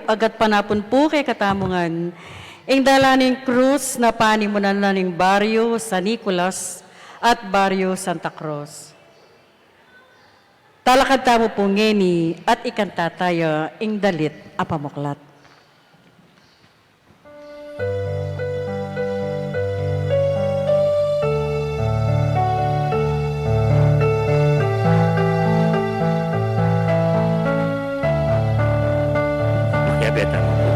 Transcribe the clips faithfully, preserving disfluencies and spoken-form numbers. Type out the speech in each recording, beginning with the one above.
Agyang panapun pu kekatamu ngan ing dalan ning krus na panimunan na ning Baryo San Nicolas at Baryo Santa Cruz. Talakad tamu pu ngeni at ikanta taya ing dalit a pamuklat. Makiabe tamu pu.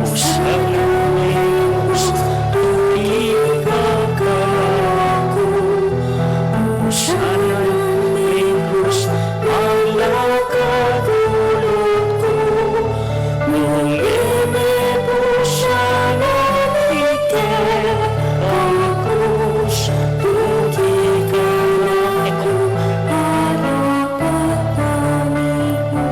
Pusana ning krus, tuki ka kaku. Pusana ning krus, ala ka kulung ku. Nung eme pusana ning keka krus, tuki ka naku, ala ka tani ku.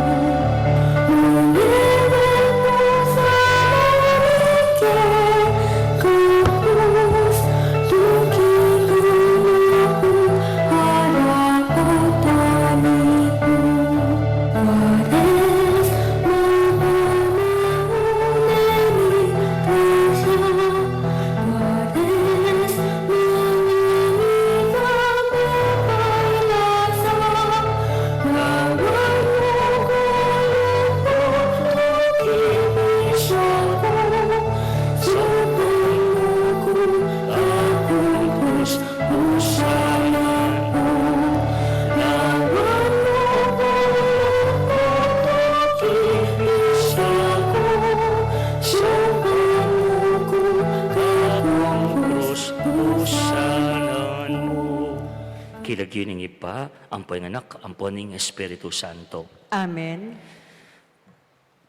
King lagyu ning Ibpa, ampo ning Anak, ampo ning Espiritu Santo. Amen.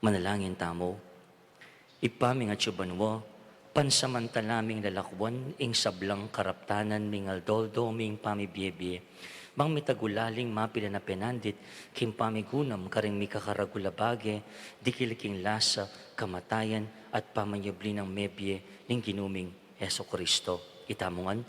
Manalangin tamu. Ibpa ming atsu banua, pansamantala ming lalakwan ing sablang karaptanan ming aldo-aldo ming pamibiebie, bang mitagulaling mapilan a penandit king pamigunam karing mikakaragul a bage, dikil king lasa, kamatayan, at pamanyubli nang mebie ning Ginu ming Jesucristo. Itamu ngan.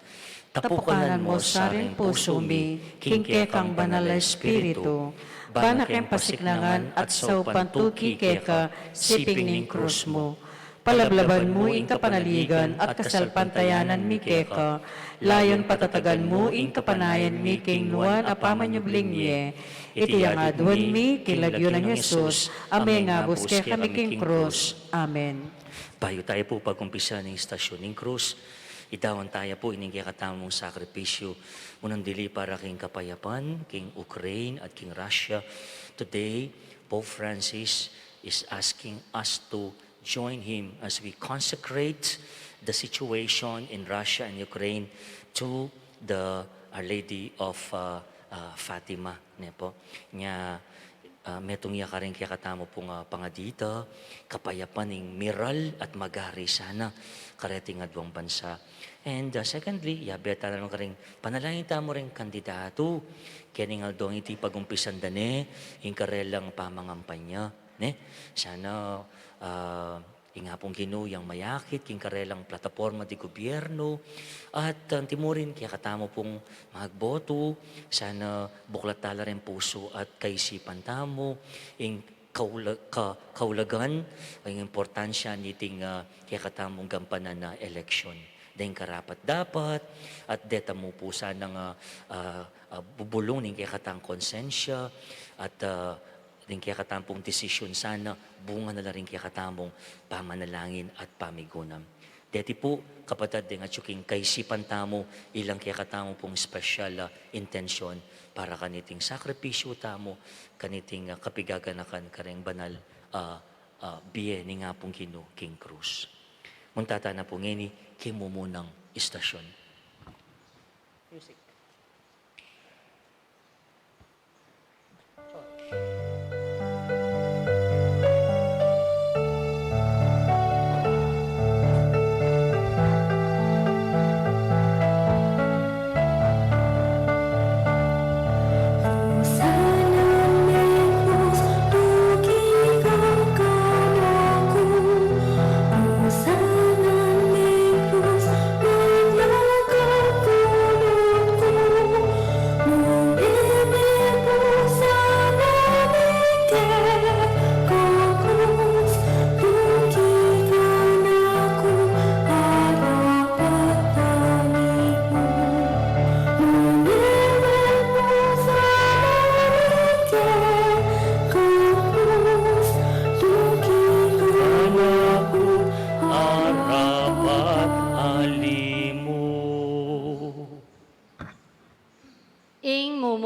Tapukanan mu sa ring pusu mi king kekang banal a Espiritu, bana keng pasiknangan at saupan tuki keka siping ning krus mu. Palablaban mu ing kapanaligan at kasalpantayanan mi keka, layun patatagan mu ing kapanayan mi king nuan a pamanyubling mie. Iti ing aduan mi king lagyu nang Jesus, a mengabus kekami king krus. Amen. Bayu tamu pu pag-umpisa ning Estacion ning Krus, idaun taya pu ining kekatamung sakripisyu, munang dili para king kapayapan king Ukraine at king Russia. Today, Pope Francis is asking us to join him as we consecrate the situation in Russia and Ukraine to the Our Lady of, uh, uh, Fatima, ne pu. Nya, ah, metung ya karing kekatamu pung, ah, pangadita, kapayapan ing miral at magari sana kareting aduang bansa. And, ah, secondly, yabe tana la karing panalangin tamu ring kandidatu, keni ing aldong iti pag-umpisan da ne ing karelang pamangampanya, ne? Sana, ah, ing Apung Ginu yang mayakit king karelang plataporma di gubyernu, at, ah, antimurin kekatamu pung magbotu, sana buklat tala ring pusu at kaisipan tamu ing kaula-, ka-, kaulagan, ing importansya niting, ah, kekatamung gampanan a eleksyon. Deng karapat-dapat, at deta mu pu sanang, ah, ah, ah, bubulung ning kekatang konsensya, at, ah, ding kekatang pung desisyun sana, bunga na la ring kekatamung pamanalangin at pamigunam. Deti pu, kapatad, deng atyu king kaisipan tamu, ilang kekatamu pung special, ah, intensyon para kaniting sakripisyu tamu, kaniting, ah, kapigaganakan karing banal, ah, ah, bie ning Apung Ginu king krus. Munta tana pu ngeni king mumunang estasyun. Music.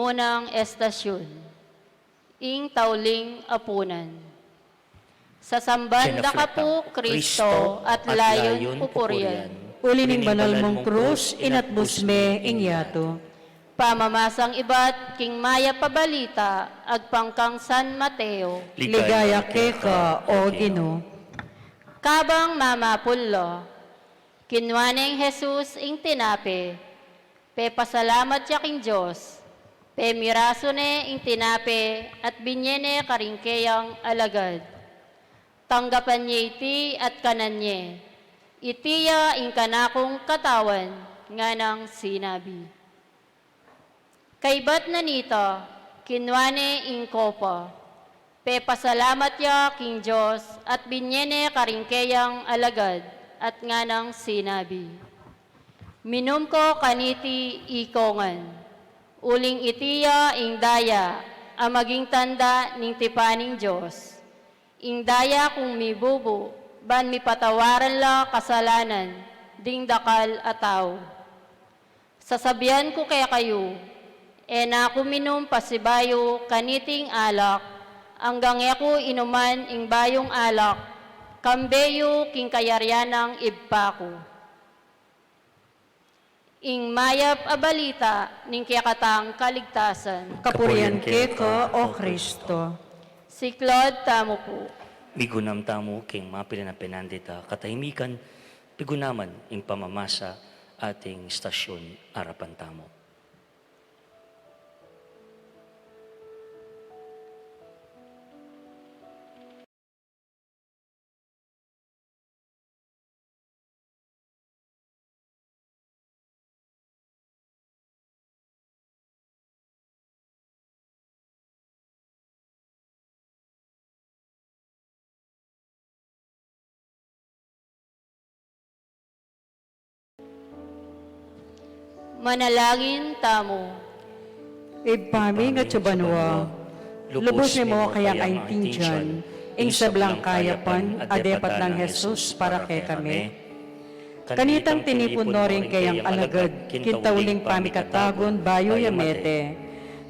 Unang estasyun, ing tauling apunan. Sasamban da ka pu, Kristo, at layun pupurian. Uli ning banal mung krus, inatbus me ing yatu. Pamamasang ibat king mayap a balita agpang kang San Mateo. Ligaya keka, o Ginu. Kabang mamapul la, kinua neng Jesus ing tinape, pepasalamat ya king Dios, pemirasu ne ing tinape at binye ne karing keyang alagad. Tanggapan ye iti at kanan ye. Iti ya ing kanakung katawan, nganang sinabi. Kaybat na nita, kinua ne ing kopa, pepasalamat ya king Dios at binye ne karing keyang alagad at nganang sinabi. Minum ko kaniti ikongan, uling iti ya ing daya a maging tanda ning tipan ning Dios. Ing daya kung mibubu, ban mipatawaran la kasalanan ding dakal a tau. Sasabian ku kekayu, e na ku minum pasibayu kaniting alak, anggang e ku inuman ing bayung alak, kambe yu king kayarian nang Ibpa ku. Ing mayap a balita ning kekatang kaligtasan. Kapurian keka, o Kristo. Siklaud tamu pu. Migunam tamu king mapilan a penandit a katahimikan, pigunaman ing pamamasa ating estasyun, arapan tamu. Manalangin tamu. Ibpa mi, ngatsu banua, lubus mi mu kayang aintindian ing sablang kayapan a depat nang Jesus para kekami. Kanitang tinipun no ring keyang alagad king tauling pamikatagun bayu ya mete.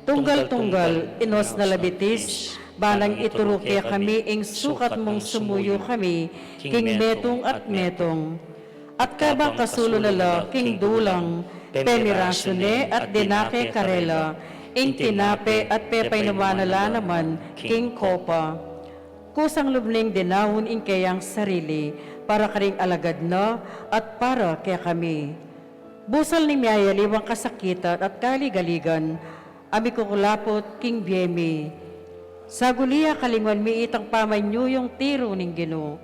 Tunggal-tunggal, inos na la bitis, ba nang ituru kekami ing sukat mung sumuyu kami king metung at metung. At kabang kasulu na la king dulang, pemirasu ne at dinape karela ing tinape at pepainuman na la naman king kopa. Kusang lub neng dinaun ing keyang sarili para karing alagad na at para kekami. Busal ning miyayaliwang kasakitan at kaligaligan a mikukulaput king bie mi. Saguli a kalinguan mi itang pamanyuyung tiru ning Ginu.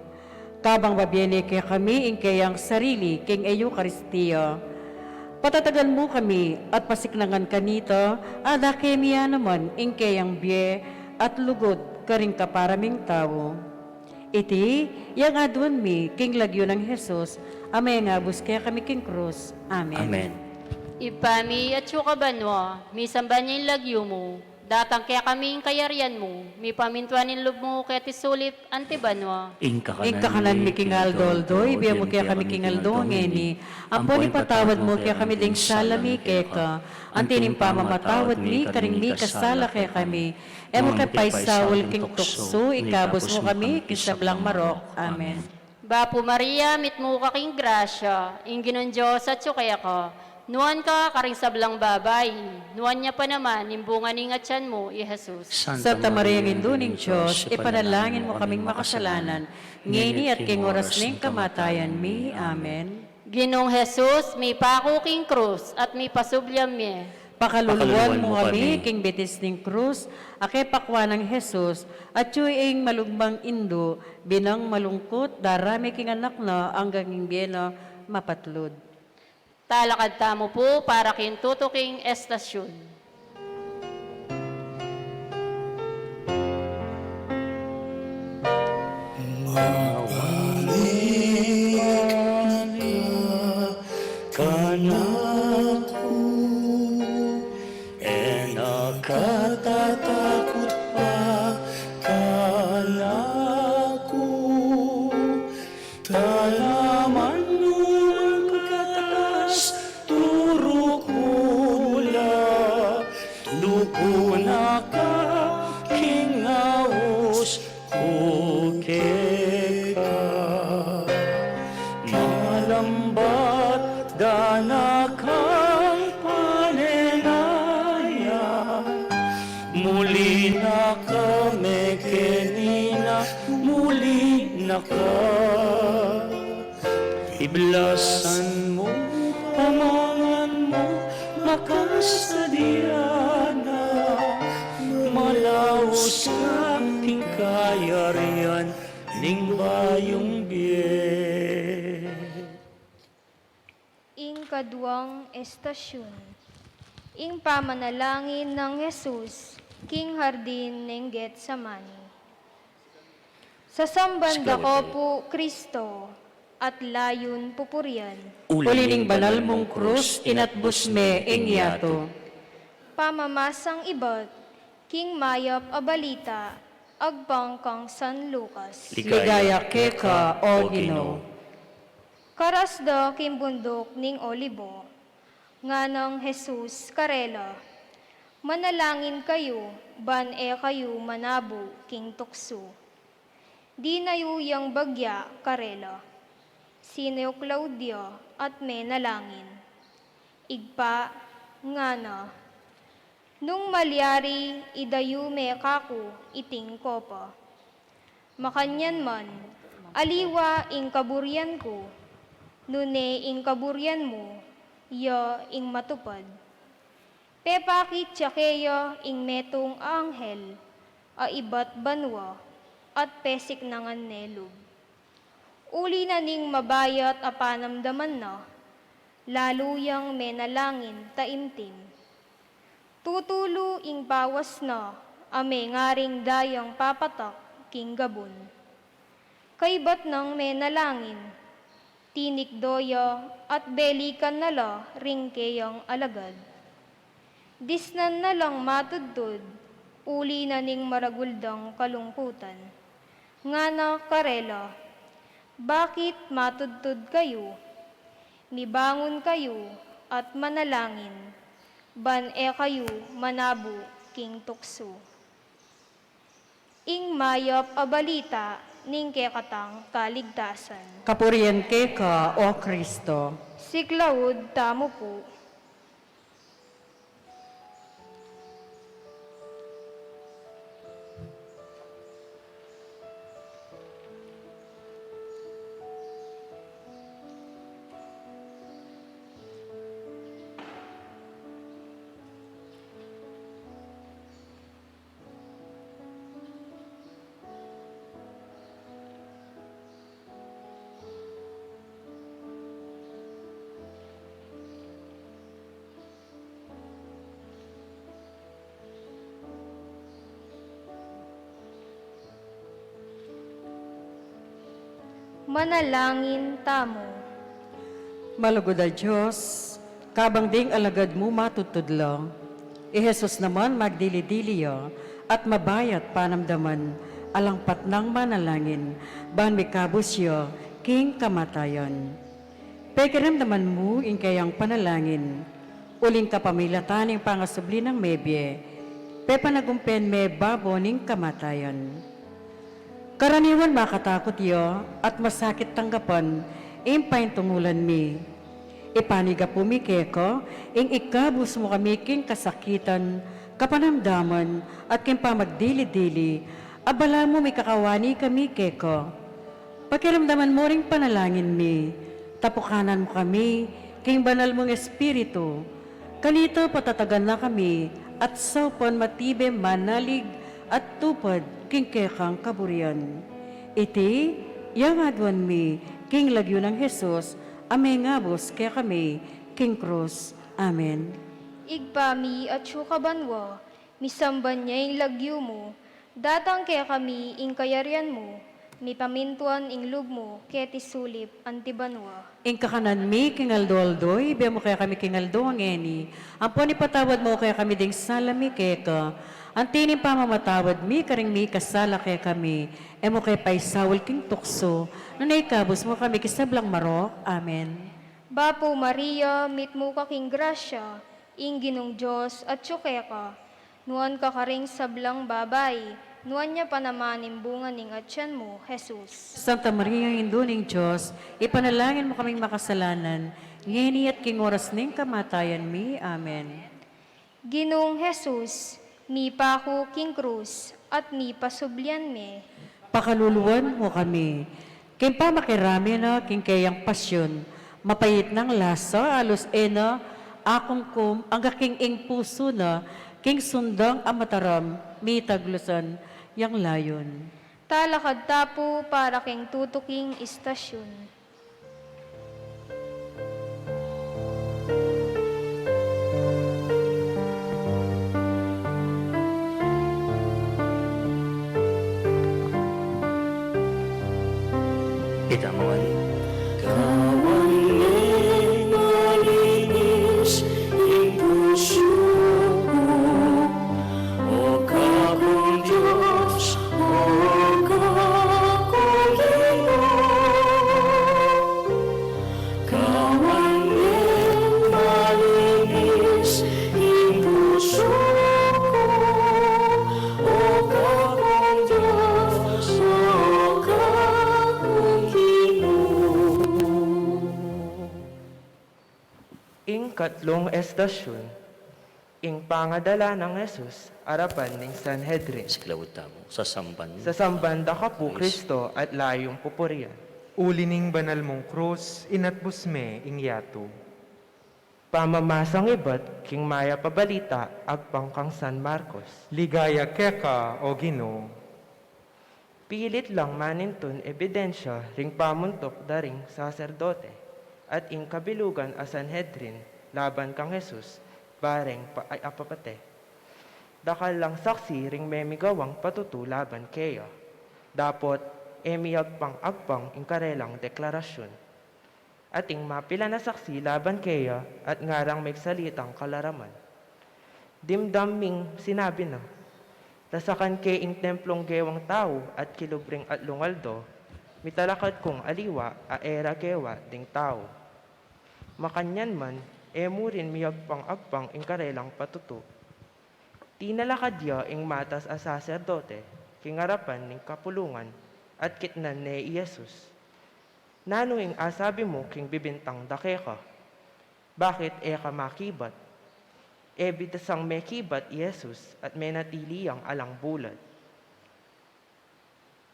Kabang babie ne kekami ing keyang sarili king Eukaristia. Patatagan mu kami at pasiknangan kanita, a dake mi ya naman ing keyang bie at lugud karing kapara ming tau. Iti yang aduan mi king lagyu nang Jesus, a mengabus kekami king krus. Amen. Amen. Ibpa mi, atsu ka banua, misamban ya ing lagyu mu, datang kekami ing kayarian mu, mipamintuan ing lub mu keti sulip anti banua. Ing kakanan mi king aldo-aldo ibie mu kekami king aldo ngeni, ampon ipatawad mu kekami ding sala mi keka, anti ning pamamatawad mi karing mikasala kekami. E mu ke paisaul king tuksu, ikabus mu kami king sablang marok. Amen. Bapu Maria, mitmu ka king grasya, ing Ginung Dios atsu keka. Nuan ka karing sablang babai, nuan ya pa naman ing bunga ning atian mu, i Jesus. Santa Maria, Indu ning Dios, ipanalangin mu kaming makasalanan, ngeni at king oras ning kamatayan mi. Amen. Ginung Jesus, mipaku king krus at mipasubli mie. Pakaluluan mu kami king bitis ning krus, a kepakua nang Jesus, atsu ing malugmang indu, binang malungkut, darame king anak na anggang ing bie na mapatlud. Talakad tamu pu para king tutuking estasyun. Mabalik na ka, kanaku, e na ka tatakut pa, kanaku. Tanaman mu ing katas, turu ku la, duk Dana kang panenaya, muli na kami kenina, muli na ka. Iblasan mu, pamangan mu, makasadya na, malaus ka king kayarian ning bayung bie. Ing kaduang estasyun, ing pamanalangin nang Jesus king hardin neng Getsemani. Sasamban da ka pu, Kristo, at layun pupurian. Uli ning banal mung krus, inatbus me ing yatu. Pamamasang ibat king mayap a balita agpang kang San Lucas. Ligaya keka, O Ginu. Karas da king bunduk ning Olibo, nganang Jesus karela, "Manalangin kayu, ban e kayu manabu king tuksu." Dinayu yang bagya karela, sineuklaud ya at menalangin. "Ibpa," ngana, "nung malyari, idayu me kaku iting kopa. Makanyan man, aliwa ing kaburian ku, nune ing kaburian mu, ya ing matupad." Pepakit ya keya ing metung a anghel a ibat banua, at pesiknangan ne lub. Uli na ning mabayat a panamdaman na, lalu yang menalangin taimtim. Tutulu ing pawas na a mengaring dayang papatak king gabun. Kaybat nang menalangin, tinikdo ya at belikan na la ring keyang alagad. Disnan na lang matudtud, uli na ning maragul dang kalungkutan. Ngana karela, "Bakit matudtud kayu? Mibangun kayu at manalangin, ban e kayu manabu king tuksu." Ing mayap a balita ning kekatang kaligtasan. Kapurian keka, O Kristo. Siklaud tamu pu. Manalangin tamu. Malugud a Dios, kabang ding alagad mu matudtud la, i Jesus naman magdili-dili ya at mabayat panamdaman, alang patnang manalangin, ban mikabus ya king kamatayan. Pekiramdaman mu ing keyang panalangin, uling kapamilatan ning pangasubli nang mebie, pepanagumpen me babo ning kamatayan. Karaniwan makatakut ya at masakit tanggapan ing paintungulan mi. Ipanigapu mi keka ing ikabus mu kami king kasakitan, kapanamdaman, at king pamagdili-dili, a balamu mikakawani kami keka. Pakiramdaman mu ring panalangin mi, tapukanan mu kami king banal mung Espiritu, kanita patatagan na kami at saupan matibe manalig at tupad king kekang kaburian. Iti yang aduan mi king lagyu nang Jesus a mengabus kekami king krus. Amen. Ibpa mi, atsu ka banua, misamban ya ing lagyu mu, datang kekami ing kayarian mu, mipamintuan ing lub mu keti sulip anti banua. Ing kakanan mi king aldo-aldo, ibie mu kekami king aldo a ngeni, ampon ipatawad mu kekami ding sala mi keka, anti ning pamamatawad mi karing mikasala kekami, e mu ke paisaul king tuksu, nune ikabus mu kami king sablang marok. Amen. Bapu Maria, mitmu ka king grasya, ing Ginung Dios atsu keka. Nuan ka karing sablang babai, nuan ya pa naman ing bunga ning atian mu, Jesus. Santa Maria, Indu ning Dios, ipanalangin mu kaming makasalanan, Ngeni at king oras ning kamatayan mi. Amen. Ginung Jesus, mipaku king krus at mipasublian me. Pakaluluan mu kami. King pamakirame na king keyang pasyun, mapait nang lasa, alus e na akumkum angga king ing pusu na, king sundang a mataram, mitaglusan yang layun. Talakad ta pu para king tutuking istasyun. Ita mo, Kawan ming malinis ing pusu ku, O Kakung Dios, O Kakung Ginu. Kawan ming malinis ing pusu ku, O Kakung Dios, O Kakung Ginu. Ing katlung estasyun, ing pangadala nang Jesus arapan ning Sanhedrin. Siklaud tamu. Sasamban. Sasamban da ka pu, Kristo, at layung pupurian. Uli ning banal mung krus, inatbus me ing yatu. Pamamasang ibat king mayap a balita agpang kang San Marcos. Ligaya keka, O Ginu. Pilit lang manintun ebidensya ring pamuntuk da ring saserdote at ing kabilugan a Sanhedrin laban kang Jesus, bareng pa-, ay, apapate. Dakal lang saksi ring memigawang patutu laban keya. Dapot, e miyagpang-agpang ing karelang deklarasyun. Ating mapilan a saksi laban keya at ngarang megsalitang kalaraman. Dimdam ming sinabi na, Lasakan ke ing templung gewang tau at kilub ring atlung aldo, mitalakad kung aliwa a e ra gewa ding tau. Makanyan man, e mu rin miyagpang-agpang ing karelang patutu. Tinalakad ya ing matas a saserdote king arapan ning kapulungan at kitnan ne i Jesus. Nanu ing asabi mu king bibintang da keka? Bakit e ka makibat? E bidasang mekibat i Jesus at menatili yang alang bulad.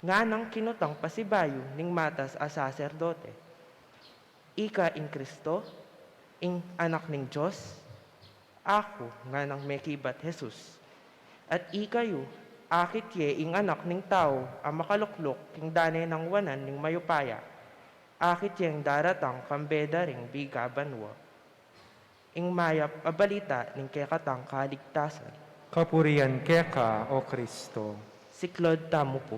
Nganang kinutang pasibayu ning matas a saserdote, Ika ing Kristo, ing Anak ning Dios? Aku, nganang mekibat Jesus. At ikayu, akit ye ing Anak ning Tau a makalukluk king dane nang wanan ning mayupaya? Akit yeng daratang kambe da ring bigabanua? Ing mayap a balita ning kekatang kaligtasan. Kapurian keka, O Kristo. Siklaud tamu pu.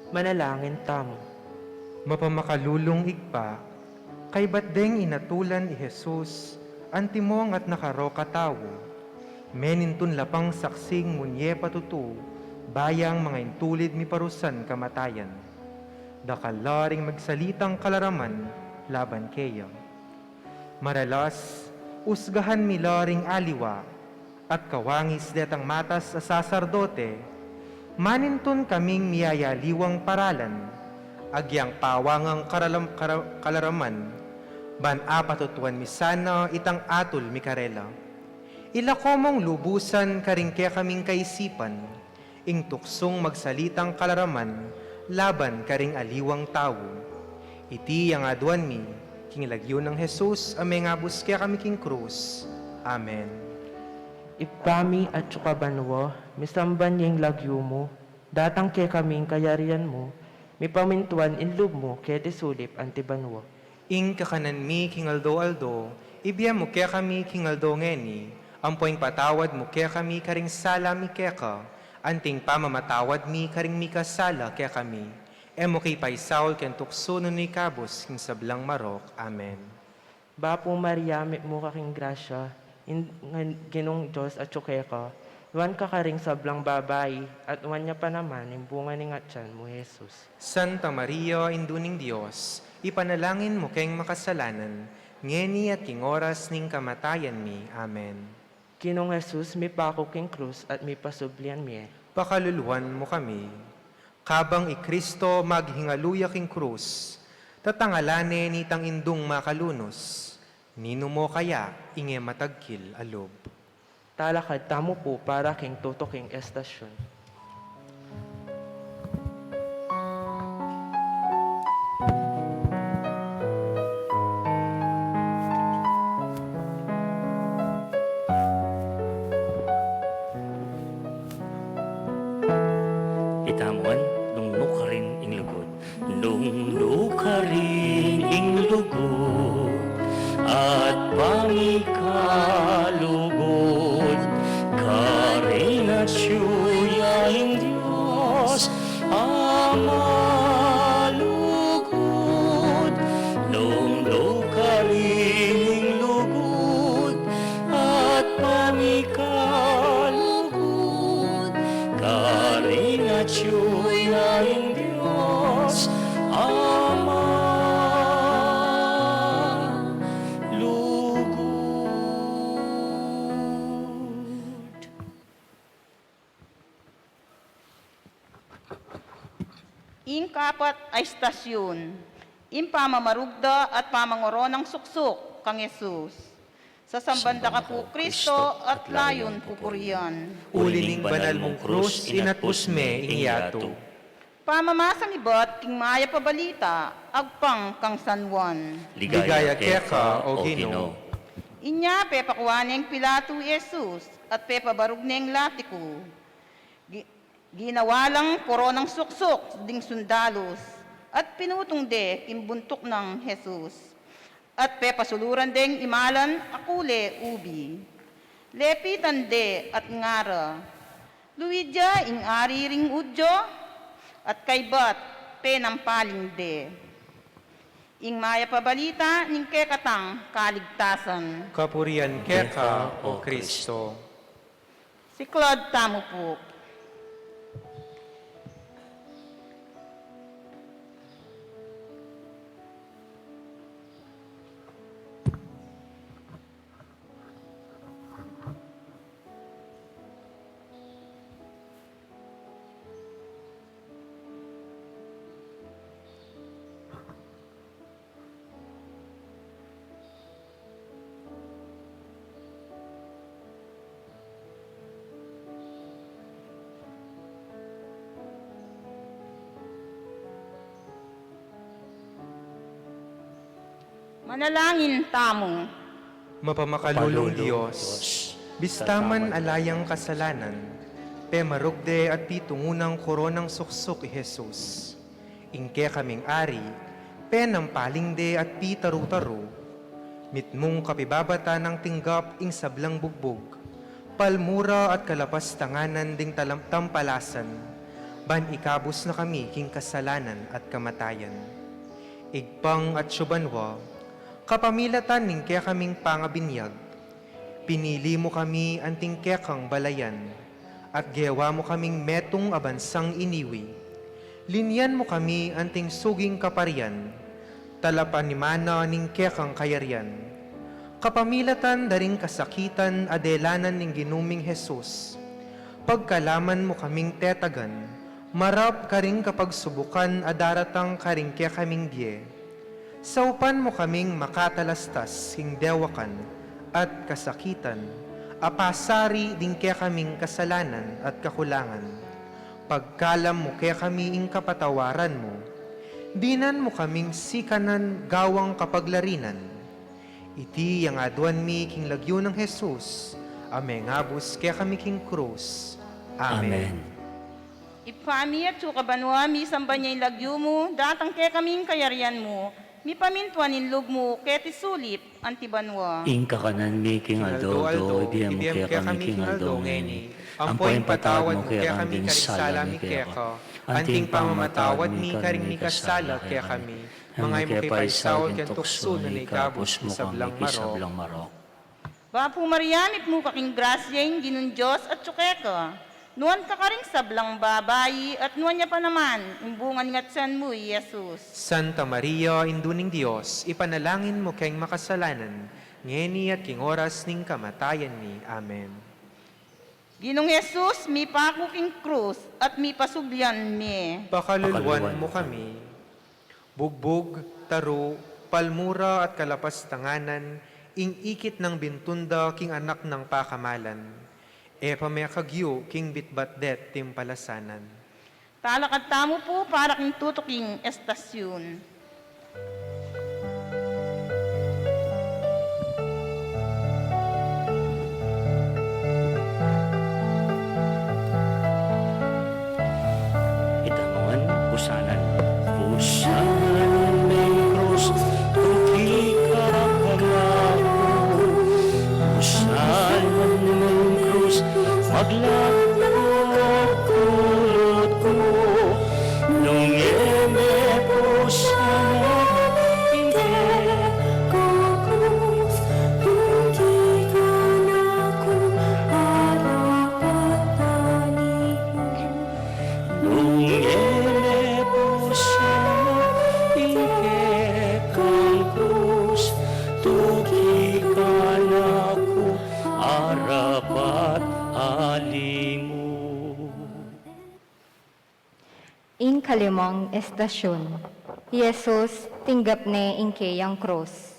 Manalangin tamu. Mapamakalulung Ibpa, kaybat deng inatulan i Jesus, antimong at nakaro katau, menintun la pang saksing munye patutu, bayang manga intulid miparusan kamatayan. Dakal la ring magsalitang kalaraman laban keya. Maralas, usgahan mi la ring aliwa, at kawangis detang matas a saserdote, manintun kaming miyayaliwang paralan, agyang pawangang karalam-, kara-, kalaraman, ban apatutuan mi sana itang atul mi karela. Ilako mung lubusan karing kekaming kaisipan, ing tuksung magsalitang kalaraman laban karing aliwang tau. Iti yang aduan mi, king lagyu nang Jesus a mengabus kekami king krus. Amen. Ibpa mi, atsu ka banua, misamban ya ing lagyu mu, datang kekami ing kayarian mu, mipamintuan ing lub mu keti sulip anti banua. Ing kakanan mi king aldo-aldo, ibie mu kekami king aldo ngeni, Ampo ing patawad mu kekami karing sala mi keka, anti ing pamamatawad mi karing mikasala kekami. E mu ke paisaul king tuksu, nune ikabus king sablang marok. Amen. Bapu Maria, mitmu ka king grasya, ing Ginung Dios atyu keka, nuan ka karing sablang babai, at nuan ya pa naman ing bunga ning atian mu, Jesus. Santa Maria, Indu ning Dios, ipanalangin mu keng makasalanan, ngeni at king oras ning kamatayan mi. Amen. Ginung Jesus, mipaku king krus at mipasubli ing mie. Pakaluluan mu kami. Kabang i Kristo maghingalu ya king krus, tatangalan ne nitang indung makalunus, ninu mo kaya ing e matagkil a lub? Talakad tamu pu para king tutuking estasyon. Itamu ngan, Nung Nukarin ing Lugud. Nung nukarin ing lugud at pamikalugud, karin atyu ya ing Dios a malugud. Nung nukarin ing lugud at pamikalugud, karin atyu ya ing Dios a malugud. Ing kapat a estasyun, ing pamamarugda at pamangoronang suksuk kang Jesus. Sasamban da ka pu, Kristo, at layun pupurian. Uli ning banal mung krus, inatpus me ing yatu. Pamamasan ibat king Mayap a Balita agpang kang San Juan. Ligaya keka, O Ginu. Inya pepakuan neng Pilato i Jesus, at pepabarug neng latiku. Gi-, ginawa lang koronang suksuk ding sundalus, at pinutung de king buntuk nang Jesus, at pepasuluran deng imalan a kule ubi. Lepitan de at ngara, "Luid ya ing Ari ring Judio?" At kaybat, penampaling de. Ing Mayap a Balita ning kekatang kaligtasan. Kapurian keka, O Kristo. Siklaud tamu pu. Manalangin tamu. Mapamakalulung Dios, bista man ala yang kasalanan, pemarugde at pitungu nang koronang suksuk i Jesus. Ing kekaming Ari, penampaling de at pitaru-taru, mitmung kapibabatan nang tinggap ing sablang bugbug, palmura at kalapastanganan ding talam-, tampalasan, ban ikabus na kami king kasalanan at kamatayan. Ibpang atsu banua, kapamilatan ning kekaming pangabinyag, pinili mu kami anting kekang balayan, at gewa mu kaming metung a bansang iniwi. Linian mu kami anting suging kaparian, talapanimana ning kekang kayarian. Kapamilatan da ring kasakitan a delanan ning Ginu ming Jesus, pagkalaman mu kaming tetagan, marap karing kapagsubukan a daratang karing kekaming bie. Saupan mu kaming makatalastas king dewakan at kasakitan, a pasari ding kekaming kasalanan at kakulangan. Pagkalam mu kekami ing kapatawaran mu, dinan mu kaming sikanan gawang kapaglarinan. Iti yang aduan mi king lagyu nang Jesus, a mengabus kekami king krus. Amen. Amen. Ibpa mi, atsu ka banua, misamban ya ing lagyu mu, datang kekami ing kayarian mu, Mipamintuan ing lub mu keti sulip anti banua. Ing kakanan mi king aldo-aldo, ibie mu kekami king aldo ngeni. Ampo ipatawad mu kekami ing sala mi keka, anti ing pamamatawad mi karing mikasala kekami. Manga e mu ke paisaul king tuksu, nune ikabus mu kami king sablang marok. Bapu Maria, mitmu ka king grasya, ing Ginung Dios atyu keka. Nuan ka karing sablang babai, at nuan ya pa naman ing bunga ning atsan mu, i Jesus. Santa Maria, Indu ning Dios, ipanalangin mu keng makasalanan, ngeni at king oras ning kamatayan mi. Amen. Ginung Jesus, mipaku king krus at mipasublian me. Pakaluluan mu kami. Bugbug, taru, palmura at kalapastanganan, ing ikit nang bintunda king anak nang pakamalan. E pa me kagyu king bitbat det timpalasanan. Talakad tamu pu para king tutuking estasyun. Ita mu ngan, pusanan. Pusanan me ing krus, tuki ka kanaku. Pusanan me ing krus, maglaku ku king lut ku. Nung e me pusanan ing kekang krus, tuki kanaku, arapat alimu. Nung e me pusanan ing kekang krus, tuki kanaku, arapat alimu. Ing kalimang estasyun, i Jesus tinggap ne ing keyang krus.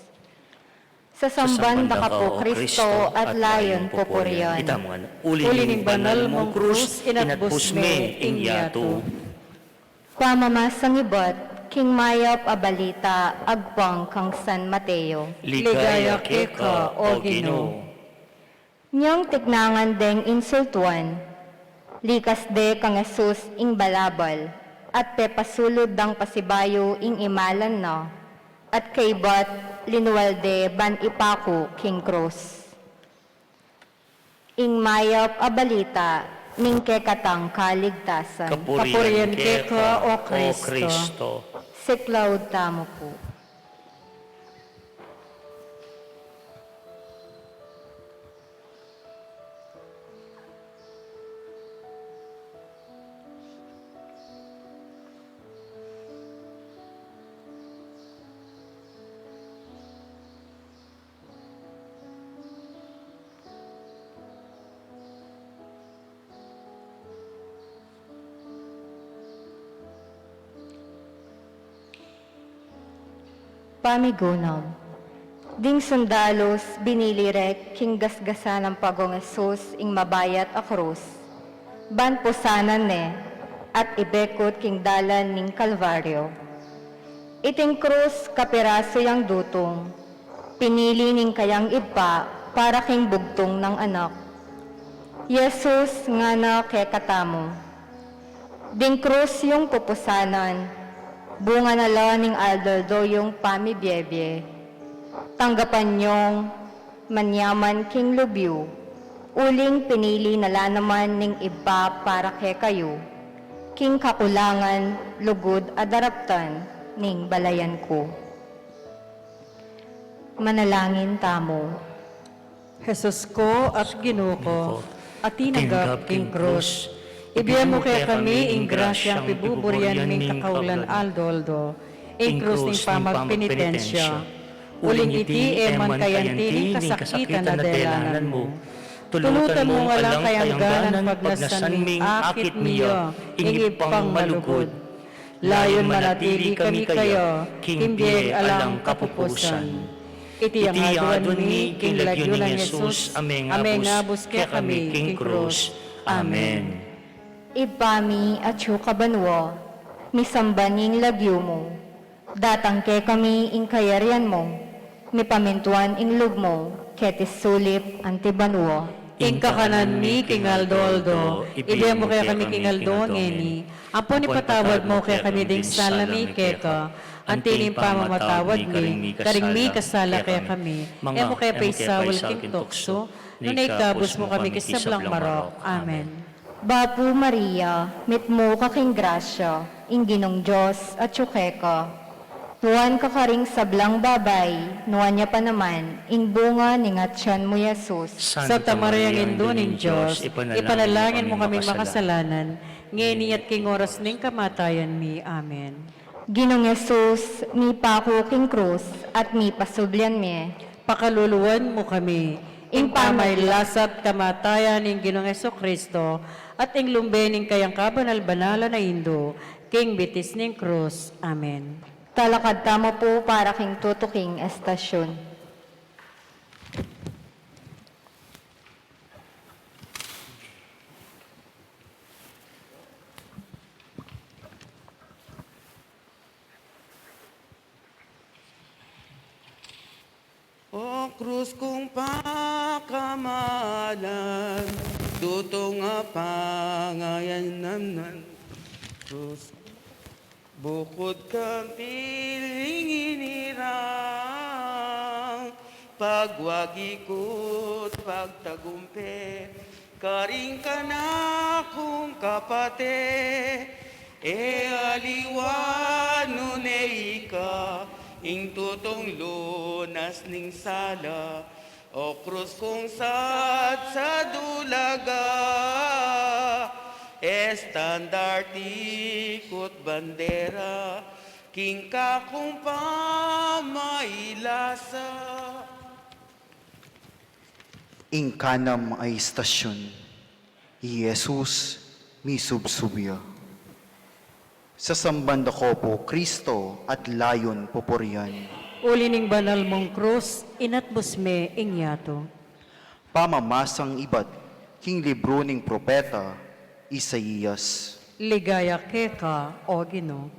Sasamban da ka pu, Kristo, at layun pupurian. Ita mu ngan, uli ning banal mung krus, inatbus me ing yatu. Pamamasang ibat king mayap a balita agpang kang San Mateo. Ligaya keka, O Ginu. Nyang tiknangan deng insultuan, likas de kang Jesus ing balabal, at pepasulud dang pasibayu ing imalan na, at kaybat linual de ban ipaku king krus. Ing mayap a balita ning kekatang kaligtasan. Kapurian keka, O Kristo. Siklaud tamu pu. Pamigunam. Ding sundalus, binili re king gasgasan nang pagong Jesus ing mabayat a krus, ban pusanan ne at ibekut king dalan ning Kalbaryo. Iting krus kapirasu yang dutung, pinili ning kayang Ibpa para king bugtung nang anak. Jesus, ngana kekatamu, ding krus yung pupusanan, bunga na la ning aldo-aldo yung pamibiebie. Tanggapan yung manyaman king lub yu, uling pinili na la naman ning Ibpa para kekayu, king kakulangan, lugud a daraptan ning balayan ku. Manalangin tamu. Jesus ku at Ginu ku, a tinanggap king krus, ibie mu kekami ing grasyang pibuburian ming kakaulan aldo-aldo, ing krus ning pamagpenitensya. Uling iti e man kayanti ning kasakitan a delanan mu. Tulutan mung alang kayangganan pagnasan ming akit mi ya ing Ibpang malugud. Layun manatili kami kaya king bie alang kapupusan. Iti ing aduan mi king lagyu nang Jesus, a mengabus kekami king krus. Amen. Ibpa mi, atsu ka banua, misamban ing lagyu mu. Datang kekami ing kayarian mu, mipamintuan ing lub mu, keti sulip anti banua. Ing kakanan mi king aldo-aldo, ibie mu kekami king aldo ngeni, ampon ipatawad mu kekami ding sala mi keka, anti ning pamamatawad mi karing mikasala kekami. E mu ke paisaul king tuksu, nune ikabus mu kami king sablang marok. Amen. Bapu Maria, mitmu ka king grasya, ing Ginung Dios atyu keka. Nuan ka karing sablang babai, nuan ya pa naman ing bunga ning atian mu, Jesus. Santa Maria, Indu ning Dios, ipanalangin mu kaming makasalanan, ngeni at king oras ning kamatayan mi. Amen. Ginung Jesus, mipaku king krus at mipasublian mie. Pakaluluan mu kami. Ing pamaglasat kamatayan ning Ginung Jesucristo at ing lumbe ning kayang kabanal-banalan a Indu, king bitis ning krus. Amen. Talakad tamu pu para king tutuking estasyun. O krus kung pakamalan, tutung a pangayanan, krus. Bukud kang piling inirang, pagwagi ku't pagtagumpe, karing kanakung kapate, e aliwa nune ika, ing tutung lunas ning sala, O krus kung satsat dulaga, estandarte ku't bandera, king kakung pamailasa. Ing kanam a estasyun. I Jesus misubsub ya. Sasamban da ko pu Kristo at layun pupurian. Uli ning banal mung krus, inatbus me ing yatu. Pamamasang ibat king libru ning propeta Isaias. Ligaya keka, O Ginu.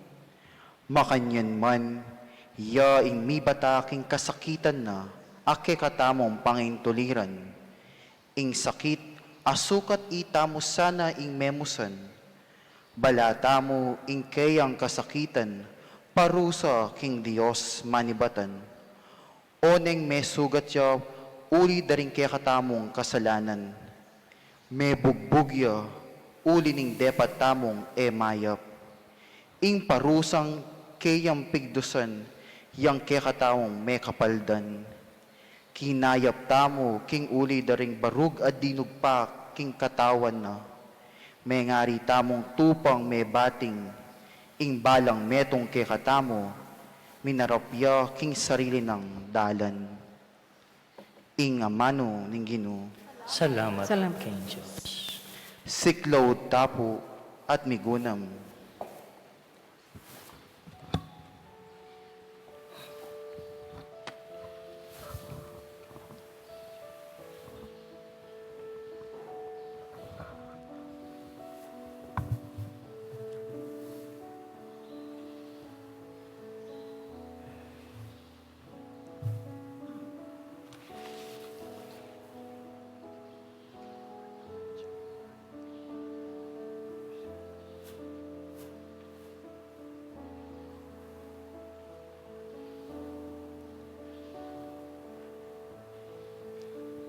Makanyan man, ya ing mibata king kasakitan na, a kekatamung pangintuliran. Ing sakit a sukat itamu sana ing memusan. Bala tamu ing keyang kasakitan, parusa king Dios manibatan. Oneng mesugat ya uli da ring kekatamung kasalanan. Mebugbug ya uli ning depat tamung e mayap. Ing parusang keyang pigdusan, yang kekatamung mekapaldan. Kinayap tamu king uli da ring barug a dinugpa king katawan na. Mengari tamung tupang mebating, ing balang metung kekatamu, minarap ya king sarili nang dalan. Ing amanu ning Ginu. Salamat. Salamat king Dios. Siklaud ta pu at migunam.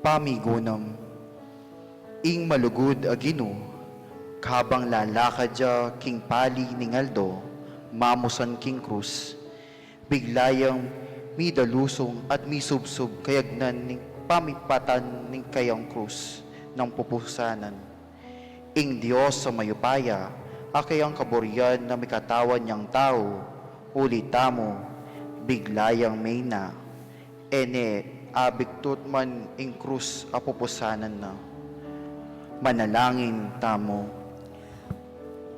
Pamigunam. Ing malugud a Ginu, kabang lalakad ya king pali ning aldo, mamusan king krus, bigla yang midalusung at misubsub kayagnan ning pamipatan ning kayang krus nang pupusanan. Ing Dios a mayupaya, a kayang kaburian na mikatawan yang tau, uli tamu, bigla yang meyna. E ne abigtut man ing krus a pupusanan na. Manalangin tamu.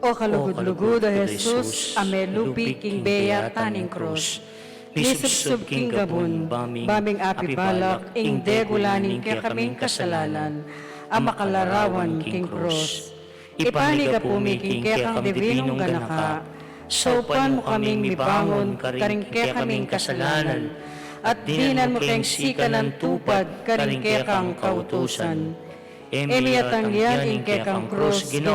O kalugud-lugud a Jesus, a melupi king beyatan ning krus, misubsub king gabun, ba ming apibalak ing degula ning kekaming kasalanan, a makalarawan king krus. Ipanigapu mi king kekang dibinung ganaka, saupan mu kaming mibangun karing kekaming kasalanan, at dinan mu keng sikanan tupad karing kekang kautusan. E mi atanggian ing kekang krus, Ginu,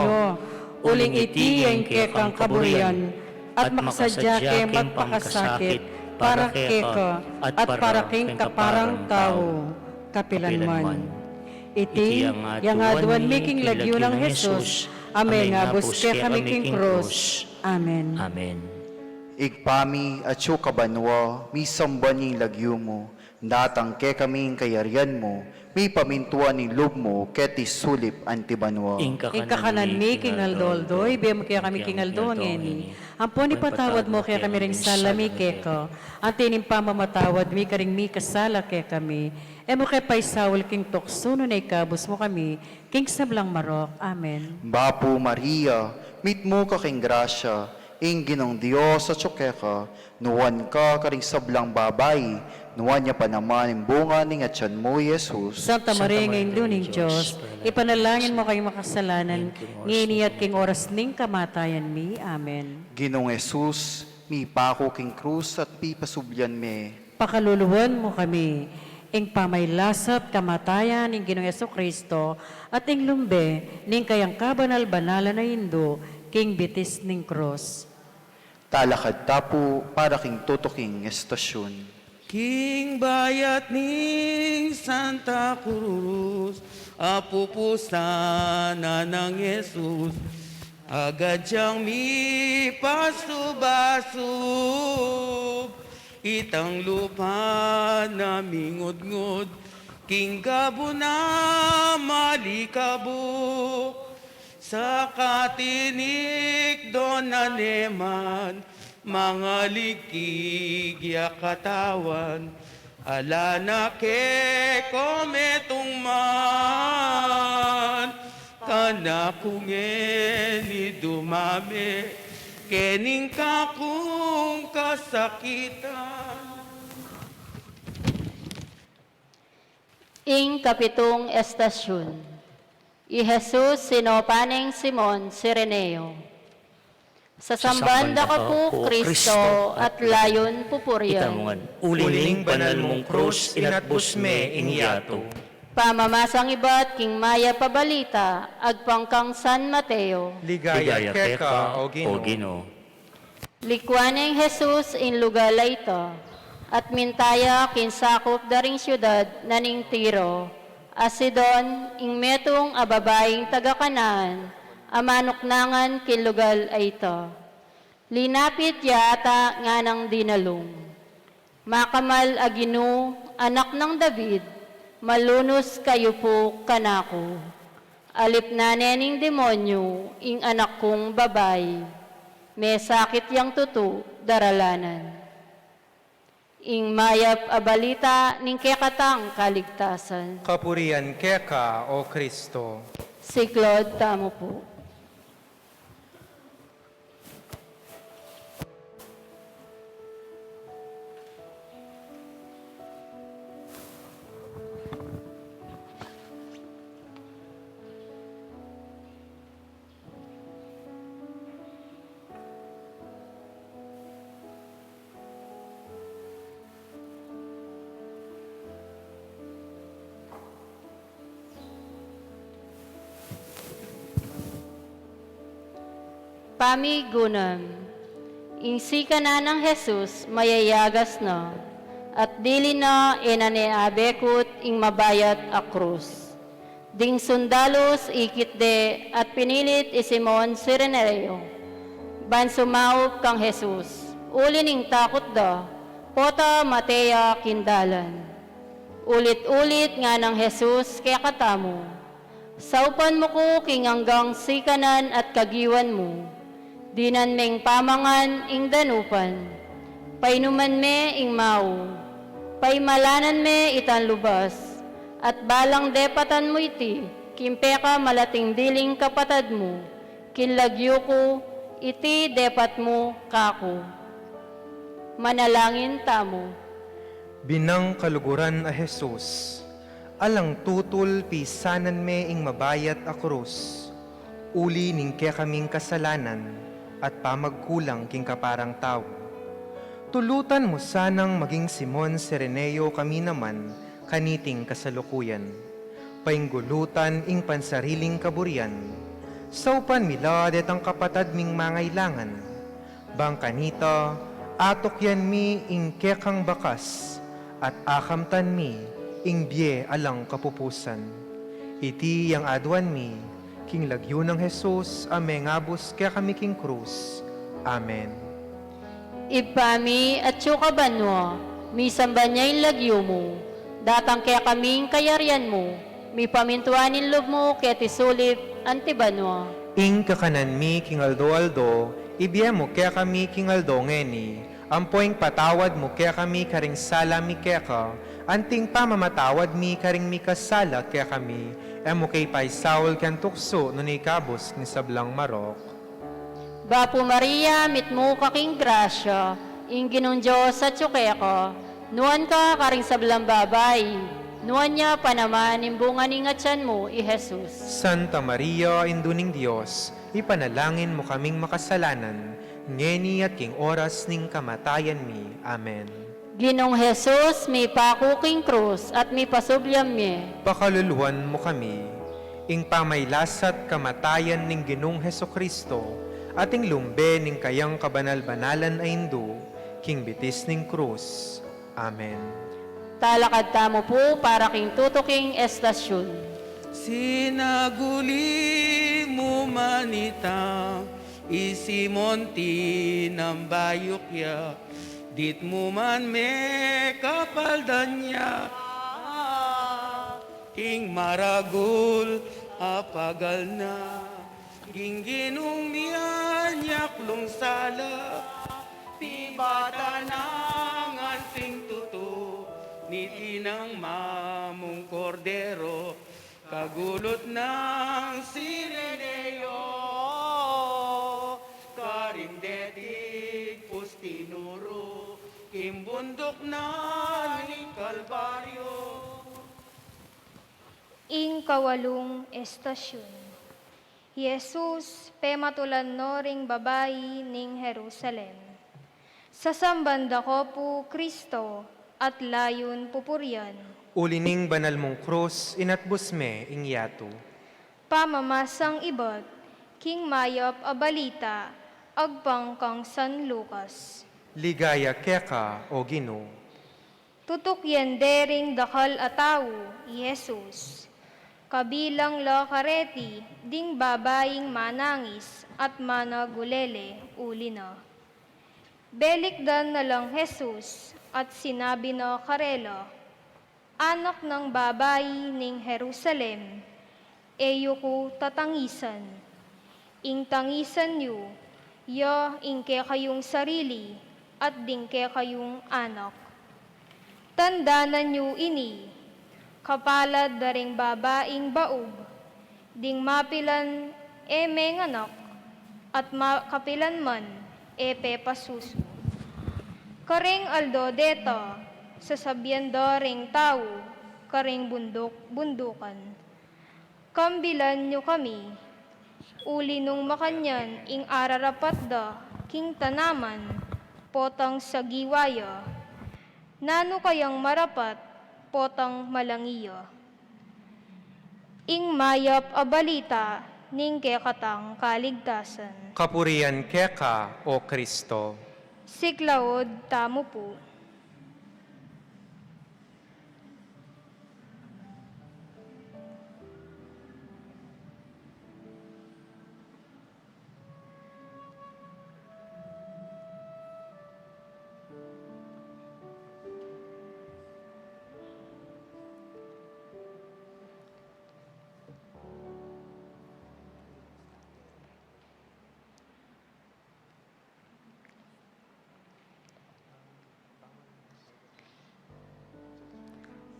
uling iti ya ing kekang kaburian, at makasadya keng magpakasakit para keka at para king kaparang tau. Kapilan man. Iti yang aduan mi king lagyu nang Jesus, a mengabus kekami king krus. Amen. Amen. Ibpa mi, atsu ka banua, misamban ya ing lagyu mu, datang kekami ing kayarian mu, mipamintuan ing lub mu, keti sulip anti banua. Ing kakanan mi king aldo-aldo, ibie mu kekami king aldo ngeni. Ampon ipatawad mu kekami ring sala mi keka, anti ning pamamatawad mi karing mikasala kekami. E mu ke paisaul king tuksu, nune ikabus mu kami king sablang marok. Amen. Bapu Maria, mitmu ka king grasya, ing Ginung Dios atsu keka, nuan ka karing sablang babai, nuan ya pa naman ing bunga ning atian mu, Jesus. Santa Maria, Indu ning Dios, ipanalangin mu kaming makasalanan, ngeni at king oras ning kamatayan mi. Amen. Ginung Jesus, mipaku king krus at pipasublian me. Pakaluluan mu kami. Ing pamagkasakit at kamatayan ning Ginung Jesucristo, at ing lumbe ning kayang kabanal-banalan a Indu, king bitis ning krus. Talakad ta pu para king tutuking estasyun. King bayat ning Santa Cruz, apupusan na nang Jesus, agad yang mipasubasub itang lupa na mingudngud, king gabun na malikabuk, sa katinikdan ne man, mangaligkig ya katawan, ala na ke ko metung man, kanaku ngeni dumame, kening kakung kasakitan. Ing kapitung estasyun. I Jesus sinopan neng Simon Cireneo. Sasamban da ka pu, Kristo, at layun pupurian. Ita mu ngan, uli ning banal mung krus, inatbus me ing yatu. Pamamasang ibat king mayap a balita agpang kang San Mateo. Ligaya keka, O Ginu. Likuan neng Jesus ing lugal a ita, at minta ya king sakup da ring siudad na ning Tiro a Sidon, ing metung a babaing taga Canaan a manuknangan king lugal a ita. Linapit ya ata nganang dinalung, "Makamal a Ginu, Anak nang David, malunus ka yu pu kanaku. Alipnan ne ning demonyu ing anak kung babai. Mesakit yang tutu daralanan." Ing mayap a balita ning kekatang kaligtasan. Kapurian keka, O Kristo. Siklaud tamu pu. Pamigunam. Ing sikanan nang Jesus mayayagas na, at dili na e na ne abekut ing mabayat a krus. Ding sundalus ikit de at pinilit i Simon Cireneo ban sumaup kang Jesus, uli ning takut da, pota mate ya king dalan. Ulit-ulit nganang Jesus kekatamu, "Saupan mu ku king anggang sikanan at kagiwan mu." Dinan meng pamangan ing danupan. Painuman me ing mau. Paimalanan me itang lubas, at balang depatan mu iti king pekamalating diling kapatad mu, king lagyu ku, iti depat mu kaku. Manalangin tamu. Binang kaluguran a Jesus, alang tutul pisanan me ing mabayat a krus, uli ning kekaming kasalanan at pamagkulang king kaparang tau. Tulutan mu sanang maging Simon Cireneo kami naman kaniting kasalukuyan. Painggulutan ing pansariling kaburian. Saupan mi la detang kapatad ming mangailangan. Bang kanita, atukyan mi ing kekang bakas, at akamtan mi ing bie alang kapupusan. Iti yang aduan mi, king lagyu nang Jesus, a mengabus kekami king krus. Amen. Ibpa mi, atsu ka banua, misamban ya ing lagyu mu, datang kekami ing kayarian mu, mipamintuan ing lub mu keti sulip anti banua. Ing kakanan mi king aldo-aldo, ibie mu kekami king aldo ngeni, ampo ing patawad mu kekami karing sala mi keka, anti ing pamamatawad mi karing mikasala kekami, e mu ke paisaul king tuksu, nune ikabus king sablang marok. Bapu Maria, mitmu ka king grasya, ing Ginung Dios atsu keka, nuan ka karing sablang babai, nuan ya pa naman ing bunga ning atian mu, i Jesus. Santa Maria, Indu ning Dios, ipanalangin mu kaming makasalanan, ngeni at king oras ning kamatayan mi. Amen. Ginung Jesus, mipaku king krus at mipasubli mie. Pakaluluan mu kami. Ing pamagkasakit at kamatayan ning Ginung Jesucristo, at ing lumbe ning kayang kabanal-banalan a Indu, king bitis ning krus. Amen. Talakad tamu pu para king tutuking estasyun. Sinaguli mu man itang i Simon tinambayuk ya, dit mu man mekapaldan ya. King maragul a pagal na, king Ginung mianyaklu sala, pibatan nang anting tutu, niti nang mamung Kordero, kagulut nang Sirenio, karin deti pus tinuru, king bunduk na ning Kalbaryo. Ing kawalung estasyun. Jesus, pematulan no ring babai ning Jerusalem. Sasamban da ko pu Kristo, at layun pupurian. Uli ning banal mung krus, inatbus me ing yatu. Pamamasang ibat king mayap a balita, agpang kang San Lucas. Ligaya keka, o Ginu. Tutukyan de ring dakal a tau i Jesus. Kabilang la kareti ding babaing manangis at managulele uli na. Belikdan na lang Jesus at sinabi na karela, Anak nang babai ning Jerusalem, e yu ku tatangisan. Ing tangisan yu, ya ing kekayung sarili at ding kekayung anak. Tandanan yu ini, kapalad da ring babaing baub, ding mapilan e menganak, at ma-, kapilan man e pepasusu. Kareng aldo deta, sasabian da ring tau kareng bunduk-bundukan, Kambilan yu kami, uli nung makanyan ing ararapat da king tanaman, potang sagiwa ya. Nanu kayang marapat, potang malangi ya. Ing mayap a balita ning kekatang kaligtasan. Kapurian keka, o Kristo. Siklaud tamu pu.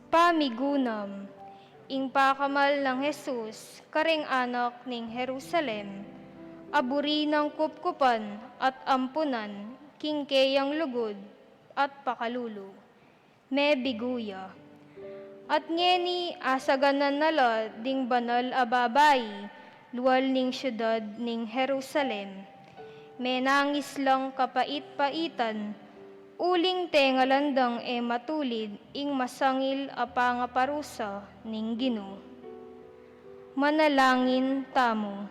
Pamigunam. Ing pakamal nang Jesus kareng anak ning Jerusalem, a buri nang kupkupan at ampunan king keyang lugud at pakalulu. Mebigu ya. At ngeni asaganan na la ding banal a babai lual ning siudad ning Jerusalem. Menangis lang kapait-paitan, uling tengalan dang e matulid ing masangil a pangaparusa ning Ginu. Manalangin tamu.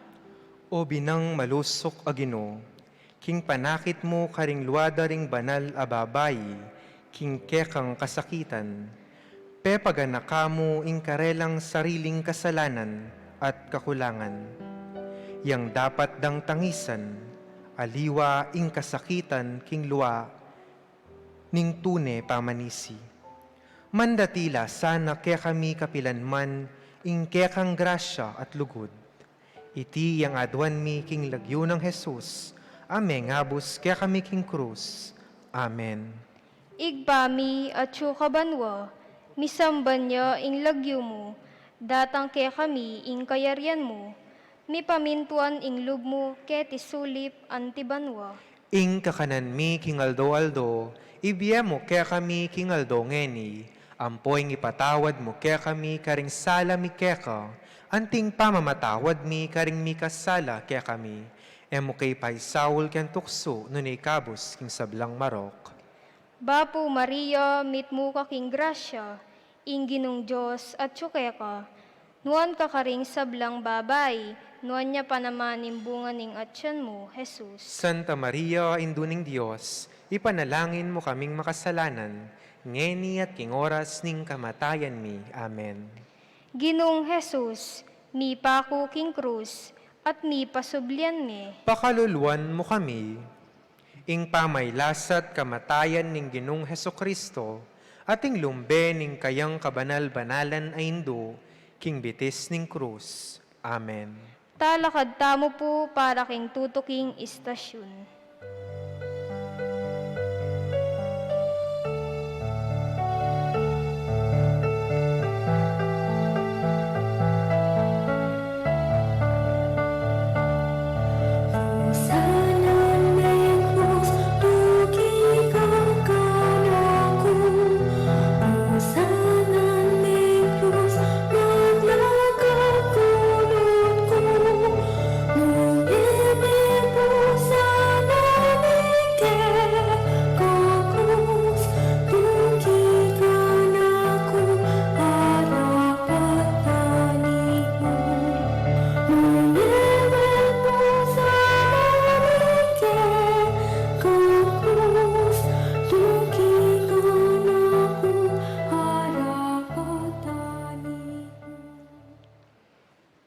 O binang malusuk a Ginu, king panakit mu karing lua da ring banal a babai, king kekang kasakitan, pepaganaka mu ing karelang sariling kasalanan at kakulangan, yang dapat dang tangisan, aliwa ing kasakitan king lua ning tune pamanisi. Mandatila sana kekami kapilan man ing kekang grasya at lugud. Iti yang aduan mi king lagyu nang Jesus, a mengabus kekami king krus. Amen. Ibpa mi, atsu ka banua, misamban ya ing lagyu mu, datang kekami ing kayarian mu, mipamintuan ing lub mu keti sulip anti banua. Ing kakanan mi king aldo-aldo, ibie mu kekami king aldo ngeni, ampo ing ipatawad mu kekami karing sala mi keka, anting pamamatawad mi karing mikasala kekami. E mu ke paisaul king tuksu, nune ikabus king sablang marok. Bapu Maria, mitmu ka king grasya, ing Ginung Dios atsu keka, nuan ka karing sablang babai, nuan ya pa naman ing bunga ning atian mu, Jesus. Santa Maria, Indu ning Dios, ipanalangin mu kaming makasalanan, ngeni at king oras ning kamatayan mi. Amen. Ginung Jesus, mipaku king krus, at mipasublian me. Pakaluluan mu kami. Ing pamailasa't kamatayan ning Ginung Jesucristo, at ing lumbe ning kayang kabanal-banalan a Indu, king bitis ning krus. Amen. Talakad tamu pu para king tutuking istasyun.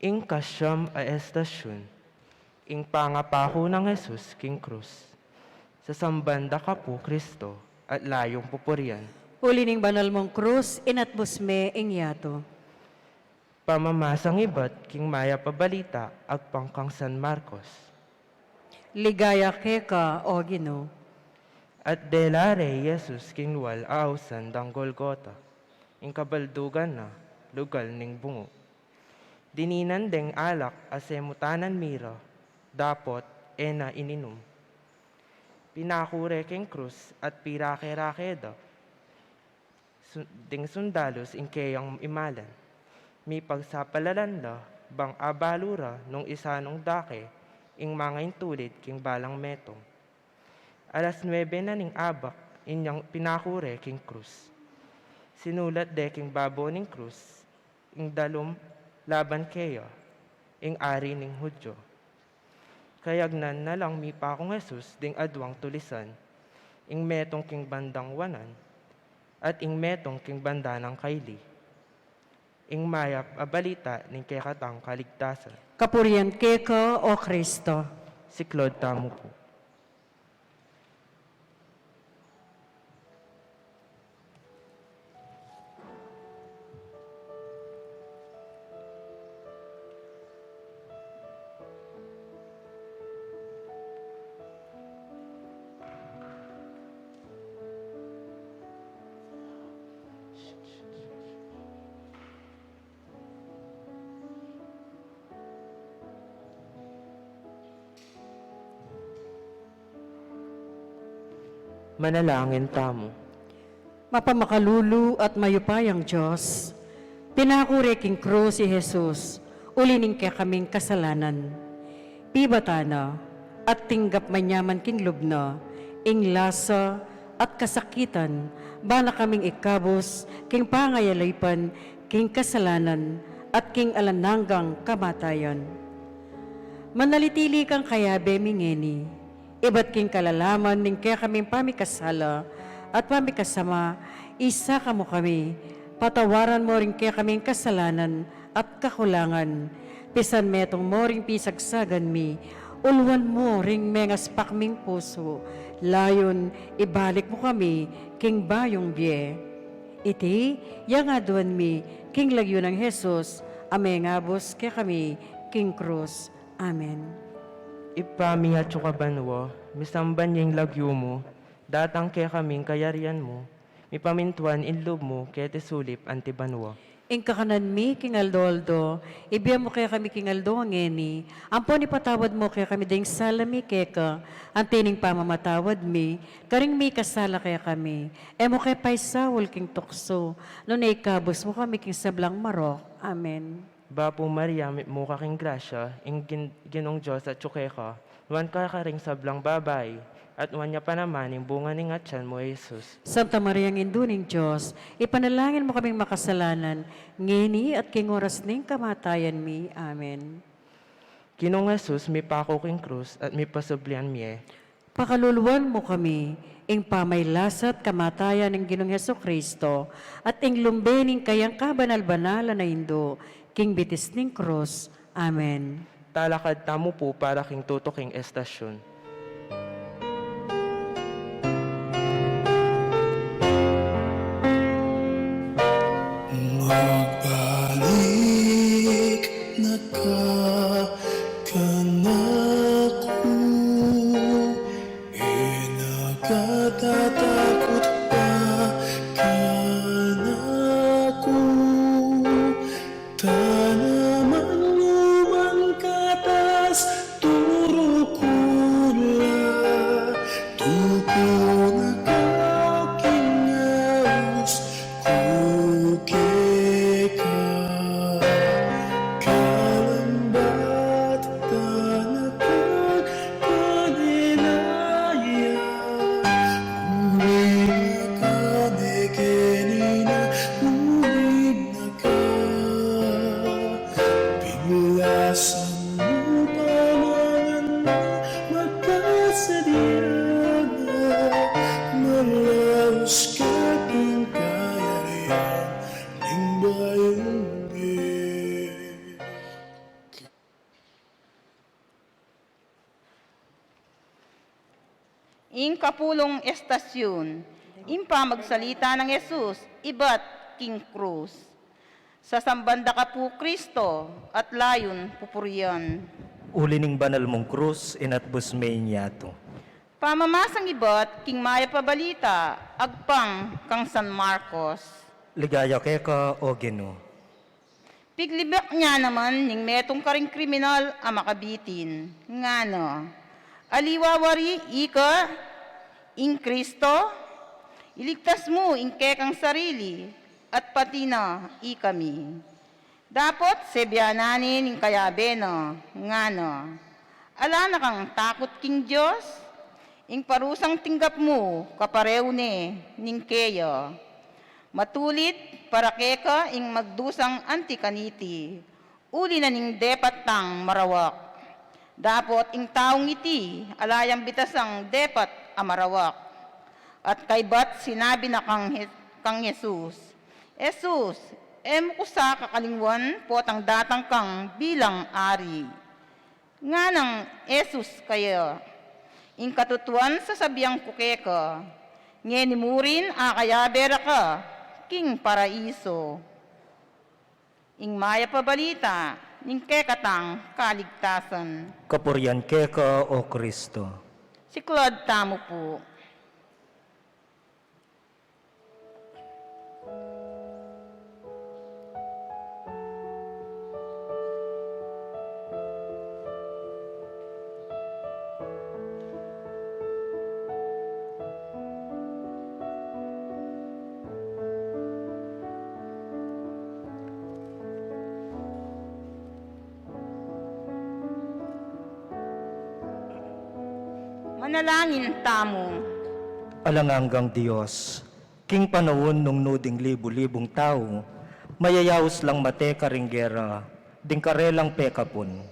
Ing kasyam a estasyun, ing pangapaku nang Jesus king krus. Sasamban da ka pu, Kristo, at layung pupurian. Uli ning banal mung krus, inatbus me ing yatu. Pamamasang ibat king mayap a balita agpang kang San Marcos. Ligaya keka, o Ginu. At dela re i Jesus king lual a ausan dang Golgota, ing kabaldugan na lugal ning bungu. Dininan deng alak a semutanan mira, dapot e na ininum. Pinaku re king krus at pirake-rake da su-, ding sundalus ing keyang imalan. Mipagsapalalan da bang abalu ra nung isa nung dake ing mangaintulid king balang metung. Alas nuebe na ning abak inyang pinaku re king krus. Sinulat de king babo ning krus ing dalum laban keya, ing Ari ning Hudyo. Kayagnan na lang mipakung Jesus ding adwang tulisan, ing metung king bandang wanan, at ing metung king banda nang kaili. Ing mayap a balita ning kekatang kaligtasan. Kapurian keka, o Kristo. Siklaud tamu pu. Manalangin tamu. Mapamakalulu at mayupayang Dios, pinaku re king krus i Jesus, uli ning kekaming kasalanan. Pibatan na, at tinggap man ya man king lub na, ing lasa at kasakitan, ba na kaming ikabus, king pangayalipan, king kasalanan, at king alang anggang kamatayan. Manalitili kang kayabe mi ngeni, ibat king kalalaman ning kekaming pamikasala at pamikasama, isaka mu kami, patawaran mu ring kekaming kasalanan at kakulangan, pisan metung mu ring pisagsagan mi, uluan mu ring mengaspak ming pusu, layun ibalik mu kami king bayung bie. Iti yang aduan mi king lagyu nang Jesus, a mengabus kekami king krus. Amen. Ibpa mi atsu ka banua, misamban ya ing lagyu mu, datang kekami ing kayarian mu, mipamintuan ing lub mu keti sulip anti banua. Ing kakanan mi king aldo-aldo, ibie mu kekami king aldo ngeni, ampon ipatawad mu kekami ding sala mi keka, anti ning pamamatawad mi karing mikasala kekami. E mu ke paisaul king tuksu, nune ikabus mu kami king sablang marok. Amen. Bapu Maria, mitmu ka king grasya, ing Gin-, Ginung Dios atsu keka, nuan ka karing sablang babai, at nuan ya pa naman ing bunga ning atian mu, Jesus. Santa Maria, Indu ning Dios, ipanalangin mu kaming makasalanan, ngeni at king oras ning kamatayan mi. Amen. Ginung Jesus, mipaku king krus at mipasublian mie, pakaluluan mu kami, ing pamagkasakit at kamatayan ning Ginung Jesucristo, at ing lumbe ning kayang kabanal-banalan a Indu, king bitis ning krus. Amen. Talakad tamu pu para king tutuking estasyun. Magbalik na ka kanaku, e na ka tatakut pa kanaku, tana man lumang katas turu ku la, tuku na ka king aus ku keka, kalambat tana kang kanilaya, uling na ka ne keni na, uling na ka. Piglasan mu pa mangan na, magkasadya na, malaus ka king kayarian ning bayung bie. Ing kapulung estasyun, ing pamagsalita nang Jesus ibat king krus. Sasamban da ka pu, Kristo, at layun pupurian. Uli ning banal mung krus, inatbus me ing yatu. Pamamasang ibat king Mayap a Balita agpang kang San Marcos. Ligaya keka, O Ginu. Piglibak ne naman ning metung karing kriminal a makabitin, ngana, aliwa wari ika ing Kristo? Iligtas mu ing kekang sarili at pati na ikami. Dapot sebian na ne ning kayabe na, ngana, ala na kang takut king Dios? Ing parusang tinggap mu kaparehu ne ning keya. Matulid para keka ing magdusang anti kaniti, uli na ning depat tang marawak. Dapot ing taung iti ala yang bitasang depat a marawak. At kaybat sinabi na kang, kang Jesus, Jesus, e mu ku sa kakalingwan potang datang kang bilang ari. Nganang Jesus kaya, ing katutuan sasabian ku keka, ngeni murin akayabe ra ka king paraiso. Ing Mayap a Balita ning kekatang kaligtasan. Kapurian keka, O Kristo. Siklaud tamu pu. Manalangin tamu. Alang anggang Dios, king panaun nung nu ding libu-libung tau Mayayaus lang mate karing gera, ding karelang pekapun.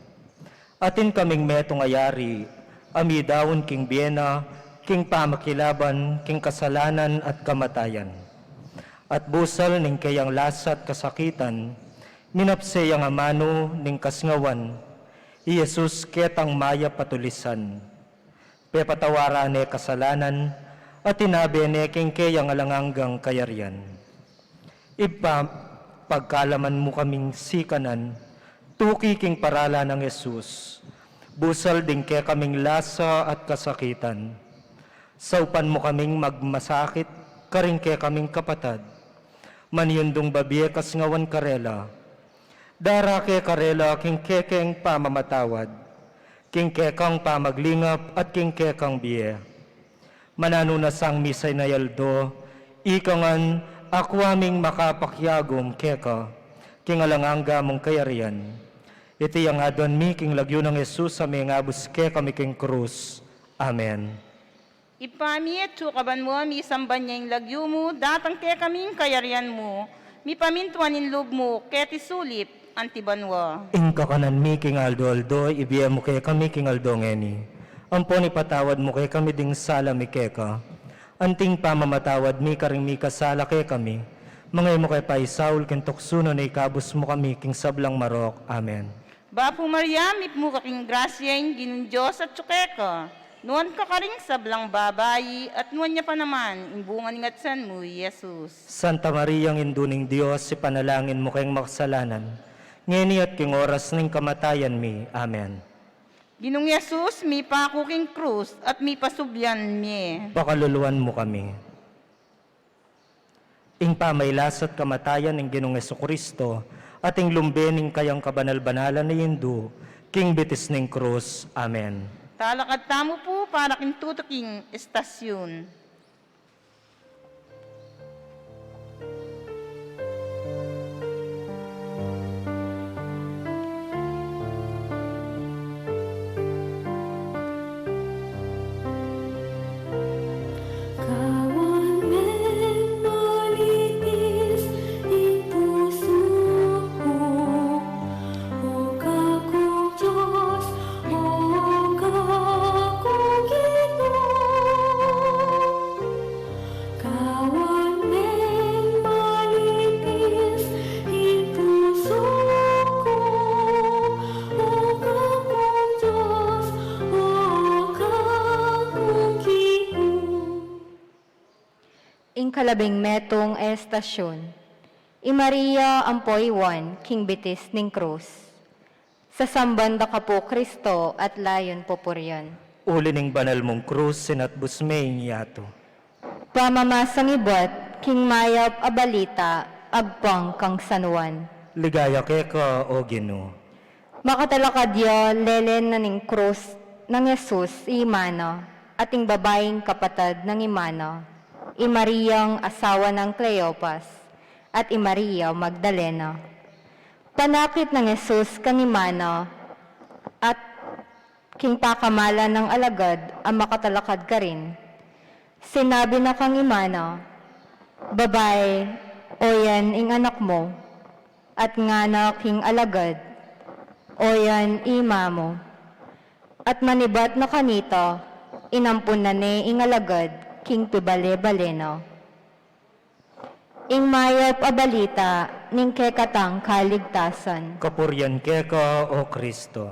Atin kaming metung a yari, a midaun king bie na, king pamakilaban, king kasalanan at kamatayan. At busal ning keyang lasa at kasakitan, minapse yang amanu ning kasngawan, i Jesus ketang mayap a tulisan. Pepatawaran ne kasalanan, at tinabe ne king keyang alang anggang kayarian. Ibpa, pagkalaman mu kaming sikanan, tuki king paralan nang Jesus, busal ding kekaming lasa at kasakitan. Saupan mu kaming magmasakit karing kekaming kapatad, manindung babie kasngawan karela. Dara ke karela king kekeng pamamatawad, king kekang pamaglingap at king kekang bie. Mananu na sang misay na aldo, ika ngan akua ming makapakiagum keka, king alang angga mung kayarian. Iti yang aduan mi king lagyu nang Jesus a mengabus kekami king krus. Amen. Ibpa mi, atsu ka banua, misamban ya ing lagyu mu, datang kekami ing kayarian mu, mipamintuan ing lub mu, keti sulip anti banua. Ing kakanan mi king aldo-aldo, ibie mu kekami king aldo ngeni. Ampon ipatawad mu kekami ding sala mi keka, anti ing pamamatawad mi karing mikasala kekami. Manga e mu ke paisaul king tuksu, nune ikabus mu kami king sablang marok. Amen. Bapu Maria, mipnu ka king grasya, ing Ginung Dios atyu keka. Nuan ka karing sablang babai, at nuan ya pa naman ing bunga ning atsan mu, i Jesus. Santa Maria, Indu ning Dios, ipanalangin mu keng makasalanan, ngeni at king oras ning kamatayan mi. Amen. Ginung Jesus, mipaku king krus at mipasubyan mie. Pakaluluan mu kami. Ing pamailas at kamatayan ning Ginung Jesucristo, at ing lumbe ning kayang kabanal-banalan a Indu, king bitis ning krus. Amen. Talakad tamu pu para king tutuking estasyun. Kawan meng malinis ing pusu ku, O kakung Dios, O kakung Ginu. Kawan meng malinis ing pusu ku, O kakung Dios, O kakung Ginu. Ing kalabing metung a estasyun. I Maria ampo i Juan king bitis ning krus. Sasamban da ka pu, Kristo, at layun pupurian. Uli ning banal mung krus, sinatbus me ing yatu. Pamamasang ibat king mayap a balita agpang kang San Juan. Ligaya keka, O Ginu. Makatalakad ya lele na ning krus nang Jesus i ima na, at ing babaing kapatad nang ima na, i Mariang asawa nang Cleopas, at i Maria Magdalena. Panakit nang Jesus kang ima na, at king pakamalan nang alagad a makatalakad karin, sinabi na kang ima na, Babai, oyan ing anak mu. At ngana king alagad, Oyan i ima mu. At manibat na kanita, inampun na ne ing alagad king pibale-bale na. Ing mayap a balita ning kekatang kaligtasan. Kapurian keka, O Kristo.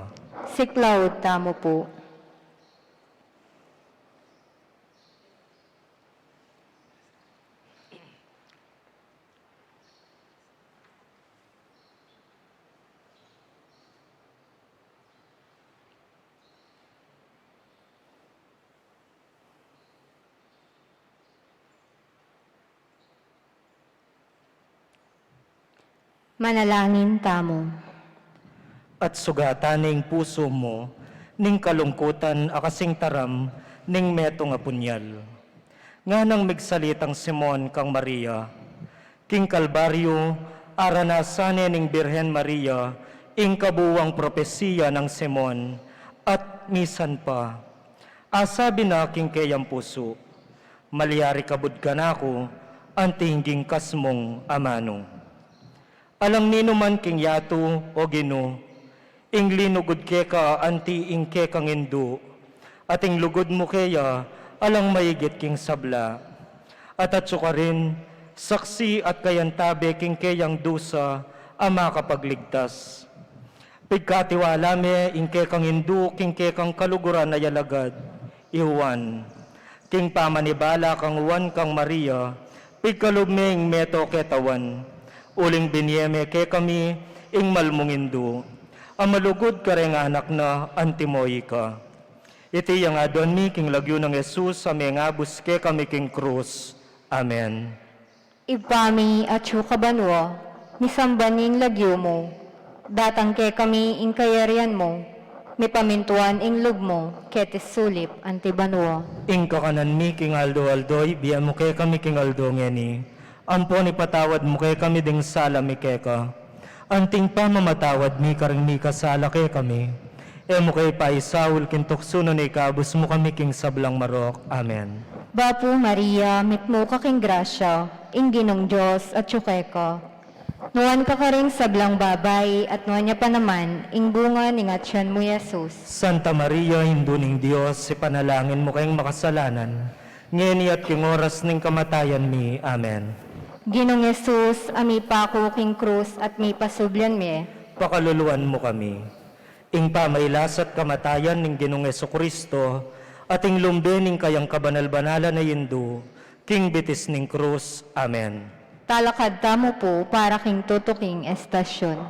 Siklaud tamu pu. Manalangin tamu. At sugatan ne ing pusu mu ning kalungkutan a kasing taram ning metung a punyal. Nganang migsalitang Simon kang Maria, king Kalbaryu, aranasan ne ning Birhen Maria ing kabuang propesiya nang Simon, at misan pa, asabi na king keyang pusu, Malyari kabud kanaku anti ing gingkas mung amanu. Alang ninuman king yatu, O Ginu, ing linugud keka anti ing kekang indu, at ing lugud mu keya alang maigit king sabla. At atsu karin, saksi at kayantabe king keyang dusa a makapagligtas. Pigkatiwala me ing kekang indu king kekang kaluguran a alagad, i Juan. King pamanibala kang Juan kang Maria, pigkalub me ing meto ketawan. Uling binie me kekami ing malmung indu a malugud kareng anak na antimo ika. Iti ing aduan mi king lagyu nang Jesus a mengabus kekami king krus. Amen. Ibpa mi, atsu ka banua, misamban ing lagyu mu, datang kekami ing kayarian mu, mipamintuan ing lub mu, keti sulip anti banua. Ing kakanan mi king aldo-aldo, ibie mu kekami king aldo ngeni, ampon ipatawad mu kekami ding sala mi keka, anting pamamatawad mi karing mikasala kekami. E mu ke paisaul king tuksu nune ikabus mu kami king sablang marok. Amen. Bapu Maria, mitmu ka king grasya, ing Ginung Dios atsu keka. Nuan ka karing sablang babai, at nuan ya pa naman ing bunga ning atian mu, Jesus. Santa Maria, Indu ning Dios, ipanalangin mu keng makasalanan, ngeni at king oras ning kamatayan mi. Amen. Ginung Jesus, a mipaku king krus at mipasubli mie, pakaluluan mu kami. Ing pamailas at kamatayan ning Ginung Jesucristo, at ing lumbe ning kayang kabanal-banalan a Indu, king bitis ning krus. Amen. Talakad tamu pu para king tutuking estasyun.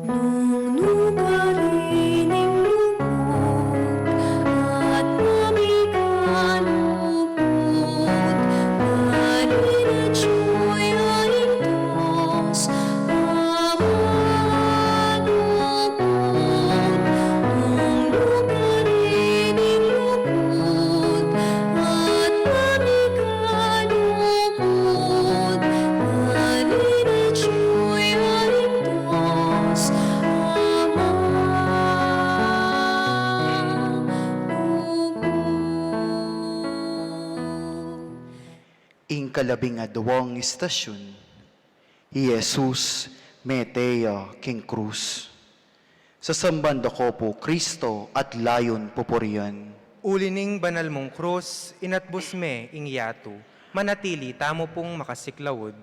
Nung nukarin ing luput at mamikaluput, nanu na tsuya ing Dios a maluput. Nung nukarin ing luput at mamikaluput, nanu na tsuya ing Dios a maluput. Ing kalabing aduang estasyun, i Jesus mete ya king krus. Sasamban da ko pu, Kristo, at layun pupurian. Uli ning banal mung krus, inatbus me ing yatu, manatili tamu pung makasiklaud.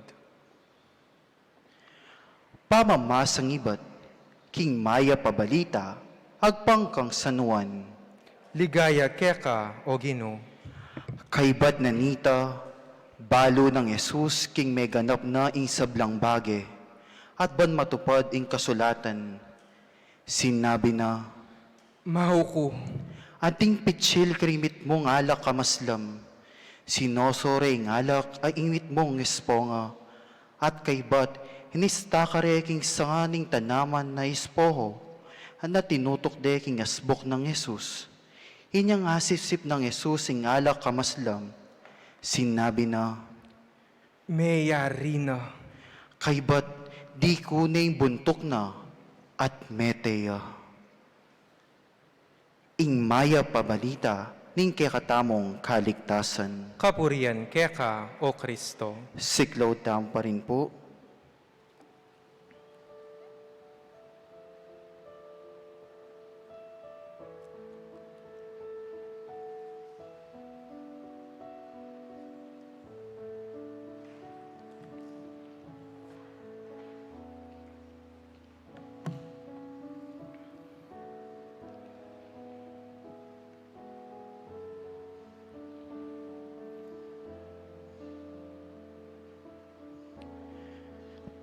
Pamamasang ibat king Mayap a Balita agpang kang San Juan. Ligaya keka, O Ginu. Kaybat na nita, balu nang Jesus king meganap na ing sablang bage, at ban matupad ing kasulatan, sinabi na, Mau ku. Anting pitsil king mitmung alak a maslam, sinosore ing alak a ing mitmung esponga, at kaybat inista kare king sanga ning tanaman a espoho, at tinutuk de king asbuk nang Jesus. Inyang asipsip nang Jesus ing alak a maslam, sinabi na, Meyari na. Kaybat diku ne ing buntuk na, at mete ya. Ing Mayap a Balita ning kekatamung kaligtasan. Kapurian keka, O Kristo. Siklaud tamu pa rin pu.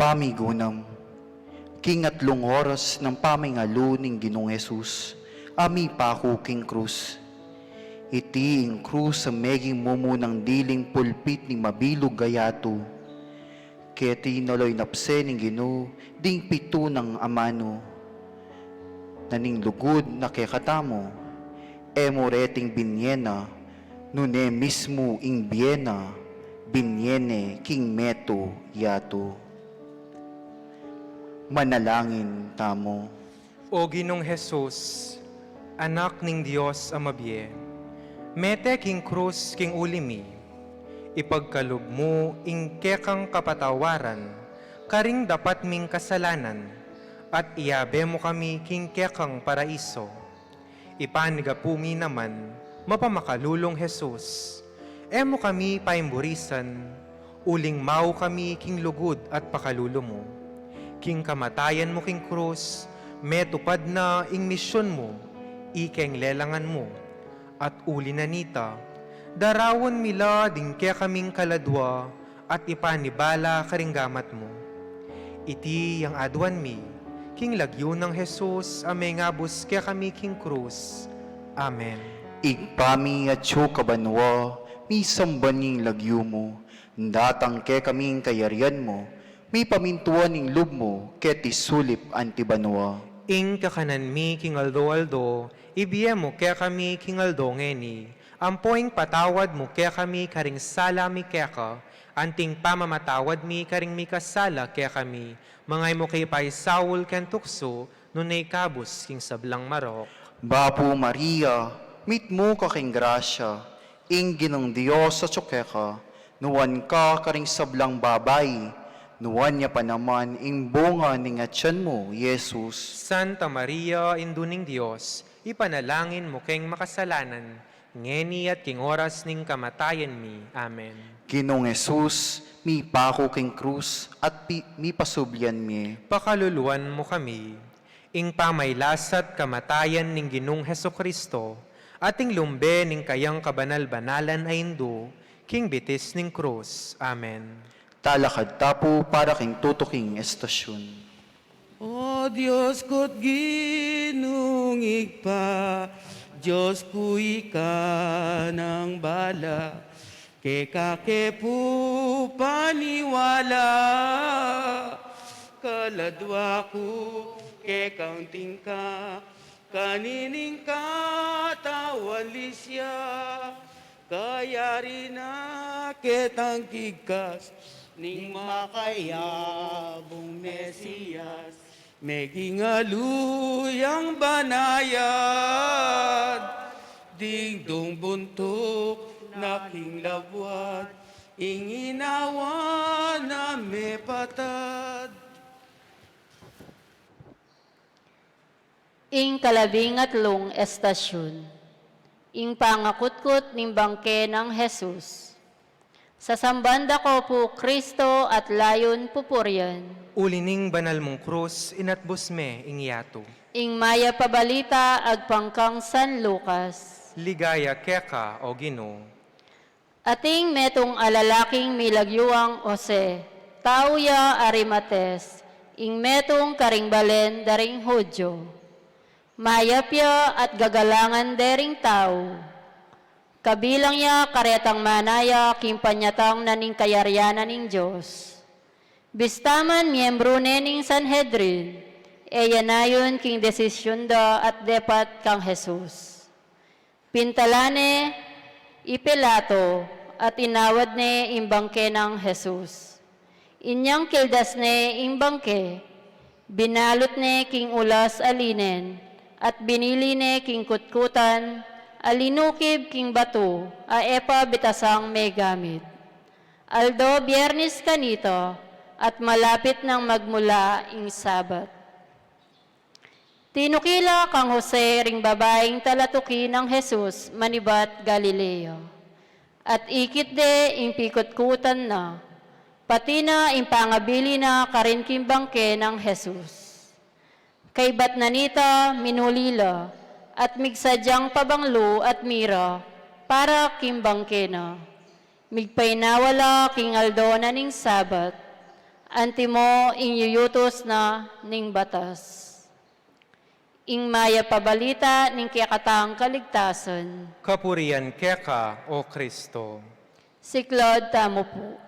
Pamigunam, king atlung oras nang pamingalu ning Ginung Jesus a mipaku king krus. Iti ing krus a meging mumunang diling pulpit ning mabilug a yatu. Keti nolo inapse ning Ginu ding pitu nang amanu, na ning lugud na kekatamu, e mu reting binie na Nune mismu ing bie na, binie ne king metung yatu. Manalangin tamu. O Ginung Jesus, Anak ning Dios a mabie, mete king krus king uli mi, ipagkalub mu ing kekang kapatawaran karing dapat ming kasalanan, at iyabe mu kami king kekang paraiso. Ipanyawad mi naman, mapamakalulung Jesus, e mu kami paimburisan, uling mau kami king lugud at pakalulu mu. King kamatayan mu king krus, metupad na ing misyun mu, ikeng lelangan mu. At uli na nita, daraun mi la ding kekaming kaladua at ipanibala karing gamat mu. Iti yang aduan mi, king lagyu nang Jesus a mengabus kekami king krus. Amen. Ibpa mi, atsu ka banua, misamban ing lagyu mu, datang kekami ing kayarian mu, mipamintuan ing lub mu, keti sulip anti banua. Ing kakanan mi king aldo-aldo, ibie mu kekami king aldo ngeni, ampo ipatawad mu kekami karing sala mi keka, anting pamamatawad mi karing mikasala kekami, manga e mu ke paisaul king tuksu, nune ikabus king sablang marok. Bapu Maria, mitmu ka king grasya, ing Ginung Dios atsu keka, nuan ka karing sablang babai, nuan ya pa naman ing bunga ning atian mu, Jesus. Santa Maria, Indu ning Dios, ipanalangin mu keng makasalanan, ngeni at king oras ning kamatayan mi. Amen. Ginung Jesus, mipaku king krus at pi-, mipasublian mi. Pakaluluan mu kami. Ing pamagkasakit at kamatayan ning Ginung Jesucristo, at ing lumbe ning kayang kabanal-banalan a Indu, king bitis ning krus. Amen. Talakad ta pu para king tutuking estasyun. O Dios ku't Ginung Ibpa, Dios ku ika nang bala, keka ke pu paniwala, kaladua ku kekang tingka, kanining katawan lisya, kayari na ketang kigkas, ning makayabung Mesias, meging aluyang banayad, ding dung buntuk na king labuad, ing inawa na mepatad. Ing kalabing atlung estasyun, ing pangakutkut ning bangke nang Jesus. Sasamban da ko pu Kristo at layun pupurian. Uli ning banal mung krus, inatbus me ing yatu. Ing mayap a balita agpang kang San Lucas. Ligaya keka, o Ginu. Ating metung a lalaking milagyang Jose, tau ya Arimates, ing metung karing balen da ring Judio. Mayap ya at gagalangan de ring tau. Kabilang ya karetang manaya king panyatang na ning kayarian na ning Dios. Bista man miyembru ne ning Sanhedrin, e ya nayun king desisyun da at depat kang Jesus. Pintalan ne i Pilato at inawad ne ing bangke nang Jesus. Inyang kildas ne ing bangke, binalut ne king ulas a linen at binili ne king kutkutan a linukib king batu a e pa bitasang megamit. Aldo Biernis kanita at malapit nang magmula ing Sabat. Tinukila kang Jose ring babaing talatuki nang Jesus manibat Galilea. At ikit de ing pikutkutan na, pati na ing pangabili na karin king bangke nang Jesus. Kaybat na nita, minuli la, at migsadyang pabanglu at mira para king bangke na. Migpainawa la king aldo na ning Sabat, antimo ing yuyutus na ning batas. Ing mayap a balita ning kekatang kaligtasan. Kapurian keka, o Kristo. Siklaud tamu pu.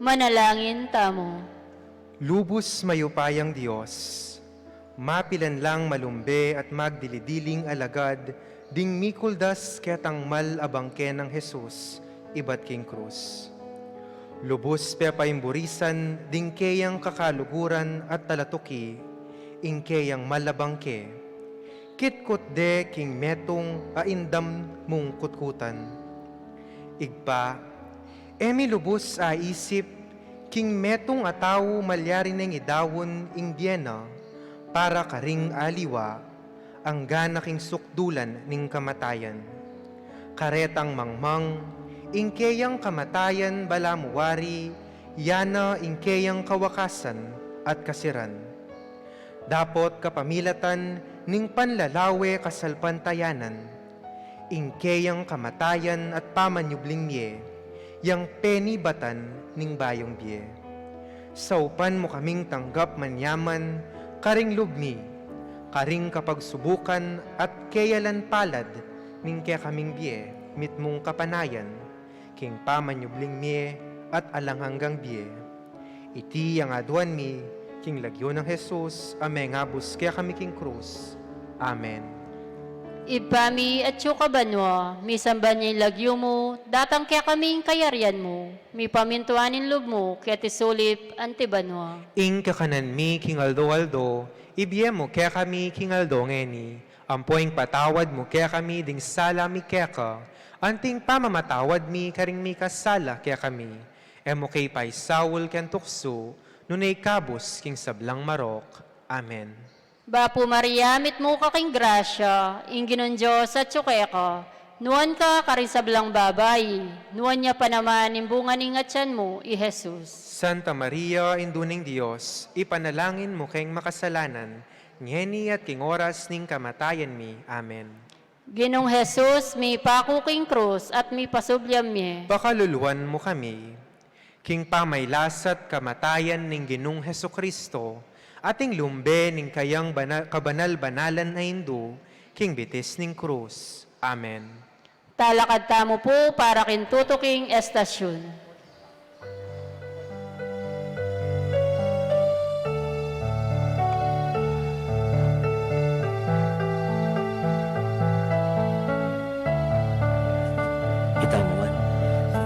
Manalangin tamu. Lubus mayupayang Dios, mapilan lang malumbe at magdili-diling alagad ding mikuldas ketang mal a bangke nang Jesus ibat king krus. Lubus pepaimburisan ding keyang kakaluguran at talatuki ing keyang mal a bangke. Kitkut de king metung a indam mung kutkutan. Ibpa, e mi lubus aisip king metung a tau malyari neng idaun ing bie na para karing aliwa, angga na king sukdulan ning kamatayan. Karetang mangmang, ing keyang kamatayan balamu wari, ya na ing keyang kawakasan at kasiran. Dapot kapamilatan ning panlalawe kasalpantayanan, ing keyang kamatayan at pamanyubling mie, yang penibatan ning bayung bie. Saupan mu kaming tanggap manyaman karing lub mi, karing kapagsubukan at keyalan palad ning kekaming bie mitmung kapanayan, king pamanyubling mie at alang anggang bie. Iti yang aduan mi, king lagyu nang Jesus, a mengabus kekami king krus. Amen. Ibpa mi, atsu ka banua, misamban ya ing lagyu mu, datang kekami ing kayarian mu, mipamintuan ing lub mu, keti sulip anti banua. Ing kakanan mi king aldo-aldo, ibie mu kekami king aldo ngeni, ampo ing patawad mu kekami ding sala mi keka, anti ing pamamatawad mi karing mikasala kekami. E mu ke paisaul king tuksu, nune ikabus king sablang marok. Amen. Bapu Maria, mitmu ka king grasya, ing Ginung Dios atsu keka, nuan ka karing sablang babai, nuan ya pa naman ing bunga ning atian mu, i Jesus. Santa Maria, Indu ning Dios, ipanalangin mu keng makasalanan, ngeni at king oras ning kamatayan mi. Amen. Ginung Jesus, mipaku king krus at mipasubli mie. Pakaluluan mu kami. King pamailasat kamatayan ning Ginung Jesucristo, at ing lumbe ning kayang bana-, kabanal-banalan a Indu, king bitis ning krus. Amen. Talakad tamu pu para king tutuking estasyun. Itamu man.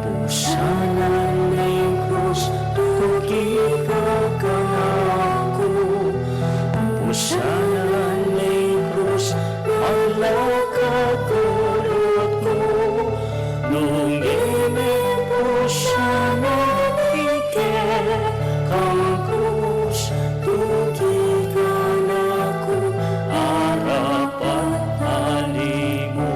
Pusanan ning krus, tuki ka kanaku. Pusanan ning krus, ala ka tulutku. Nung e me pusanan ing kekang krus, tuki kanaku, arapat ali mu.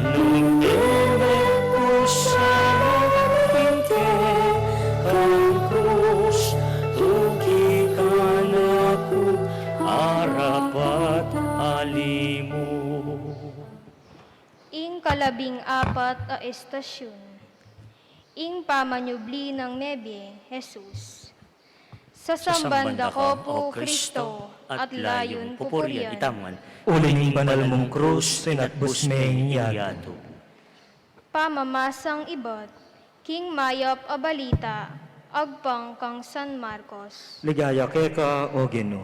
Nung e me pusanan ing kekang krus, tuki kanaku, arapat ali mu. Ing kalabing apat a estasyun. Ing pamanyubli nang mebie Jesus. Sasamban da ka pu, Kristo, at layun pupurian. Itamu man. Uli ning banal mung krus, tinatbus me ing yatu. Pamamasang ibat king mayap a balita agpang kang San Marcos. Ligaya keka, O Ginu.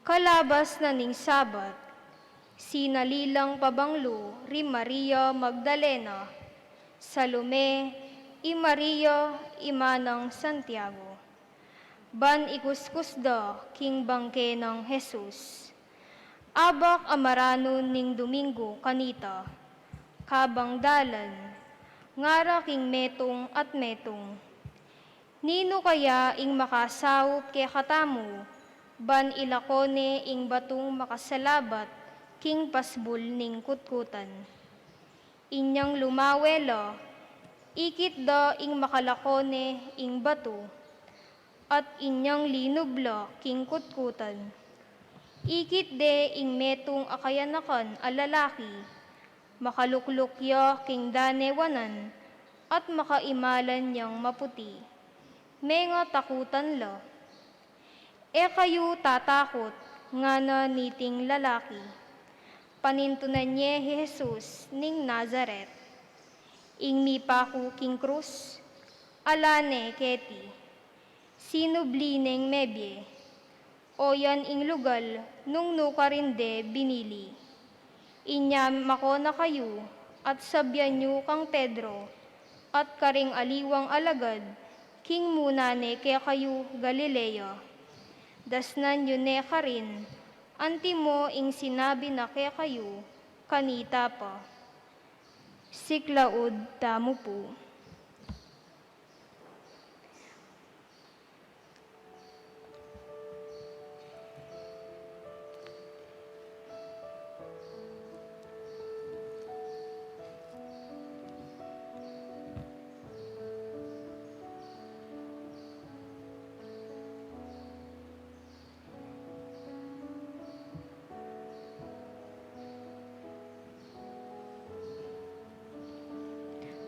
Kalabas na ning Sabat, sinali lang pabanglu ri Maria Magdalena, Salome, i Maria ima nang Santiago, ban ikuskus da king bangke nang Jesus. Abak a maranun ning Duminggu kanita, kabang dalan, ngara king metung at metung, "Ninu kaya ing makasaup kekatamu ban ilako ne ing batung makasalabat king pasbul ning kutkutan?" Inyang lumawe la, ikit da ing makalako ne ing batu, at inyang linub la king kutkutan. Ikit de ing metung a kayanakan a lalaki, makalukluk ya king danewanan, at makaimalan yang maputi. Menga takutan la. "E kayu tatakut," ngana niting lalaki. Panintunan ye i Jesus ning Nazaret, ing mipaku king krus. Ala ne keti, sinubli neng mebie, o yan ing lugal nung nu karin de binili. Inya mako na kayu, at sabian yu kang Pedro, at karing aliwang alagad, king muna ne kekayu Galilea. Dasnan yu ne karin, antimo ing sinabi na kekayu kanita pa. Siklaud tamu pu.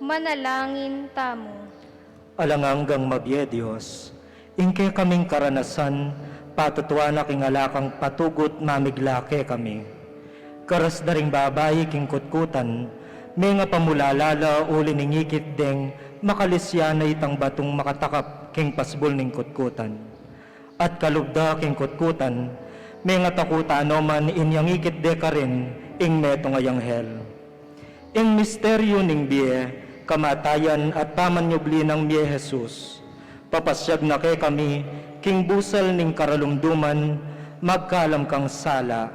Manalangin tamu. Alang anggang mabie Dios, ing kekaming karanasan, patutuan na king ala kang patugut mamigla kekami. Karas da ring babai king kutkutan, menga pamulala la uli ning ikit deng makalisya na itang batung makatakap king pasbul ning kutkutan. At kalub da king kutkutan, menga takutan no man inyang ikit de karin ing metung a anghel. Ing misteryu ning bie, kamatayan at pamanyubli nang mie Jesus, papasyag na kekami king busal ning karalumduman, magkalam kang sala,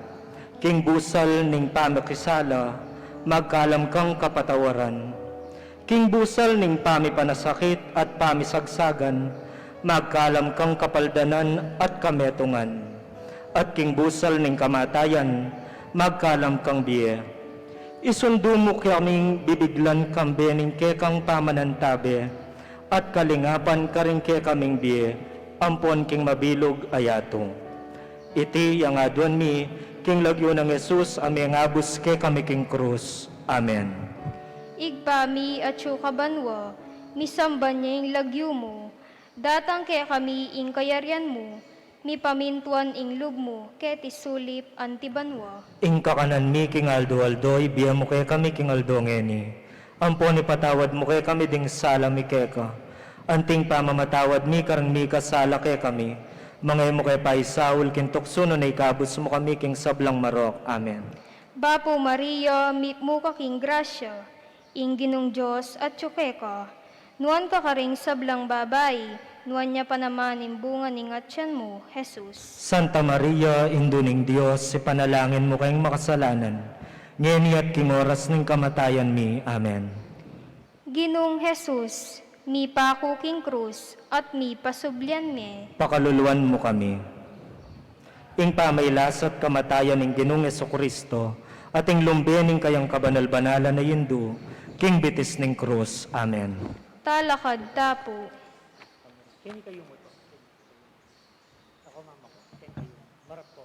king busal ning pamikisala, magkalam kang kapatawaran. King busal ning pamipanasakit at pamisagsagan, magkalam kang kapaldanan at kametungan. At king busal ning kamatayan, magkalam kang bie. Isundu mu kaming bibiglan kambe ning kekang pamanantabe, at kalingapan karing kekaming bie, ampon king mabilug a yatu. Iti ing aduan mi, king lagyu nang Jesus a mengabus kekami king krus. Amen. Ibpa mi, atsu ka banua, misamban ya ing lagyu mu, datang kekami ing kayarian mu, mipamintuan ing lub mu, keti sulip anti banua. Ing kakanan mi king aldo-aldo, ibie mu kekami king aldo ngeni. Ampon ipatawad mu kekami ding sala mi keka, anting pamamatawad mi karing mikasala kekami. Manga e mu ke paisaul king tuksu, nune ikabus mu kami king sablang marok. Amen. Bapu Maria, mitmu ka king grasya, ing Ginung Dios atyu keka. Nuan ka karing sablang babai, nuan ya pa naman ing bunga ning atian mu, Jesus. Santa Maria, Indu ning Dios, ipanalangin mu keng makasalanan, ngeni at king oras ning kamatayan mi. Amen. Ginung Jesus, mipaku king krus at mipasublian me. Pakaluluan mu kami. Ing pamailas at kamatayan ning Ginung Jesucristo, at ing lumbe ning kayang kabanal-banalan a Indu, king bitis ning krus. Amen. Talakad ta pu. Keni kayu mu to. Ako, mama ko. Keni kayu. Marap ko.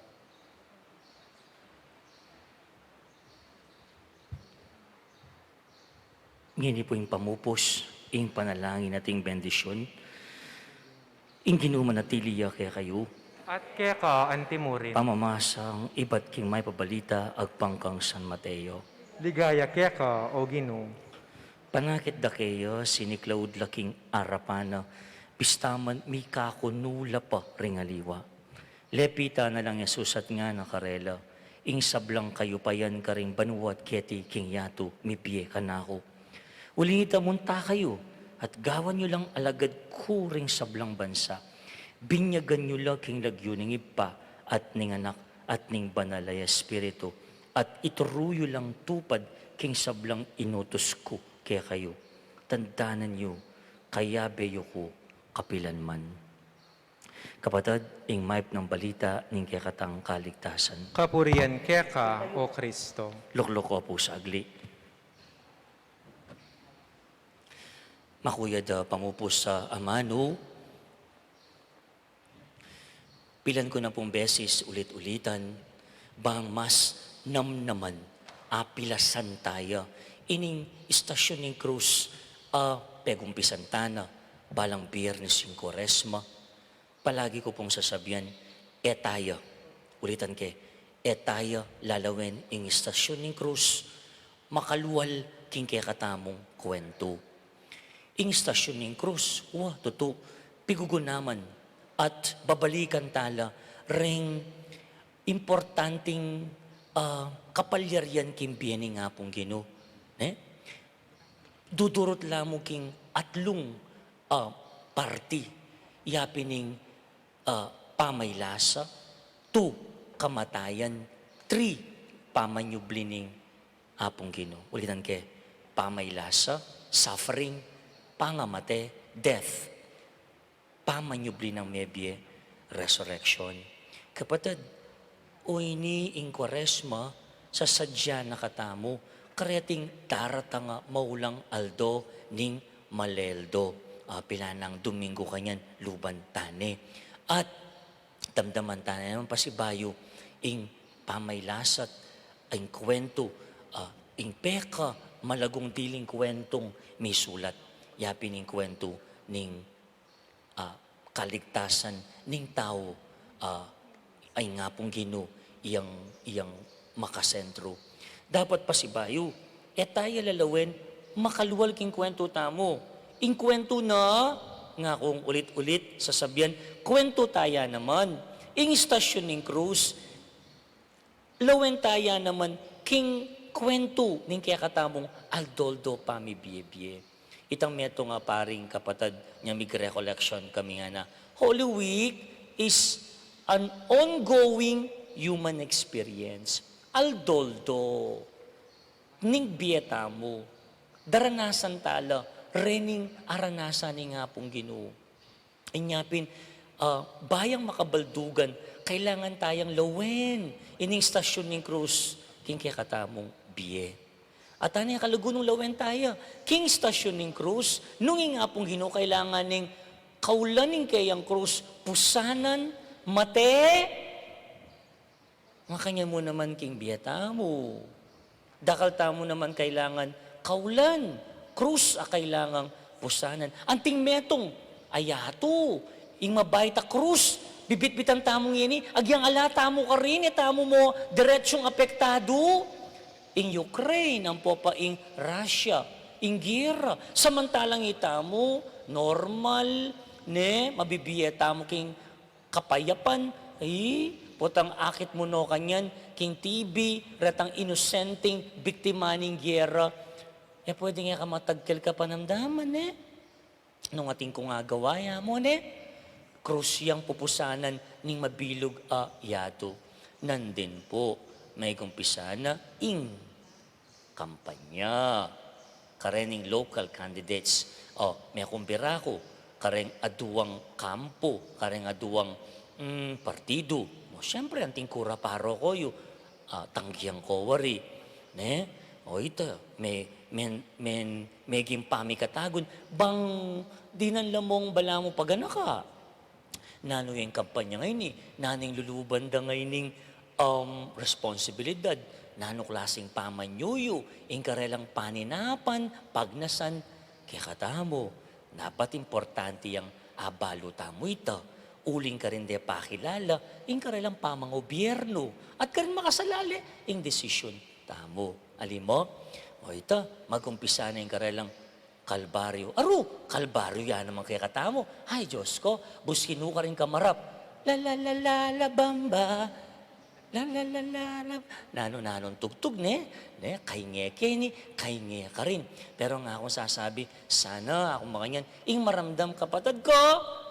Ngeni pu ing pamupus, ing panalangin at ing bendisyun. Ing Ginu manatili ya kekayu. At keka antimurin. Pamamasang ibat king mayap a balita agpang kang San Mateo. Ligaya keka, O Ginu. Panakit da keya, siniklaud la king arapan na, bista man mikakunu la pa ring aliwa. Lepitan na lang Jesus at ngana karela, ing sablang kayupayan karing banua at keti king yatu, mibie kanaku. Uling ita, munta kayu, at gawan yu lang alagad ku ring sablang bansa. Binyagan yu la king lagyu ning Ibpa, at ning Anak, at ning Banal a Espiritu, at ituru yu lang tupad king sablang inutus ku kekayu. Tandanan yu, kayabe yu ku kapilan man. Kapatad, ing mayap nang balita ning kekatang kaligtasan. Kapurian keka, O Kristo. Lukluk ko pu sagli. Makuyad a pamupus a amanu, pilan ku na pung beses ulit-ulitan, bang mas namnaman, apilasan taya ining istasyun ning krus a pegumpisan tana balang Biernes ning Kuaresma. Palagi ku pung sasabian, e taya, ulitan ke, e taya lalawen ing istasyun ning krus, makalual king kekatamung kuwentu. Ing Stasyon ning Krus, wa, tutu, pigugunaman at babalikan tala reng importanting, ah, kapalyarian king bie ning Apung Ginu. Ne? Dudurut la mu king atlung, ah, parti, yapin ing, ah, pamaylasa, two, kamatayan, three, pamanyubli ning Apung Ginu. Ulitan ke, pamaylasa, suffering, pangamate, death, pamanyubli nang mebie, resurrection. Kapatad, o ini ing Kuaresma, sasadya na katamu, kareting daratang a maulang aldo ning maleldo. Ah, pilanang Domingo kanyan, luban tane. At damdaman tane naman pasibayu ing pamaylasat, ing kuwentu, ah, ing peka malagung diling kuwentung misulat, yapin ing kuwentu ning, ah, kaligtasan ning tau, ah, ing Apung Ginu, iyang, iyang makasentru. Dapat pasibayu, e taya lalawen, makalual king kuwentu tamu. Ing kuwentu na, ngakung ulit-ulit sasabian, kuwentu taya naman. Ing Stasyon ning Krus, lawen taya naman king kuwentu ning kekatamung aldo-aldo pamibie-bie. Itang metung a paring kapatad nya, mig-recollection kami ngana, Holy Week is an ongoing human experience. Aldo-aldo ning bie tamu, daranasan tala rening aranasan ning Apung Ginu. Inya pin, ah, bayang makabaldugan, kailangan tayang lawen ining Stasyon ning Krus king kekatamung bie. At ane kalagu nung lawen taya king Stasyon ning Krus, nung ing Apung Ginu kailangan ning kaulan ing keyang krus, pusanan, mate, makanyan mu naman king bie tamu. Dakal tamu naman kailangan kaulan, krus a kailangang pusanan. Anting metung a yatu, ing mabayat a krus, bibitbitan tamu ngeni, agyang ala tamu karin, e tamu mo diretsung apektadu. Ing Ukraine, ampo pa ing Russia, ing gera, samantalang itamu, normal, ne, mabibie tamu king kapayapan, i, potang akit mu no kanyan king T V, retang inosenteng biktima ning gera. E pwedeng e ka matagkel kapanamdaman, ne? Nung atin kung agawa ya mu, ne? Krus yang pupusanan ning mabilug a yatu. Nandin pu, megumpisa na ing kampanya. Karening local candidates, o, mekumpira ku kareng aduang kampu, kareng aduang, mm, partidu. O, siyempre, anting kura paroko yu, ah, tanggihan ko wari, ne? O, ita, me, men, men, meging pamikatagun, bang dinan la mung balamu paganaka. Nanu yang kampanya ngeni, nanu ing luluban da ngening, um, responsibilidad, nanu klaseng pamanyuyu ing karelang paninapan, pagnasan, kekatamu. Dapat importante yang abalu tamu ita, uling karin de pakilala ing karelang pamangobyernu, at karin makasalale ing desisyon tamu. Ali mo? O ita, magumpisa na ing karelang kalbaryo. Aru, kalbaryo ya naman kekatamu. Ay, Diyos ko, buskin mu karing kamarap. La, la, la, la, la, bamba. La, la, la, la, la. Nanu, nanung tugtug, ne? Ne, kainge keni, kainge karin. Pero ngakung sasabi, sana aku makanyan, ing maramdam kapatad ku,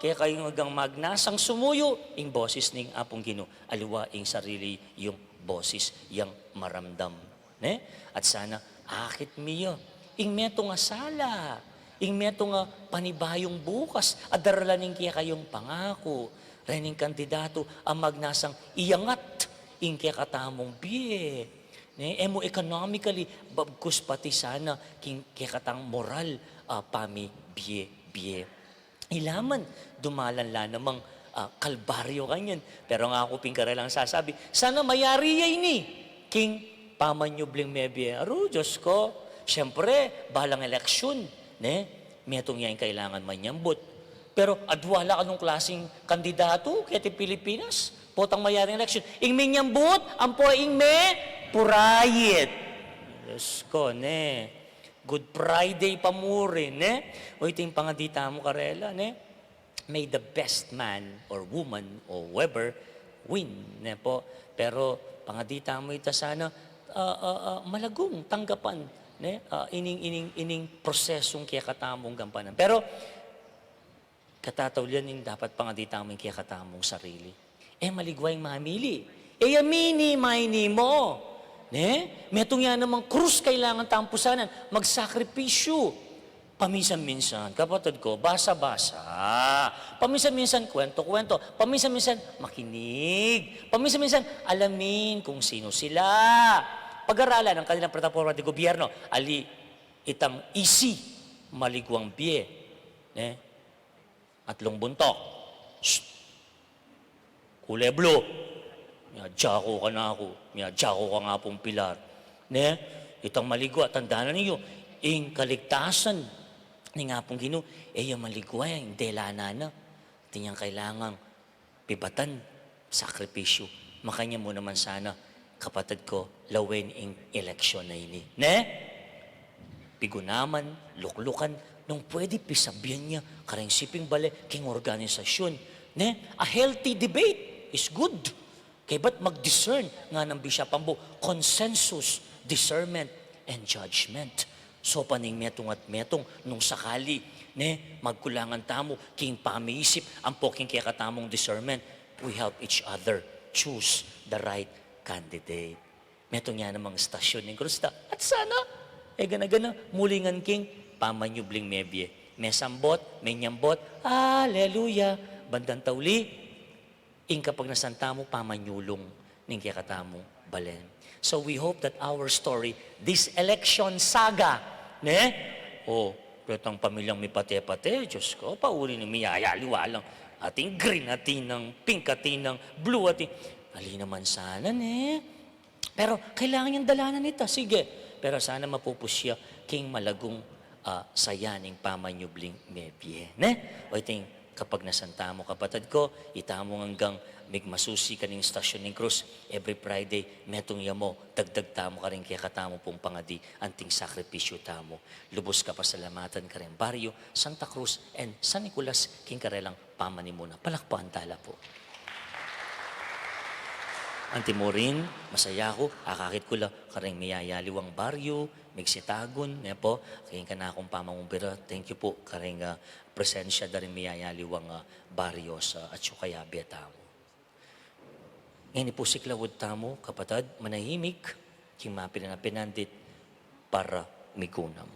kekayung agyang magnasang sumuyu, ing boses ning Apung Ginu, aliwa ing sarili yung boses yang maramdam. Ne? At sana, akit mi ya ing metung a sala, ing metung a panibayung bukas a daralan ning kekayung pangaku rening kandidatu a magnasang iyangat ing kekatamung bie. Ne? E mu economically, bagkus pati sana king kekatang moral a pamibie-bie. Ila man, dumalan la namang, ah, kalbaryo kanyan. Pero ngaku pin karelang sasabi, sana mayari ya ini king pamanyubling mebie. Aru, Diyos ko, siyempre, balang eleksyon, ne? Metung ya ing kailangan manyambut. Pero adwa la anung klaseng kandidatu keti Pilipinas, potang mayaring eleksyon. Ing minyambut, ampo ing me, purayit. Diyos ko, ne? Good Friday pa mu rin, ne? O, iti ing pangadi tamu karela, ne? May the best man or woman or whoever win, ne po? Pero pangadi tamu ita sana, ah, ah, ah, malagung tanggapan, ne? Ah, ining, ining, ining prosesong kekatamung gampanan. Pero katataulian ing dapat pangadi tamu ing kekatamung sarili. E maligwa ing mamili. E ya mini, mini mo. Ne? Metung ya namang krus kailangan tamung pusanan. Magsakripisyu. Paminsan-minsan, kapatad ko, basa-basa. Paminsan-minsan, kwento-kwento. Paminsan-minsan, makinig. Paminsan-minsan, alamin kung sino sila. Pag-aralan ang kanilang plataporma de gobyerno. Ali, itang isi, maligwang bie. Ne? Atlung buntok. Shh! Kulay blue. Miyadya ku kanaku. Miyadya ku kang Apung Pilar. Ne? Itang maligwa, tandanan yu, ing kaligtasan ning Apung Ginu, e ya maligwa, ing delanan na. Atin yang kailangang pibatan, sakripisyu. Makanyan mu naman sana, kapatad ko, lawen ing eleksyon a ini. Ne? Pigunaman, luklukan, nung pwede pisabian ya kareng siping bale king organisasyun. Ne? A healthy debate is good. Kaybat mag-discern nganang bisya pambu, consensus, discernment, and judgment. So, paning metung at metung, nung sakali, ne, magkulangan tamu king pamiisip ampo king kekatamung discernment, we help each other choose the right candidate. Metung ya namang stasyon ning krus ta. At sana, e gana-gana, mulingan king pamanyubling mebie. Mesambot, menyambot, aleluya. Bandang tauli, ing kapagnasan tamu pamanyulung ning kekatamung balen. So we hope that our story, this election saga, ne? O, retang pamilyang mipate-pate, Diyos ko, pauri ning miyayaliwa lang. Ating green, ating pink, ating blue, ating, ali naman sana, ne? Pero kailangan yang dalanan ita, sige. Pero sana mapupus ya king malagung, ah, saya ning pamanyubling mebie, ne? O iting kapagnasan tamu, kapatad ko, itamu ngan gang migmasusi kaning stasyon ning krus, every Friday, metung ya mu, dagdag tamu karing kekatamung pangadi, anting sakripisyu tamu. Lubus kapasalamatan karing baryo Santa Cruz and San Nicolas king karelang pamanimuna. Palakpakan tala pu. Antimurin, masaya ku, akakit ku la karing miyayaliwang baryo, migsitagun, ne pu, king kanakung pamangumbira, thank you pu, karing, ah, presensya da ring miyayaliwang, ah, baryo sa atsu kayabe tamu. Ngeni pu siklaud tamu, kapatad, manahimik, king mapilan a pinandit para migunam.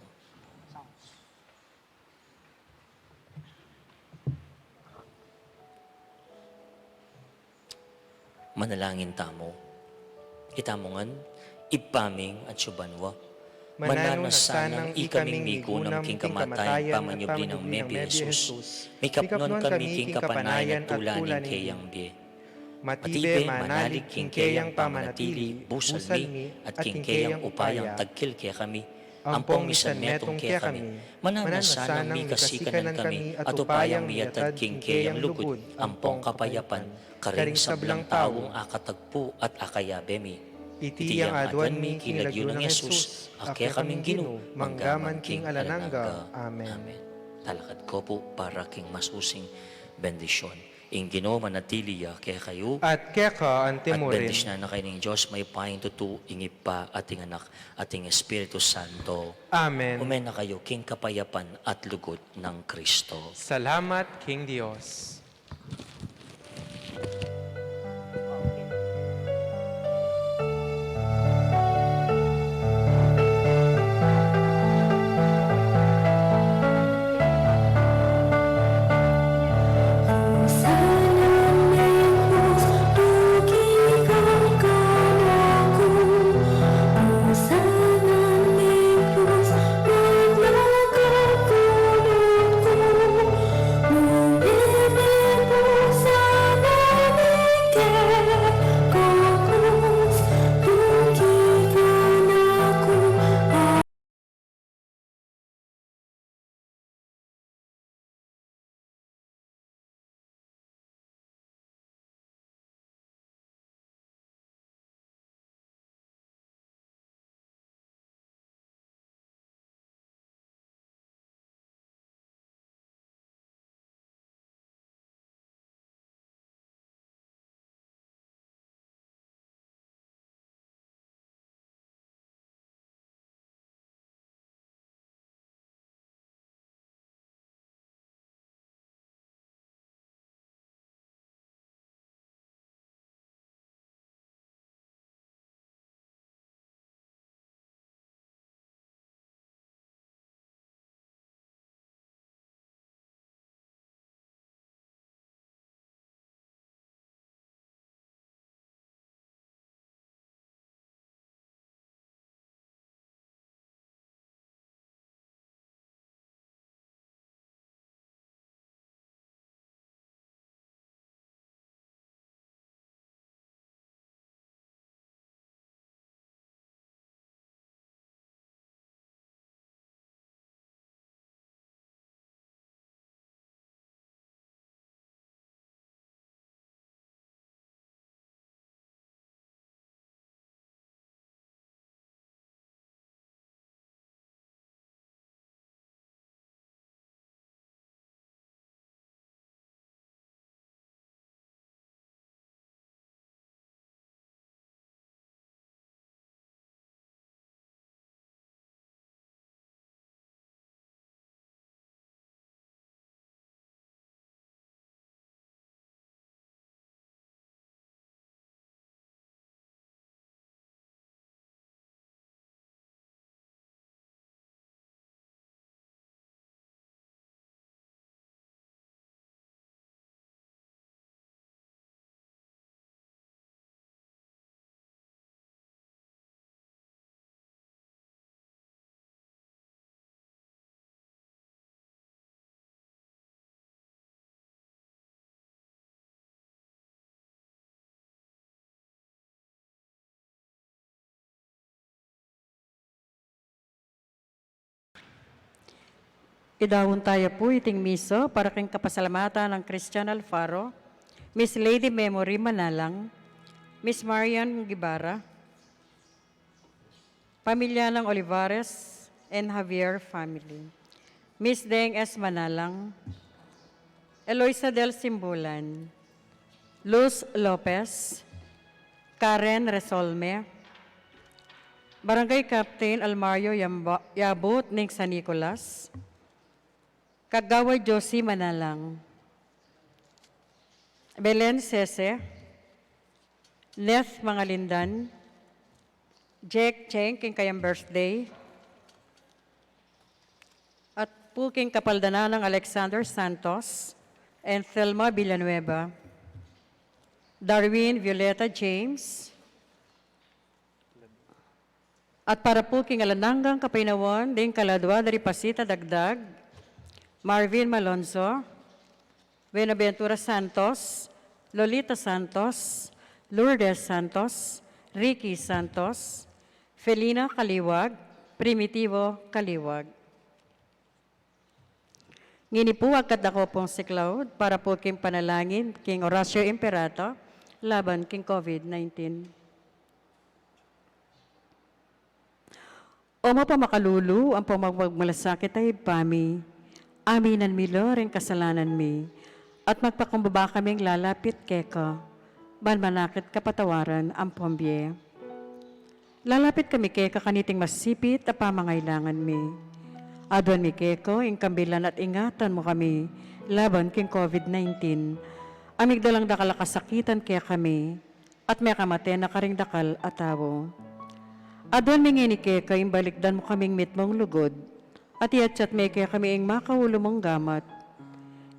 Manalangin tamu. Itamu ngan, Ibpa ming atsu banua, mananu na sanang ikaming migunam king kamatayan pamanyubli nang mebie Jesus. Mikapnun kami king kapanayan at tula ning keyang bie. Matibe manalig king keyang pamanatili, busal mi, at king keyang upayang tagkil kekami. Ampong misan metung kekami, mananu na sanang mikasikanan kami, at upayang miyatad king keyang lugud, ampong kapayapan, karing sablang taung akatagpu at akayabe mi. Iti yang aduan mi king lagyu nang Jesus, a kekaming Ginu, manggaman king alang angga. Amen. Talakad ko pu para king masusing bendisyon. Ing Ginu manatili ya kekayu. At keka antimurin. At bendisyonan na kayu ning Dios mayupayang tutu, ing Ibpa, at ing Anak, at ing Espiritu Santo. Amen. Ume na kayu king kapayapan at lugud nang Kristo. Salamat king Dios. Idaun taya pu iting misa para king kapasalamatan nang Christian Alfaro, Miss Lady Memory Manalang, Miss Marian Guevara, pamilya nang Olivares and Javier family, Miss Deng S. Manalang, Eloisa del Simbulan, Luz Lopez, Karen Resolme, Barangay Captain Almario Yamba-, Yabut ning San Nicolas, Kagawad Josie Manalang, Belen Sese, Neth Mangalindan, Jack Cheng king kayang birthday, at pu king kapaldanan nang Alexander Santos and Thelma Villanueva, Darwin Violeta James, at para pu king alang anggang kapaynawan ding kaladua da ri Pasita Dagdag, Marvin Malonzo, Buenaventura Santos, Lolita Santos, Lourdes Santos, Ricky Santos, Felina Kaliwag, Primitivo Kaliwag. Ngeni pu, agkat da ku pung siklaud para pu king panalangin king Oratio Imperata laban king COVID nineteen. O mapamakalulu ampong mapagmalasakit a Ibpa mi, aminan mi la ring kasalanan mi, at magpakumbaba kaming lalapit keka, ban manakit kapatawaran ampong bie. Lalapit kami keka kaniting masipit a pamangailangan mi. Aduan mi keka ing kambilan at ingatan mu kami laban king COVID nineteen, a migdalang dakal a kasakitan kekami, at mekamate na karing dakal a tau. Aduan mi ngeni keka ing balikdan mu kaming mitmung lugud, at iatsat me kekami ing makaulu mung gamat.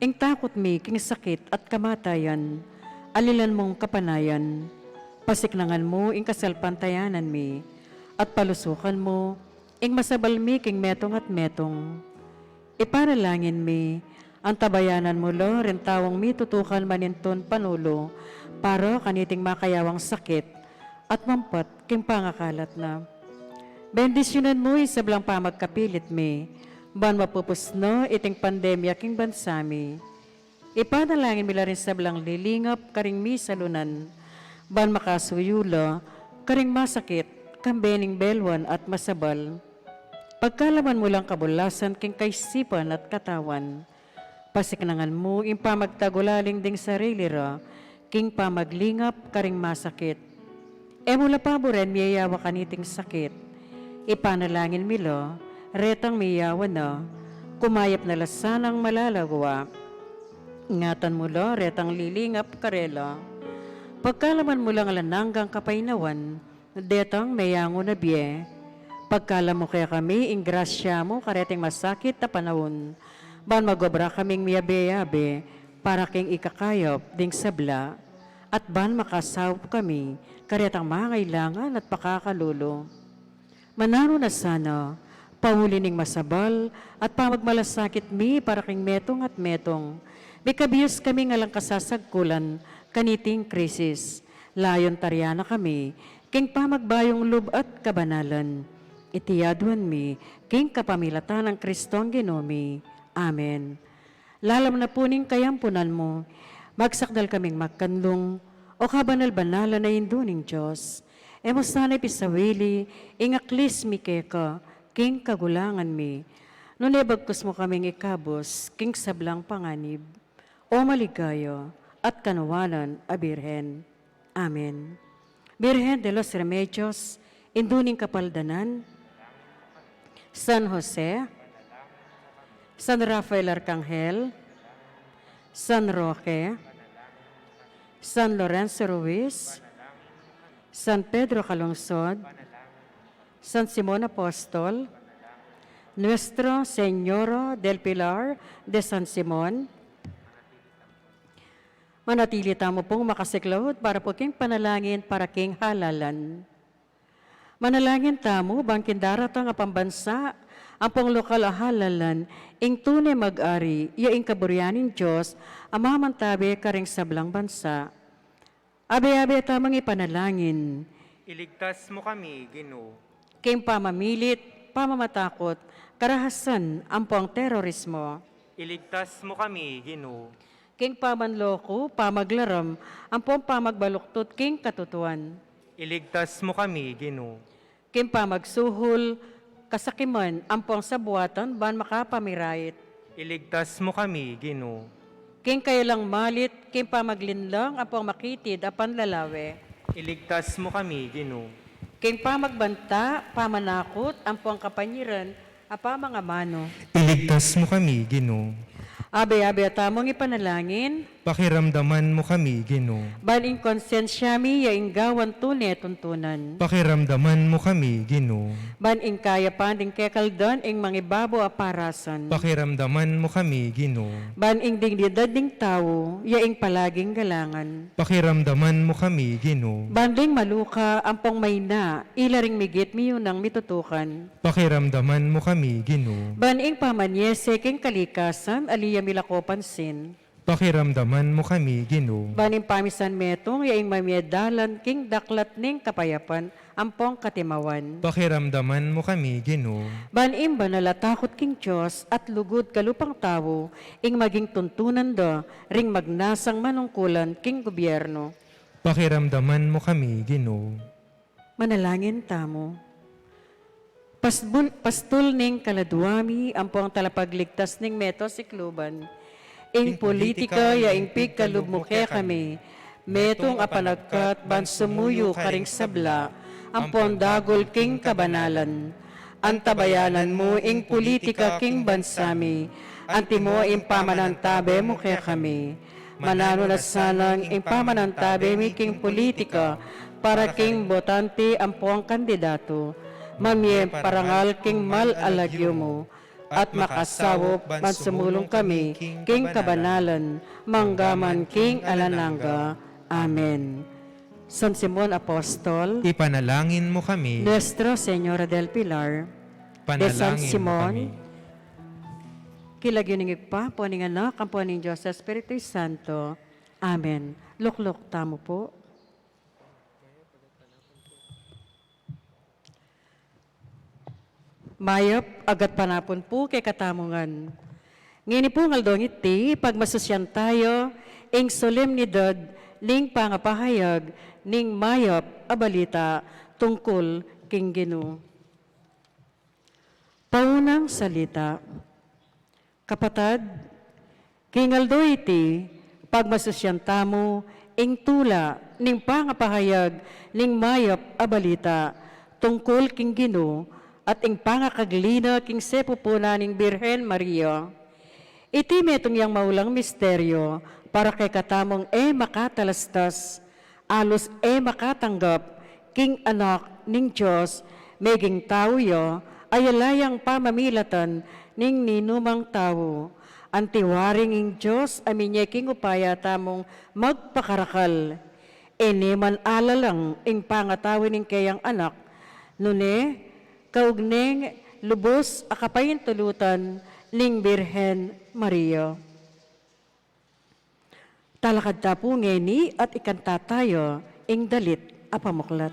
Ing takut mi king sakit at kamatayan, alilan mung kapanayan. Pasiknangan mu ing kasalpantayanan mi, at palusukan mu ing masabal mi king metung at metung. Ipanalangin mi, antabayanan mu la ring taung mitutukan manintun panulu para kaniting makayawang sakit at mampat king pangakalat na. Bendisyunan mu ing sablang pamagkapilit mi, ban mapupus na iting pandemya king bansa mi. Ipanalangin mi la ring sablang lilingap karing misalunan, ban makasuyu la karing masakit, kambe ning belwan at masabal. Pagkalaman mu lang kabulasan king kaisipan at katawan. Pasiknangan mu ing pamagtagulaling ding sarili ra king pamaglingap karing masakit. E mu la paburen miyayawa kaniting sakit. Ipanalangin mi la retang miyayawa na, kumayap na la sanang malagwa. Ingatan mu la retang lilingap karela. Pagkalaman mu lang alang anggang kapaynawan detang meyangu na bie. Pagkalam mu kekami ing grasya mu kareting masakit a panaun, ban magobra kaming miyabe-yabe para king ikakayap ding sabla, at ban makasaup kami karetang mangailangan at pakakalulu. Mananu na sana, pauli ning masabal at pamagmalasakit mi para king metung at metung, mikabius kami ngan lang kasasagkulan kaniting krisis. Layun tarian na kami king pamagbayung lub at kabanalan. Iti aduan mi king kapamilatan nang Kristong Ginu mi. Amen. Lalam na pu ning kayampunan mu, magsakdal kaming magkanlung, o kabanal-banalan a Indu ning Dios. E mu sana ipisawili ing aklis mi keka king kagulangan mi, nune bagkus mu kaming ikabus king sablang panganib, o maligaya at kanuanan a Birhen. Amen. Birhen de los Remedios, Indu ning Kapaldanan, San Jose, San Rafael Arcangel, San Roque, San Lorenzo Ruiz, San Pedro Calungsod, San Simon Apostol, Nuestra Señora del Pilar de San Simon, manatili tamu pung makasiklaud para pu king panalangin para king halalan. Manalangin tamu bang king daratang a pambansa ampong lokal a halalan, ing tune mag-ari ya ing kaburian ning Dios a mamantabe karing sablang bansa. Abe-abe tamung ipanalangin. Iligtas mu kami, Ginu. King pamamilit pamamatakut, karahasan, ampong terorismo. Iligtas mu kami, Ginu. King pamanloko, pamaglaram, ampong pamagbaluktut king katutuan. Iligtas mu kami, Ginu. King pamagsuhul, kasakiman, ampong sabuatan ban makapamirayit. Iligtas mu kami, Ginu. King kayalang malit, king pamaglinlang, ampong makitid a panlalawe. Iligtas mu kami, Ginu. King pamagbanta, pamanakut, ampong kapanyiran a pamangamanu. Iligtas mu kami, Ginu. Abe-abe tamung ipanalangin. Pakiramdaman mu kami, Ginu. Ban ing konsensya mi ya ing gawan tune tuntunan. Pakiramdaman mu kami, Ginu. Ban ing kayapan ding kekaldan ing mangibabo a parasan. Pakiramdaman mu kami, Ginu. Ban ing dignidad ding tau ya ing palaging galangan. Pakiramdaman mu kami, Ginu. Ban ding maluka ampong maina, ila ring migit miyunang mitutukan. Pakiramdaman mu kami, Ginu. Ban ing pamanyese king kalikasan, ali ya milako pansin. Pakiramdaman mu kami, Ginu. Ban ing pamisan metung, ya ing mamie dalan king daklat ning kapayapan, ampong katimawan. Pakiramdaman mu kami, Ginu. Ban ing banal a takut king Dios at lugud kalupang tau, ing maging tuntunan da, ring magnasang manungkulan king gobyerno. Pakiramdaman mu kami, Ginu. Manalangin tamu. Pasbul-, pastul ning kaladua mi, ampong talapagligtas ning meto sikluban. Ing politika ya ing pigkalub mu kekami, metung a panagkat ban sumuyu karing sabla, ampong dagul king kabanalan. Antabayanan mu ing politika king bansa mi, antimo ing pamanantabe mu kekami. Mananu na sanang ing pamanantabe mi king politika para king botante ampong kandidatu. Mamie parangal king mal a lagyu mu, at makasaup ban sumulung kami king kabanalan, manggaman king alang angga. Amen. San Simon Apostol, ipanalangin mu kami. Nuestra Señora del Pilar, de San Simon, panalangin mu kami. King lagyu ning Ibpa, ampo ning Anak, ampo ning Dios Espiritu Santo. Amen. Lukluk tamu pu. Mayap a gatpanapun pu kekatamu ngan. Ngeni pung aldong iti, pagmasusyan tayu ing solemnidad ning pangapahayag ning mayap a balita tungkul king Ginu. Paunang salita. Kapatad, king aldo iti, pagmasusyan tamu ing tula ning pangapahayag ning mayap a balita tungkul king Ginu at ing pangakagli na king sepupunan ning Birhen Maria. Iti metung yang maulang misteryu para kekatamung e makatalastas, alus e makatanggap king Anak ning Dios, meging tau ya, ayala yang pamamilatan ning ninumang tau. Anti waring ing Dios a minye king upaya tamung magpakarakal, e ne man alalang ing pangatau ning keyang Anak, nune kaugneng lubus a kapaintulutan ning Birhen Maria. Talakad ta pu ngeni at ikanta tayu ing dalit a pamuklat.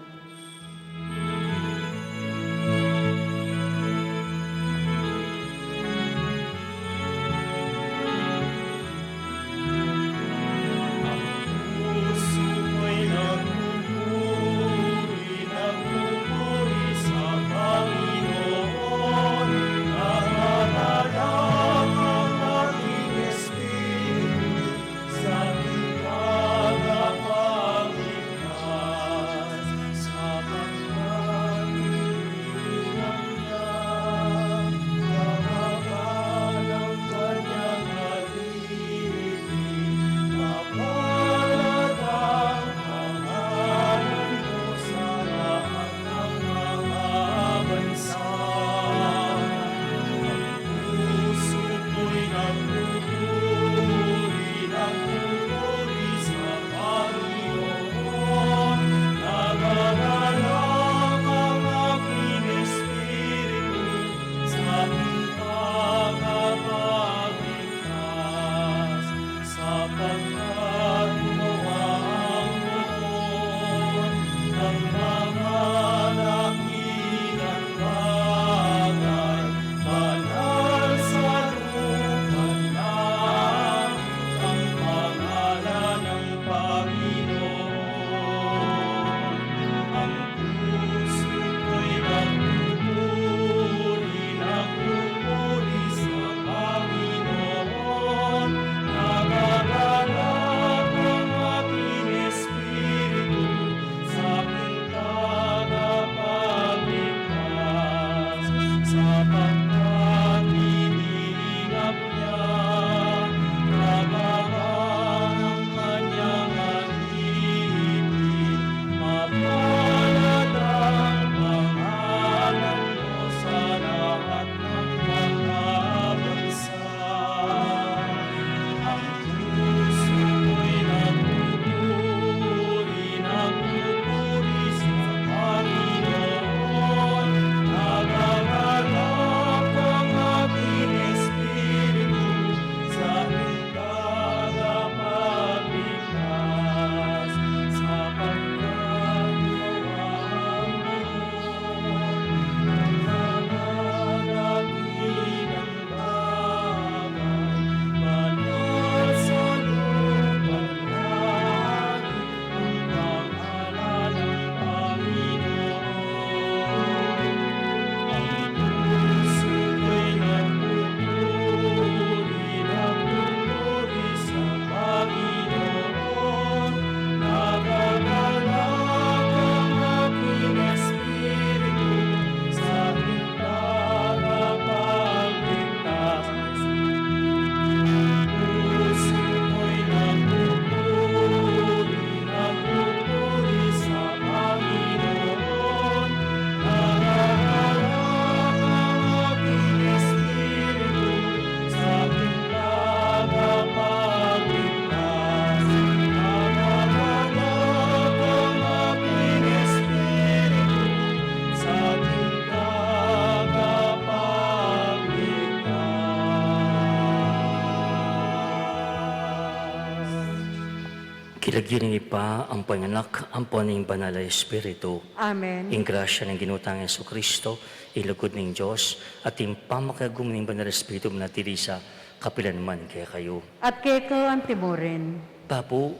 King lagyu ning Ibpa, ampo ning Anak, ampo ning Banal a Espiritu. Amen. Ing grasya ning Ginu tang Jesucristo, ing lugud ning Dios, at ing pamakiagum ning Banal a Espiritu, manatili sa kapilan man kekayu. At keka antimurin. Bapu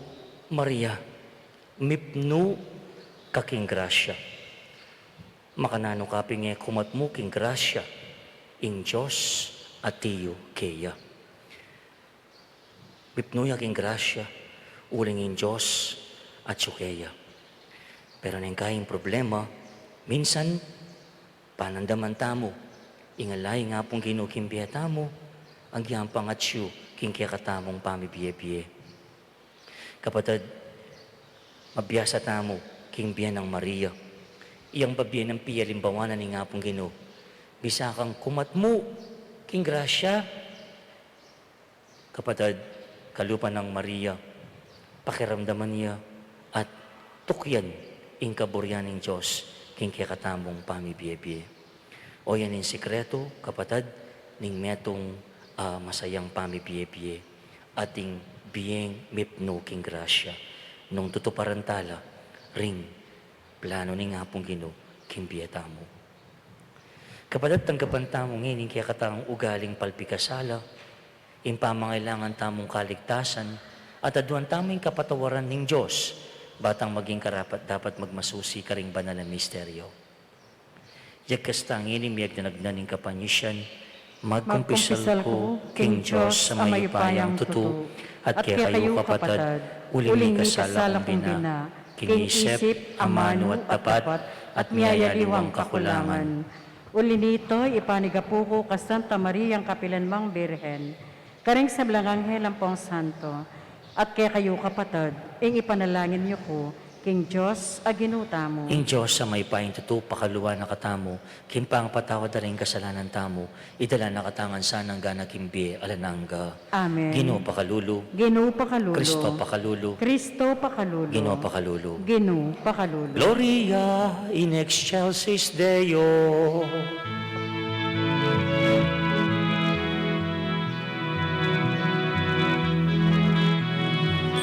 Maria, mipnu ka king grasya. Makananu ka pin e kumat mu king grasya, ing Dios atiu keya. Mipnu ya king grasya, uling ing Dios atyu keya. Pero neng kaya ing problema, minsan, panandaman tamu ing ala ning Apung Ginu king bie tamu, agyang pangatyu king kekatamung pamibie-bie. Kapatad, mabiasa tamu king bie nang Maria. Iyang babie nang pialimbawa na ning Apung Ginu. Bisa kang kumat mu king grasya. Kapatad, kalupa nang Maria, pakiramdaman ya at tukyan ing kaburian ning Dios king kekatamung pamibie-bie. O yan ing sikretu, kapatad, ning metung, ah, masayang pamibie-bie, ating bieng mipnu king grasya, nung tutuparan tala ring planu ning Apung Ginu king bie tamu. Kapatad, tanggapan tamu ngeni ing kekatamung ugaling palpikasala, ing pamangailangan tamung kaligtasan, at aduan tamu ing kapatawaran ning Dios, ba tang maging karapat-dapat magmasusi karing banal a misteryo. Yagkas ta ngeni miyagnanagnan ing kapanisian, magkumpisal ku king Dios a mayupayang tutu, at kekayu kapatad, uling mikasala kung bina, king isip, amanu at dapat, at miyayaliwang kakulangan. Uli nito, ipanigapu ku kang Santa Mariang kapilanmang Birhen, karing sablang anghel ampong santo, at kekayu kapatad, ing ipanalangin yu ku king Dios a Ginu tamu. Ing Dios a mayupayang tutu, pakalulu na katamu king pangapatawad da ring kasalanan tamu, idala na katamu ngan sana king bie alang angga. Amen. Ginu pakalulu. Ginu pakalulu. Kristo pakalulu. Kristo pakalulu. Ginu pakalulu. Ginu pakalulu. Gloria in excelsis Deo.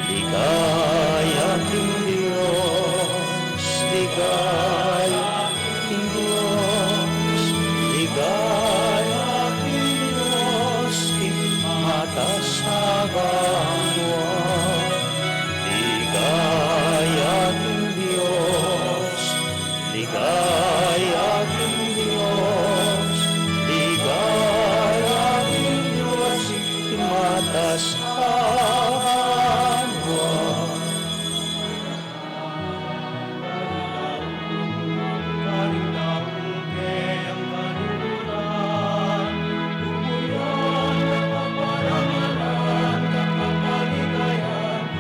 Ligaya king Dios, ligaya king Dios, ligaya king Dios, king matas a banua. Ligaya king Dios, ligaya king Dios, ligaya king Dios, king matas a banua. Ligaya king Dios, ligaya king Dios, ligaya king Dios,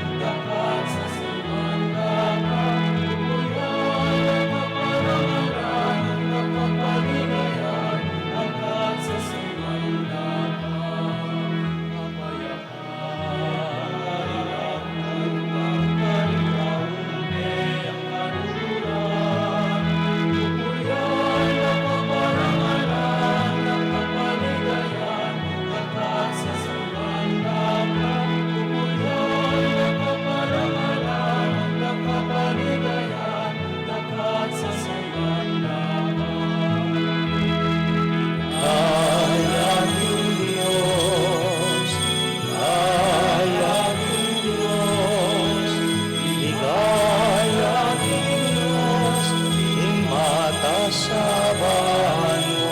king matas a banua. Ligaya king Dios, ligaya king Dios, ligaya king Dios, king matas a banua.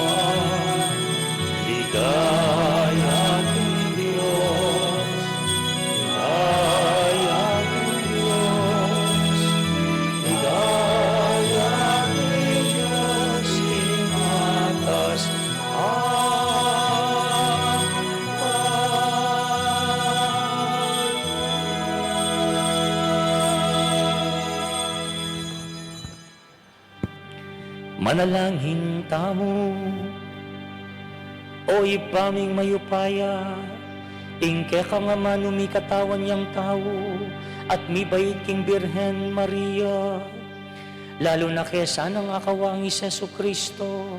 Manalangin tamu. O Ibpa ming mayupaya, ing kekang amanu mikatawan yang tau at mibait king Birhen Maria, lalu na ke sanang akawang i Jesucristo,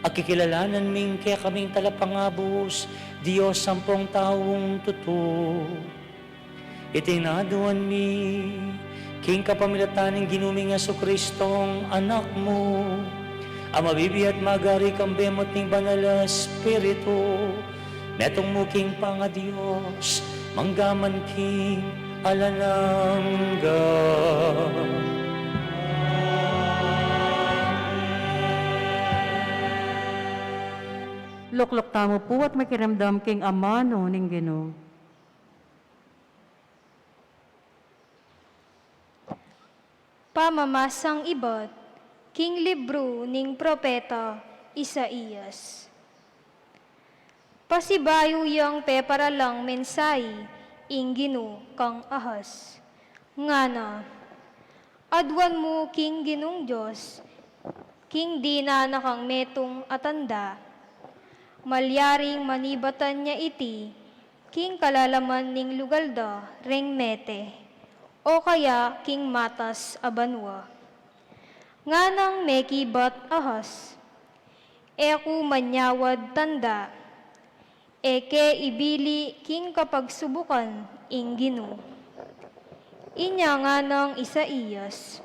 a kikilalanan ming kekaming talapangabus, Dios ampong taung tutu. Iti ing aduan mi, king kapamilatan ning Ginu ming Jesucristong Anak mu, a mabibie at magari kambe mu at ning Banal a Espiritu, metung mu king pangaDios, mangga man king alang angga. Lukluk tamu pu at makiramdam king amanu ning Ginu. Pamamasang ibat king libru ning propeta Isaias. Pasibayu yang peparalang mensahi ing Ginu kang Ahaz, ngana: Aduan mu king Ginung Dios king dinan na kang metung a tanda. Malyaring manibatan ya iti king kalalaman ning lugal da reng mete, o kaya king matas a banua. Nganang mekibat Ahaz, e ku manyawad tanda, e ke ibili king kapagsubukan ing Ginu. Inya nganang Isaias,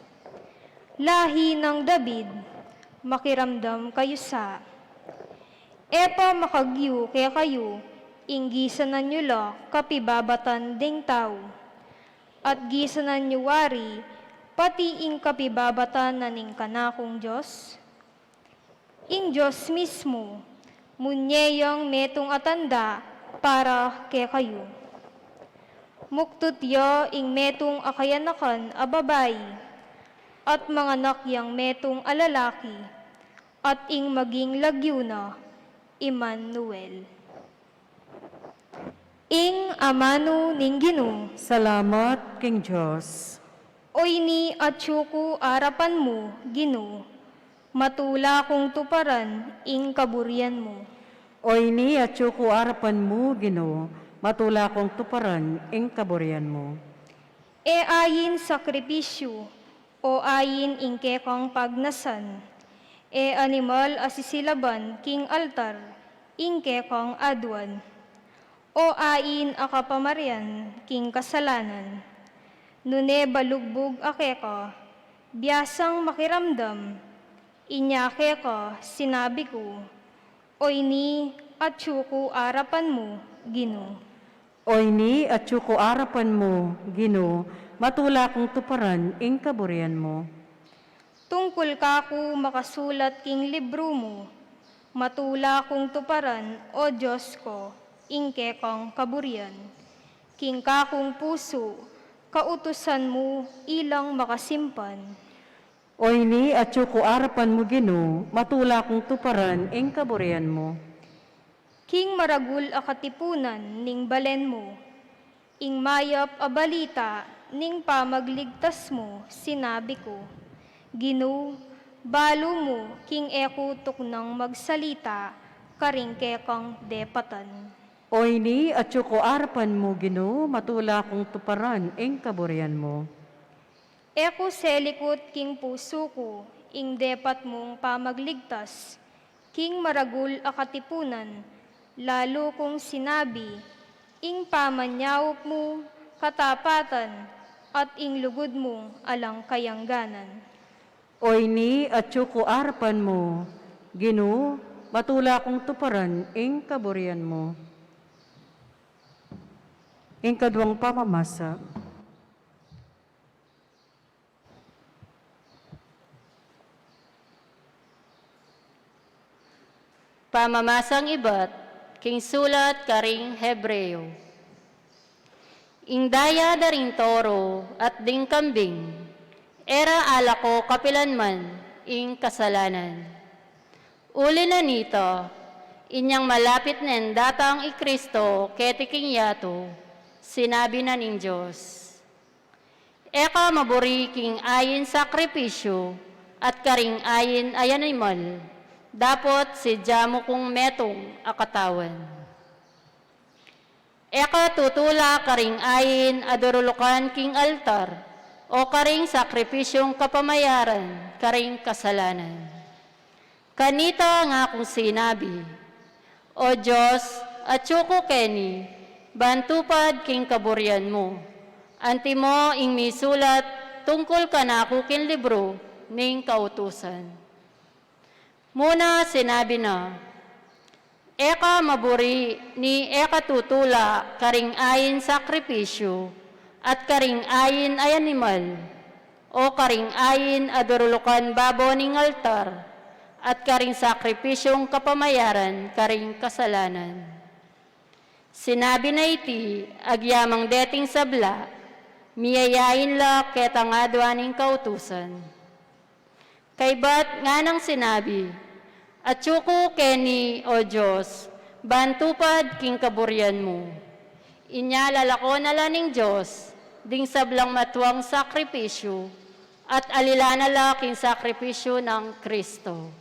lahi nang David, makiramdam kayu sa. E pa makagyu kekayu ing gisanan yu la kapibabatan deng tau, at gisanan yu wari pati ing kapibabatan na ning kanakung Dios? Ing Dios mismu, munye yang metung a tanda para kekayu. Muktut ya ing metung a kayanakan a babai, at manganak yang metung a lalaki, at ing maging lagyu na, Emmanuel. Ing amanu ning Ginu. Salamat king Dios. Oyni atyu ku arapan mu, Ginu, matula kung tuparan ing kaburian mu. Oyni atyu ku arapan mu, Ginu, matula kung tuparan ing kaburian mu. E ain sakripisyu, o ain ing kekang pagnasan, e animal a sisilaban king altar ing kekang aduan, o ain a kapamarian king kasalanan. Nune balugbug a keka, biasang makiramdam, inya keka sinabi ku, Oyni atyu ku arapan mu, Ginu. Oyni atyu ku arapan mu, Ginu, matula kung tuparan ing kaburian mu. Tungkul kaku makasulat king libru mu, matula kung tuparan, O Dios ko, ing kekang kaburian. King kakung pusu, kautusan mu ilang makasimpan. Oyni atyu ku arapan mu, Ginu, matula kung tuparan ing kaburian mu. King maragul a katipunan ning balen mu, ing mayap a balita ning pamagligtas mu, sinabi ku, Ginu, balu mu king e ku tuknang magsalita karing kekang depatan. Oyni atyu ku arapan mu, Ginu, matula kung tuparan ing kaburian mu. E ku selikut king pusu ku ing depat mung pamagligtas, king maragul a katipunan, lalu kung sinabi, ing pamanyaup mu katapatan, at ing lugud mung alang kayangganan. Oyni atyu ku arapan mu, Ginu, matula kung tuparan ing kaburian mu. Ing kaduang pamamasa. Pamamasang ibat king sulat karing Hebreo. Ing daya da ring toro at ding kambing, e ra alako kapilan man ing kasalanan. Uli na nita, inyang malapit neng datang i Kristo keti king yatu, sinabi na ning Dios, E ka maburi king ain sakripisyu at karing ain a animal, dapot sidya mu kung metung a katawan. E ka tutula karing ain a durulukan king altar, o karing sakripisyung kapamayaran karing kasalanan. Kanita ngakung sinabi, O Dios, atyu ku keni, ban tupad king kaburian mu, Antimo ing misulat tungkul kanaku king libru ning kautusan. Muna sinabi na, "E ka maburi ni e ka tutula karing ain sakripisyu, at karing ain a animal, o karing ain a durulukan babo ning altar, at karing sakripisyung kapamayaran karing kasalanan." Sinabi na iti agyamang deting sabla, miyayain la ketang adwa ning kautusan. Kaybat nganang sinabi, "Atyu ku keni, O Dios, ban tupad king kaburian mu." Inya lalako na la ning Dios ding sablang matuang sakripisyu, at alila na la king sakripisyu nang Kristo.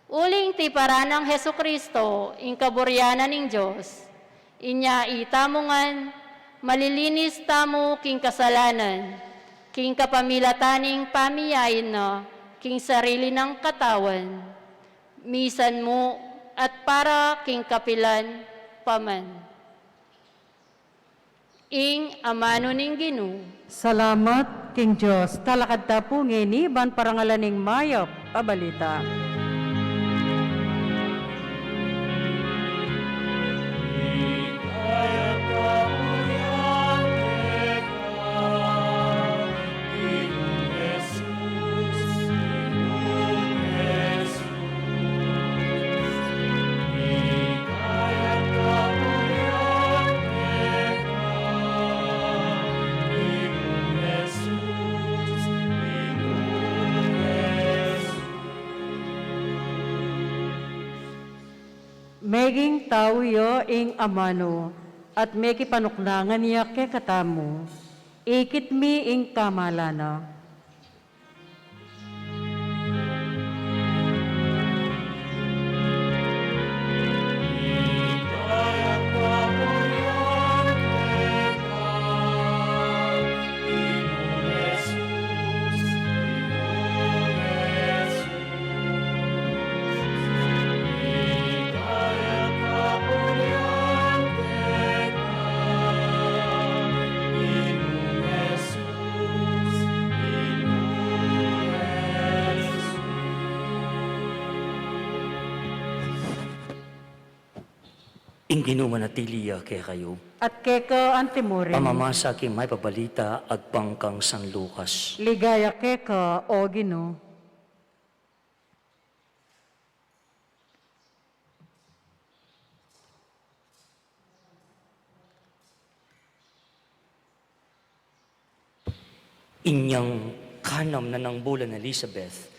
Uling tiparan nang Jesucristo ing kaburian na ning Dios, inya itamu ngan, malilinis tamu king kasalanan, king kapamilatan ning pamiyain na king sarili nang katawan, misan mu at para king kapilan pa man. Ing amanu ning Ginu. Salamat king Dios. Talakad ta pu ngeni ban parangalan ing mayap a balita. Meging tau ya ing amanu, at mekipanuknangan ya kekatamu. Ikit mi ing kamalan na. Ing Ginu manatili ya kekayu. At keka antimurin. Pamamasa king mayap a balita agpang kang San Lucas. Ligaya keka, O Ginu. Inyang kanam na nang bulan Elizabeth,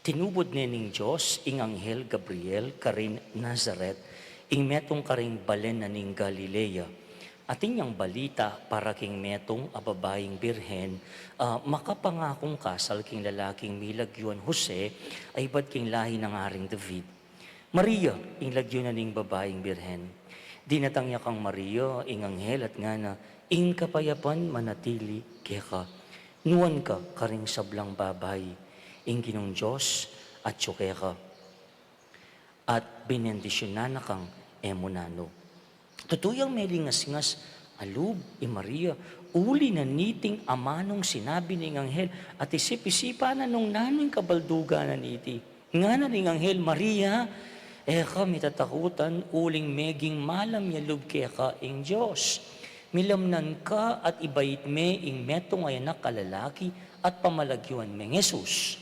tinubud ne ning Dios ing anghel Gabriel karin Nazaret, ing metung karing balen na ning Galilea. Atin yang balita para king metung a babaing birhen, a makapangakung kasal king lalaking milagyuan Jose, a ibat king lahi nang Aring David. Maria ing lagyu na ning babaing birhen. Dinatang ya kang Maria ing anghel at ngana, "Ing kapayapan manatili keka. Nuan ka karing sablang babai, ing Ginung Dios atyu keka, at binendisyunan na kang e mu nanu." Tutu yang melingasngas a lub i Maria, uli na niting amanung sinabi ning anghel, at isip-isipan na nung nanu ing kabaldugan na niti. Ngana ning anghel, "Maria, e ka mitatakutan, uling meging malam ya lub keka ing Dios. Milamnan ka at ibait me ing metung a anak a lalaki at pamalagyuan meng Jesus.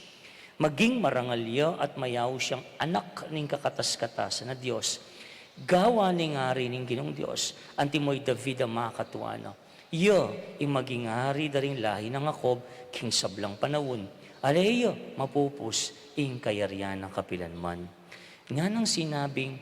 Maging marangal ya at mayaus yang anak ning kakatas-katasan a Dios. Gawan ning ari ning Ginung Dios, antimo i David a makatua na. Iya ing maging ari da ring lahi nang Jacob king sablang panaun. Ale ya mapupus ing kayarian na kapilanman." Nganang sinabing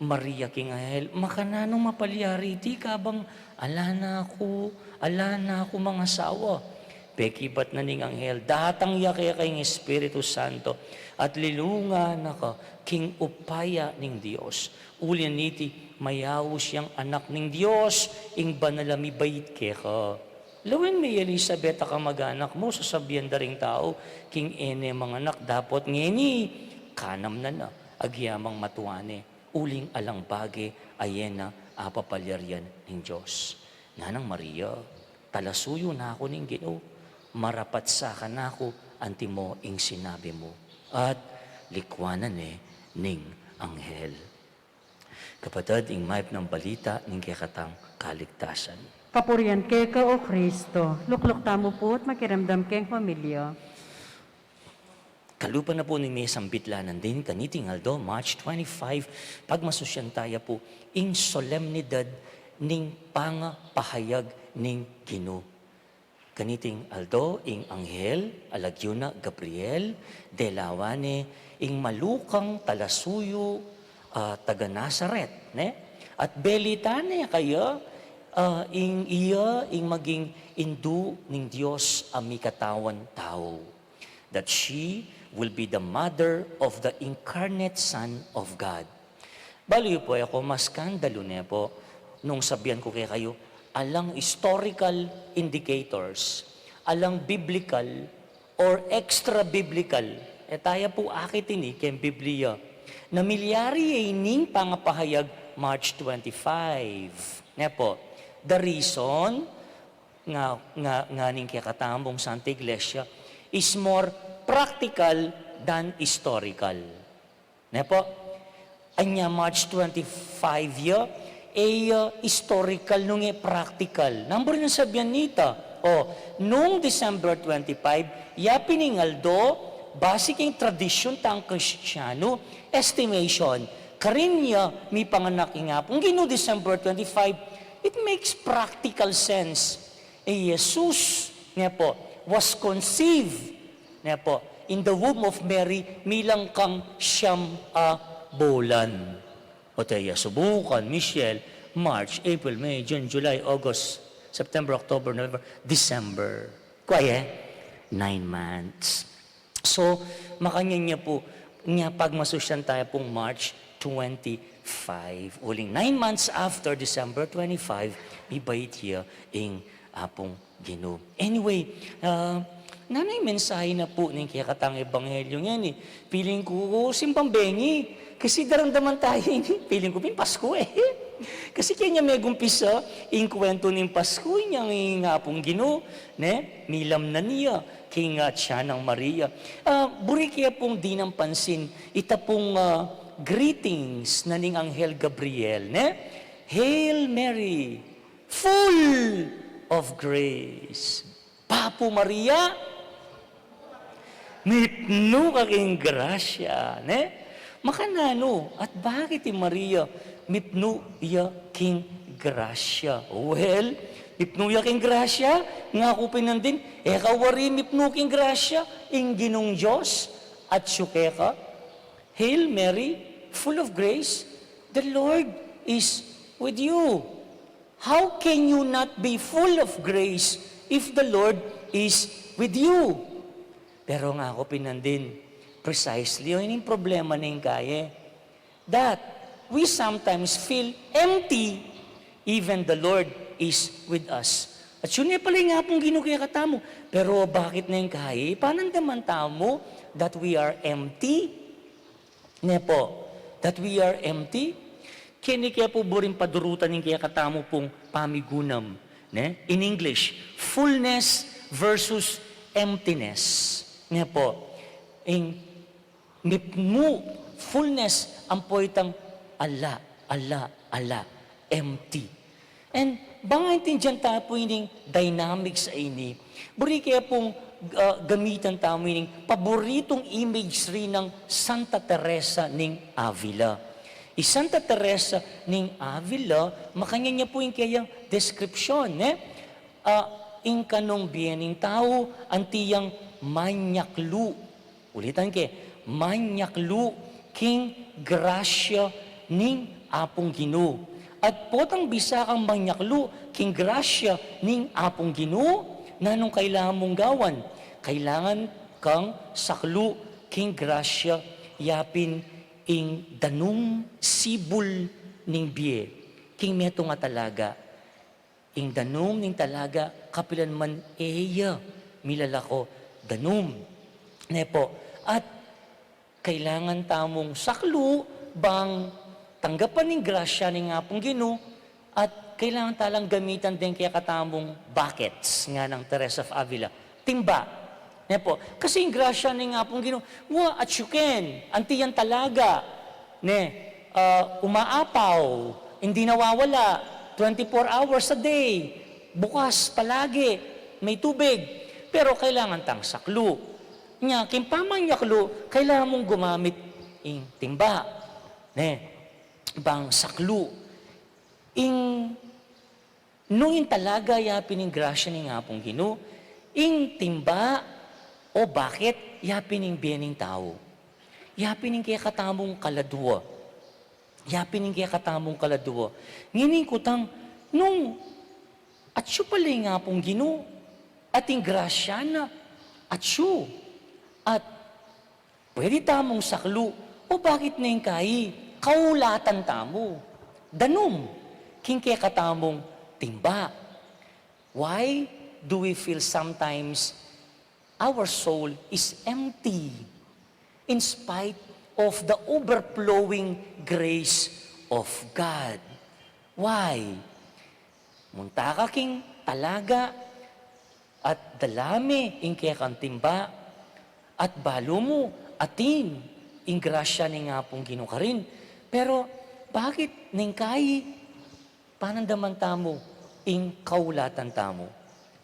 Maria king anghel, "Makananu mapalyari iti kabang ala na ku, ala na ku mangasawa?" Pekibat na ning anghel, "Datang ya keka ing Espiritu Santo, at lilungan na ka king upaya ning Dios. Uli na niti, mayaus yang anak ning Dios, ing banal a mibait keka. Lawen me i Elisabet a kamag-anak mu, sasabian da ring tau, king e ne manganak, dapot ngeni kanam na na, agyamang matua ne, uling alang bage a e na apapalyarian ning Dios." Nganang Maria, Talasuyu na ku ning Ginu, marapat sa kanaku antimo ing sinabi mu. At likwanan ne ning anghel. Kapatad, ing mayap nang balita ning kekatang kaligtasan. Kapurian keka, O Kristo. Lukluk tamu pu't makiramdam keng homilya. Kalupa na pu ning mesang bitlanan din, kaniting aldo, March twenty-five, pagmasusyan taya pu ing solemnidad ning pangapahayag ning Ginu. Kaniting aldo, ing anghel a lagyu na Gabriel, delawan ne ing malukang talasuyu, ah, taga Nazaret, ne? At belitan ne kaya, ah, ing iya ing maging indu ning Dios a mikatawan tau, that she will be the mother of the incarnate Son of God. Balu yu pu, e ku maskandalu, ne pu, nung sabian ku kekayu, alang historical indicators, alang biblical or extra-biblical, e taya pu akit ini keng Biblia, na milyari ya ining pangapahayag March twenty-five. Ne pu, the reason, nga, nga, nganing kekatamung Santa Iglesia is more practical than historical. Ne pu? Anya March twenty-five ya, e ya historical nung e practical. Nanu pu ring sabian nita? O, nung December twenty-five, ya pin ing aldo, base king tradisyun tang Kristiyanu, estimation, karin ya mipanganak ing Apung Ginu December twenty-five, it makes practical sense. I Jesus, ne pu, was conceived, ne pu, in the womb of Mary, milang kang siyam a bulan. O, taya subukan, Michelle, March, April, May, June, July, August, September, October, November, December. Kuaye? Nine months. So, makanyan ya pu, nya pagmasusyan taya pung March twenty-five. Uling nine months after December twenty-five, mibait ya ing Apung Ginu. Anyway, ah, nanu ing mensahe na pu ning kekatang ebanghelyu ngeni? Piling ku, simbang bengi. Kasi daramdaman taya ini, piling ku pin Pasku e. Kasi kenya megumpisa ing kwentu ning Pasku, inyang ing Apung Ginu, ne? Milamnan ya king, ah, tiyan nang Maria. Ah, buri ke pung dinan pansin ita pung, ah, greetings na ning Anghel Gabriel, ne? "Hail Mary, full of grace." Bapu Maria, mipnu ka king grasya, ne? Makananu at bakit i Maria mipnu ya king grasya? Well, mipnu ya king grasya, ngaku pin nandin, e ka wari mipnu king grasya ing Ginung Dios atyu keka? "Hail Mary, full of grace, the Lord is with you." How can you not be full of grace if the Lord is with you? Pero ngaku pin nandin, precisely, o, ini ing problema ning kaye, that we sometimes feel empty even the Lord is with us. At yun e pala ing Apung Ginu kekatamu. Pero bakit neng kaye panandaman tamu that we are empty? Ne pu, that we are empty? Keni ke pu buring padurutan ing kekatamu pung pamigunam, ne? In English, fullness versus emptiness. Ne pu, ing mipnu, fullness, ampo itang ala, ala, ala, empty. And bang aintindian ta pu ining dynamics a ini, buri ke pung, ah, gamitan tamu ining paburitung imagery nang Santa Teresa ning Avila. I Santa Teresa ning Avila, makanyan ya pu ing keyang description, ne? Ah, ing kanung bie ning tau, anti yang manyaklu. Ulitan ke, manyaklu king grasya ning Apung Ginu. At potang bisa kang manyaklu king grasya ning Apung Ginu, nanung kailangan mung gawan? Kailangan kang saklu king grasya, yapin ing danum sibul ning bie king metung a talaga. Ing danum ning talaga, kapilan man e ya milalako danum. Ne pu? At kailangan tamung saklu bang tanggapan ing grasya ning Apung Ginu at kailangan ta lang gamitan deng kekatamung buckets, nganang Teresa of Avila. Timba. Ne pu? Kasi ing grasya ning Apung Ginu, wa, atyu ken, anti yang talaga, ne, ah, umaapaw, hindi nawawala, twenty-four hours a day, bukas palagi, may tubig. Pero kailangan tang saklu. Nya, king pamanyaklu, kailangan mung gumamit ing timba. Ne, bang saklu. Ing, nung ing talaga yapin ing grasya ning Apung Ginu, ing timba o bucket yapin ing bie ning tau. Yapin ing kekatamung kaladua. Yapin ing kekatamung kaladua. Ngeni ing kutang, nung atyu pala ing Apung Ginu, at ing grasya na, atyu, at pwede tamung saklu, o bakit ne ing kai, kaulatan tamu, danum, king kekatamung timba. Why do we feel sometimes our soul is empty in spite of the overflowing grace of God? Why? Munta ka king talaga at dala me ing kekang timba, at balu mu atin ing grasya ning Apung Ginu karin. Pero bakit ne ing kai, panandaman tamu ing kaulatan tamu?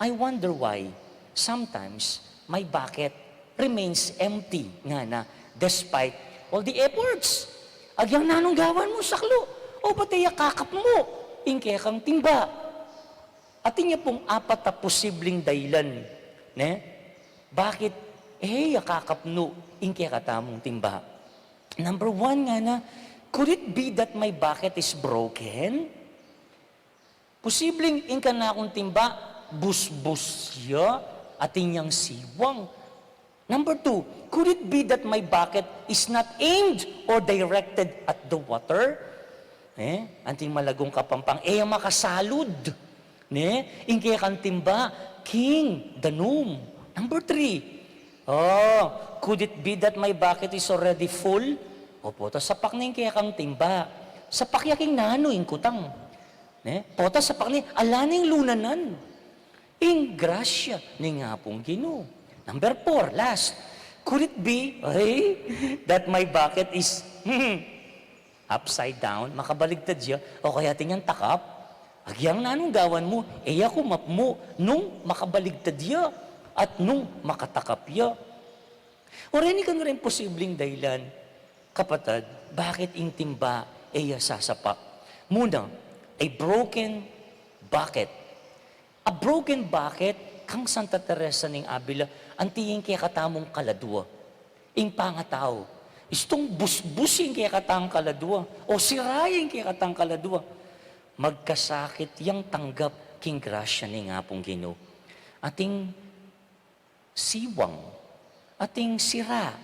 I wonder why sometimes my bucket remains empty, ngana, despite all the efforts. Agyang nanung gawan mu saklu, o ba't e ya kakapnu ing kekang timba? Atin ya pung apat a posibling dahilan, ne? Bakit e ya kakapnu ing kekatamung timba? Number one, ngana, could it be that my bucket is broken? Posibling ing kanakung timba, busbus ya, atin yang siwang. Number two, could it be that my bucket is not aimed or directed at the water? Eh, anting malagung Kapampangan, e ya makasalud, ne, ing kekang timba king danum. Number three, oh, could it be that my bucket is already full? O, pota sapak ne ing kekang timba. Sapak ya king nanu ing kutang? Ne? Pota sapak ne, ala ne ing lunanan. Ing grasya ning Apung Ginu. Number four, last. Could it be, ay, that my bucket is, hmm, upside down, makabaligtad ya, o kaya atin yang takap? Agyang nanung gawan mu, e ya kumapmu nung makabaligtad ya, at nung makatakap ya. O reni kanu ring posibleng dahilan, kapatad, bakit ing timba e ya sasapak? Muna, a broken bucket. A broken bucket, kang Santa Teresa ning Avila, anti ing kekatamung kaladua. Ing pangatau, istung busbus ing kekatang kaladua, o sira ing kekatang kaladua. Magkasakit yang tanggap king grasya ning Apung Ginu. Ating siwang, ating sira,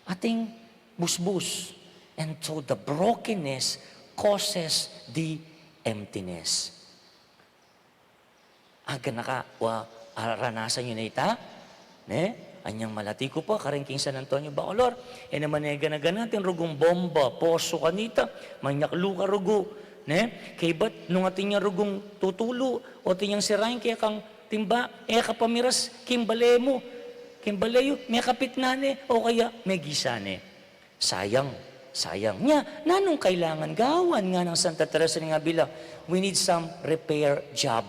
ating busbus. And so the brokenness causes the emptiness. Aga na ka, wa, aranasan yu na ita? Ne? Anyang malati ku pa, karin king San Antonio, Bacolor. E naman e gana-gana, atin rugung bomba, poso kanita, manyaklu ka rugu. Ne? Kaybat, nung atin yang rugung tutulu, o atin yang sira ing kekang timba, e ka pamiras king bale mu, king bale yu, mekapit na ne, o kaya megisa ne. Sayang, sayang. Nya, nanung kailangan gawan, nganang Santa Teresa ning Avila? We need some repair job.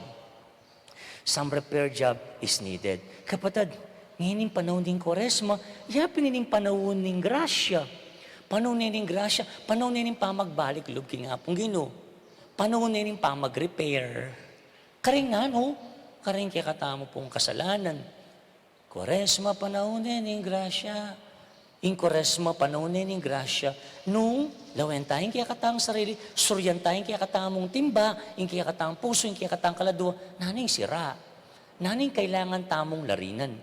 Some repair job is needed. Kapatad, ngeni ing panaun ning Kuaresma, yapin ining panaun ning grasya. Panaun ne ning grasya, panaun ne ning pamagbalik lub king Apung Ginu. Panaun ne ning pamag-repair. Karing nanu, karing kekatamu pung kasalanan. Kuaresma, panaun ne ning grasya. Ing Kuaresma, panaun ne ning grasya. Nung lawen ta ing kekatang sarili, suryan ta ing kekatamung timba, ing kekatang pusu, ing kekatang kaladua, nanu ing sira? Nanu ing kailangan tamung larinan?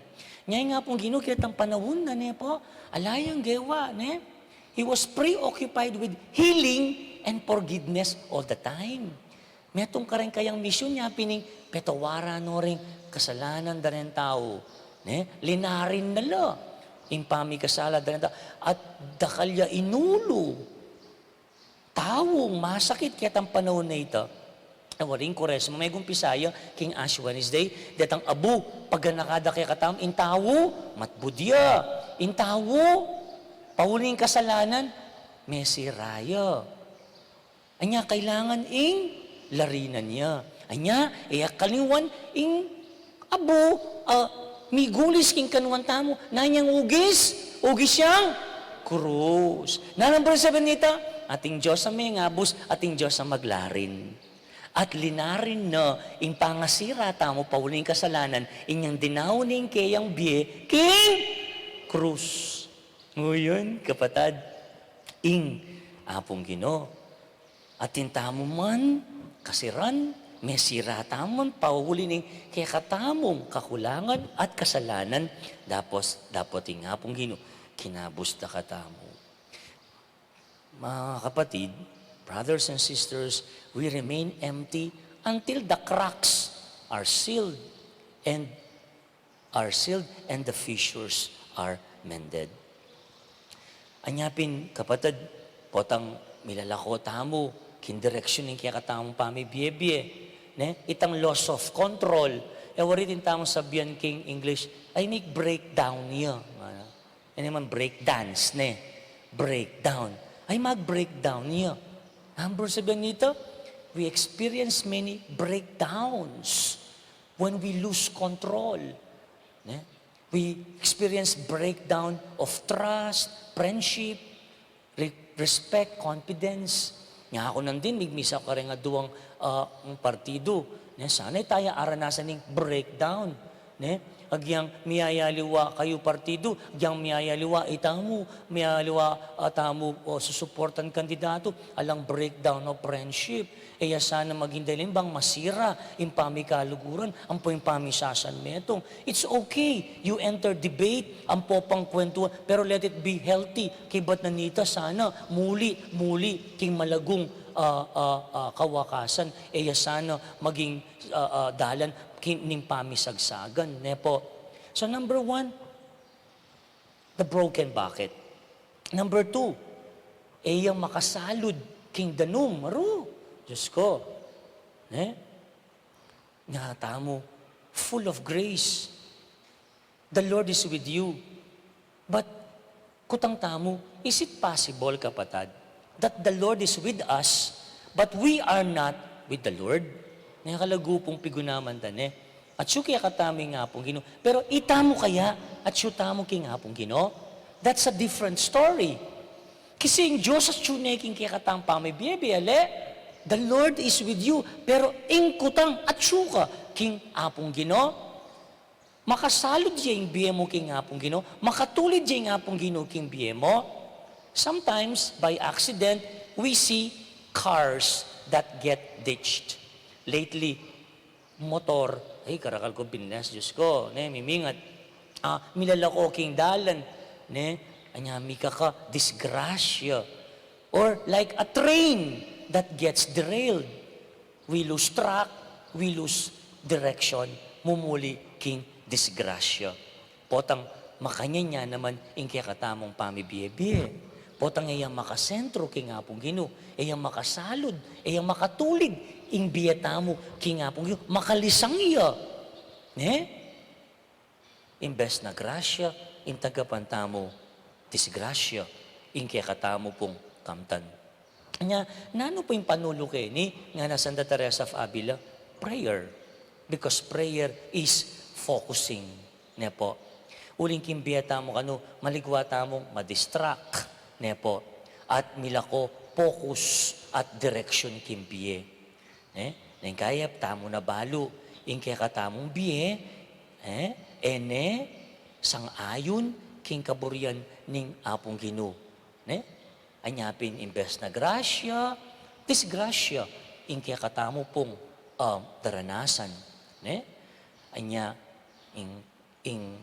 Nya ing Apung Ginu ketang panaun na, ne pu, ala yang gewa, ne? He was preoccupied with healing and forgiveness all the time. Metung karing kayang misyun, yapin ing patawaran no ring kasalanan da ring tau, ne? Linarin na la ing pamikasala da ring tau, at dakal ya inulu. Taung masakit ketang panaun a ita. Waring Kuaresma, megumpisa ya king Ash Wednesday, detang abu, paganaka da kekatamu, ing tau, matbud ya. Ing tau, pauli ning kasalanan, mesira ya. Anya, kailangan ing larinan ya. Anya, e ya kalingwan ing abu, a, migulis king kanuan tamu. Nanu yang ugis? Ugis yang krus. Nanung sabian nita? Atin Dios a mengabus, atin Dios a maglarin. At linarin na ing pangasira tamu pauli ning kasalanan, inyang dinaun ne ing keyang bie king krus. Ngunyan, kapatad, ing Apung Ginu, atin tamu man kasiran, mesira tamu man pauli ning kekatamung kakulangan at kasalanan, dapot, dapot ing Apung Ginu, kinabus da katamu. Mga kapatid, brothers and sisters, we remain empty until the cracks are sealed and are sealed and the fissures are mended. Anya pin, kapatad, potang milalako tamu king direksyun ning kekatamung pamibie-bie, ne? Itang loss of control. E wari, atin tamung sabian king English, ay, may breakdown ya. Ano? Yan naman, breakdance, ne? Breakdown. Ay, mag-breakdown ya. Number sabian nita, we experience many breakdowns when we lose control. Ne? We experience breakdown of trust, friendship, re-, respect, confidence. Nya, aku nandin, migmisa ku kareng aduang, ah, partidu. Ne? Sana e taya aranasan ing breakdown. Ne? Agyang miyayaliwa kayu partidu, agyang miyayaliwa itamu, miyayaliwa, ah, tamu, o, susuportan kandidatu, alang breakdown of friendship. E ya sana maging dahilan bang masira ing pamikaluguran, ampo ing pamisasanmetung. It's okay, you enter debate, ampo pang kwentuhan, pero let it be healthy. Kaybat na nita sana muli, muli king malagung, ah, ah, ah, kawakasan. E ya sana maging, ah, ah, dalan king, ning pamisagsagan, ne po? So, number one, the broken bucket. Number two, e ya makasalud king danum. Aru, Diyos ko. Ne? Nga tamu, full of grace. The Lord is with you. But kutang tamu, is it possible, kapatad, that the Lord is with us, but we are not with the Lord? Ne, kalagu pung pigunaman ta, ne? Atsu kekatamu ing Apung Ginu. Pero itamu kaya, atsu tamu king Apung Ginu? That's a different story. Kasi ing Dios atsu ne king kekatamung pamibie-bie, ale? The Lord is with you. Pero ing kutang, atsu ka king Apung Ginu? Makasalud ya ing bie mu king Apung Ginu? Makatulid ya ing Apung Ginu king bie mu? Sometimes, by accident, we see cars that get ditched. Lately, motor, ay, karakal ku binles, Diyos ko, ne, mimingat. Ah, milalako king dalan, ne, anya, mikaka disgrasya. Or like a train that gets derailed. We lose track, we lose direction, mumuli king disgrasya. Potang makanyan ya naman ing kekatamung pamibie-bie. Potang e ya makasentro king Apung Ginu, e ya makasalud, e ya makatulid ing bie tamu king Apung Ginu, makalisang ya. Ne? Imbes na grasya, ing tagapan tamu disgrasya, ing kekatamu pung kamtan. Nya, nanu pu ing panulu keni? Ngana Santa Teresa of Avila, prayer. Because prayer is focusing, ne po? Uling king bie tamu kanu, maligwa tamung madistract, ne po? At milako focus at direksyon king bie. Ne? Neng kaya tamu na balu, ing kekatamung bie, eh, e ne sang-ayun king kaburian ning Apung Ginu. Ne? Anya pin, imbes na grasya, disgrasya, ing kekatamu pung, um, daranasan. Ne? Anya, ing, ing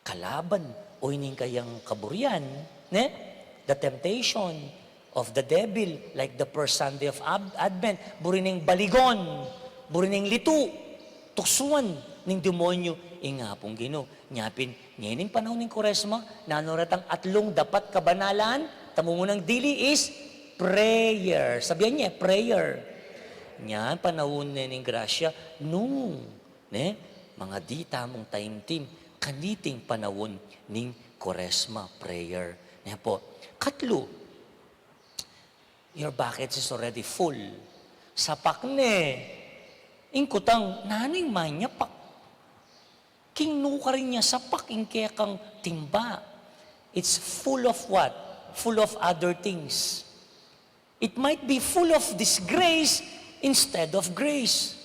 kalaban, o ining kayang kaburian, ne? The temptation of the devil, like the first Sunday of Ab-, Advent, buri neng baligon, buri neng litu, tuksuan ning demonyo ing Apung Ginu. Nya pin, ngening panaun ning Kuaresma, nanu retang atlung dapat kabanalan, tamu munang dili is prayer. Sabian ye, prayer. Nya, panaun ne ning grasya, nung, ne, mangadi tamung taimtim kaniting panaun ning Kuaresma prayer. Ne po. Katlu, your bucket is already full. Sapak ne. Ing kutang, nanu ing manyapak? King nu karin ya sapak ing kekang timba? It's full of what? Full of other things. It might be full of disgrace instead of grace.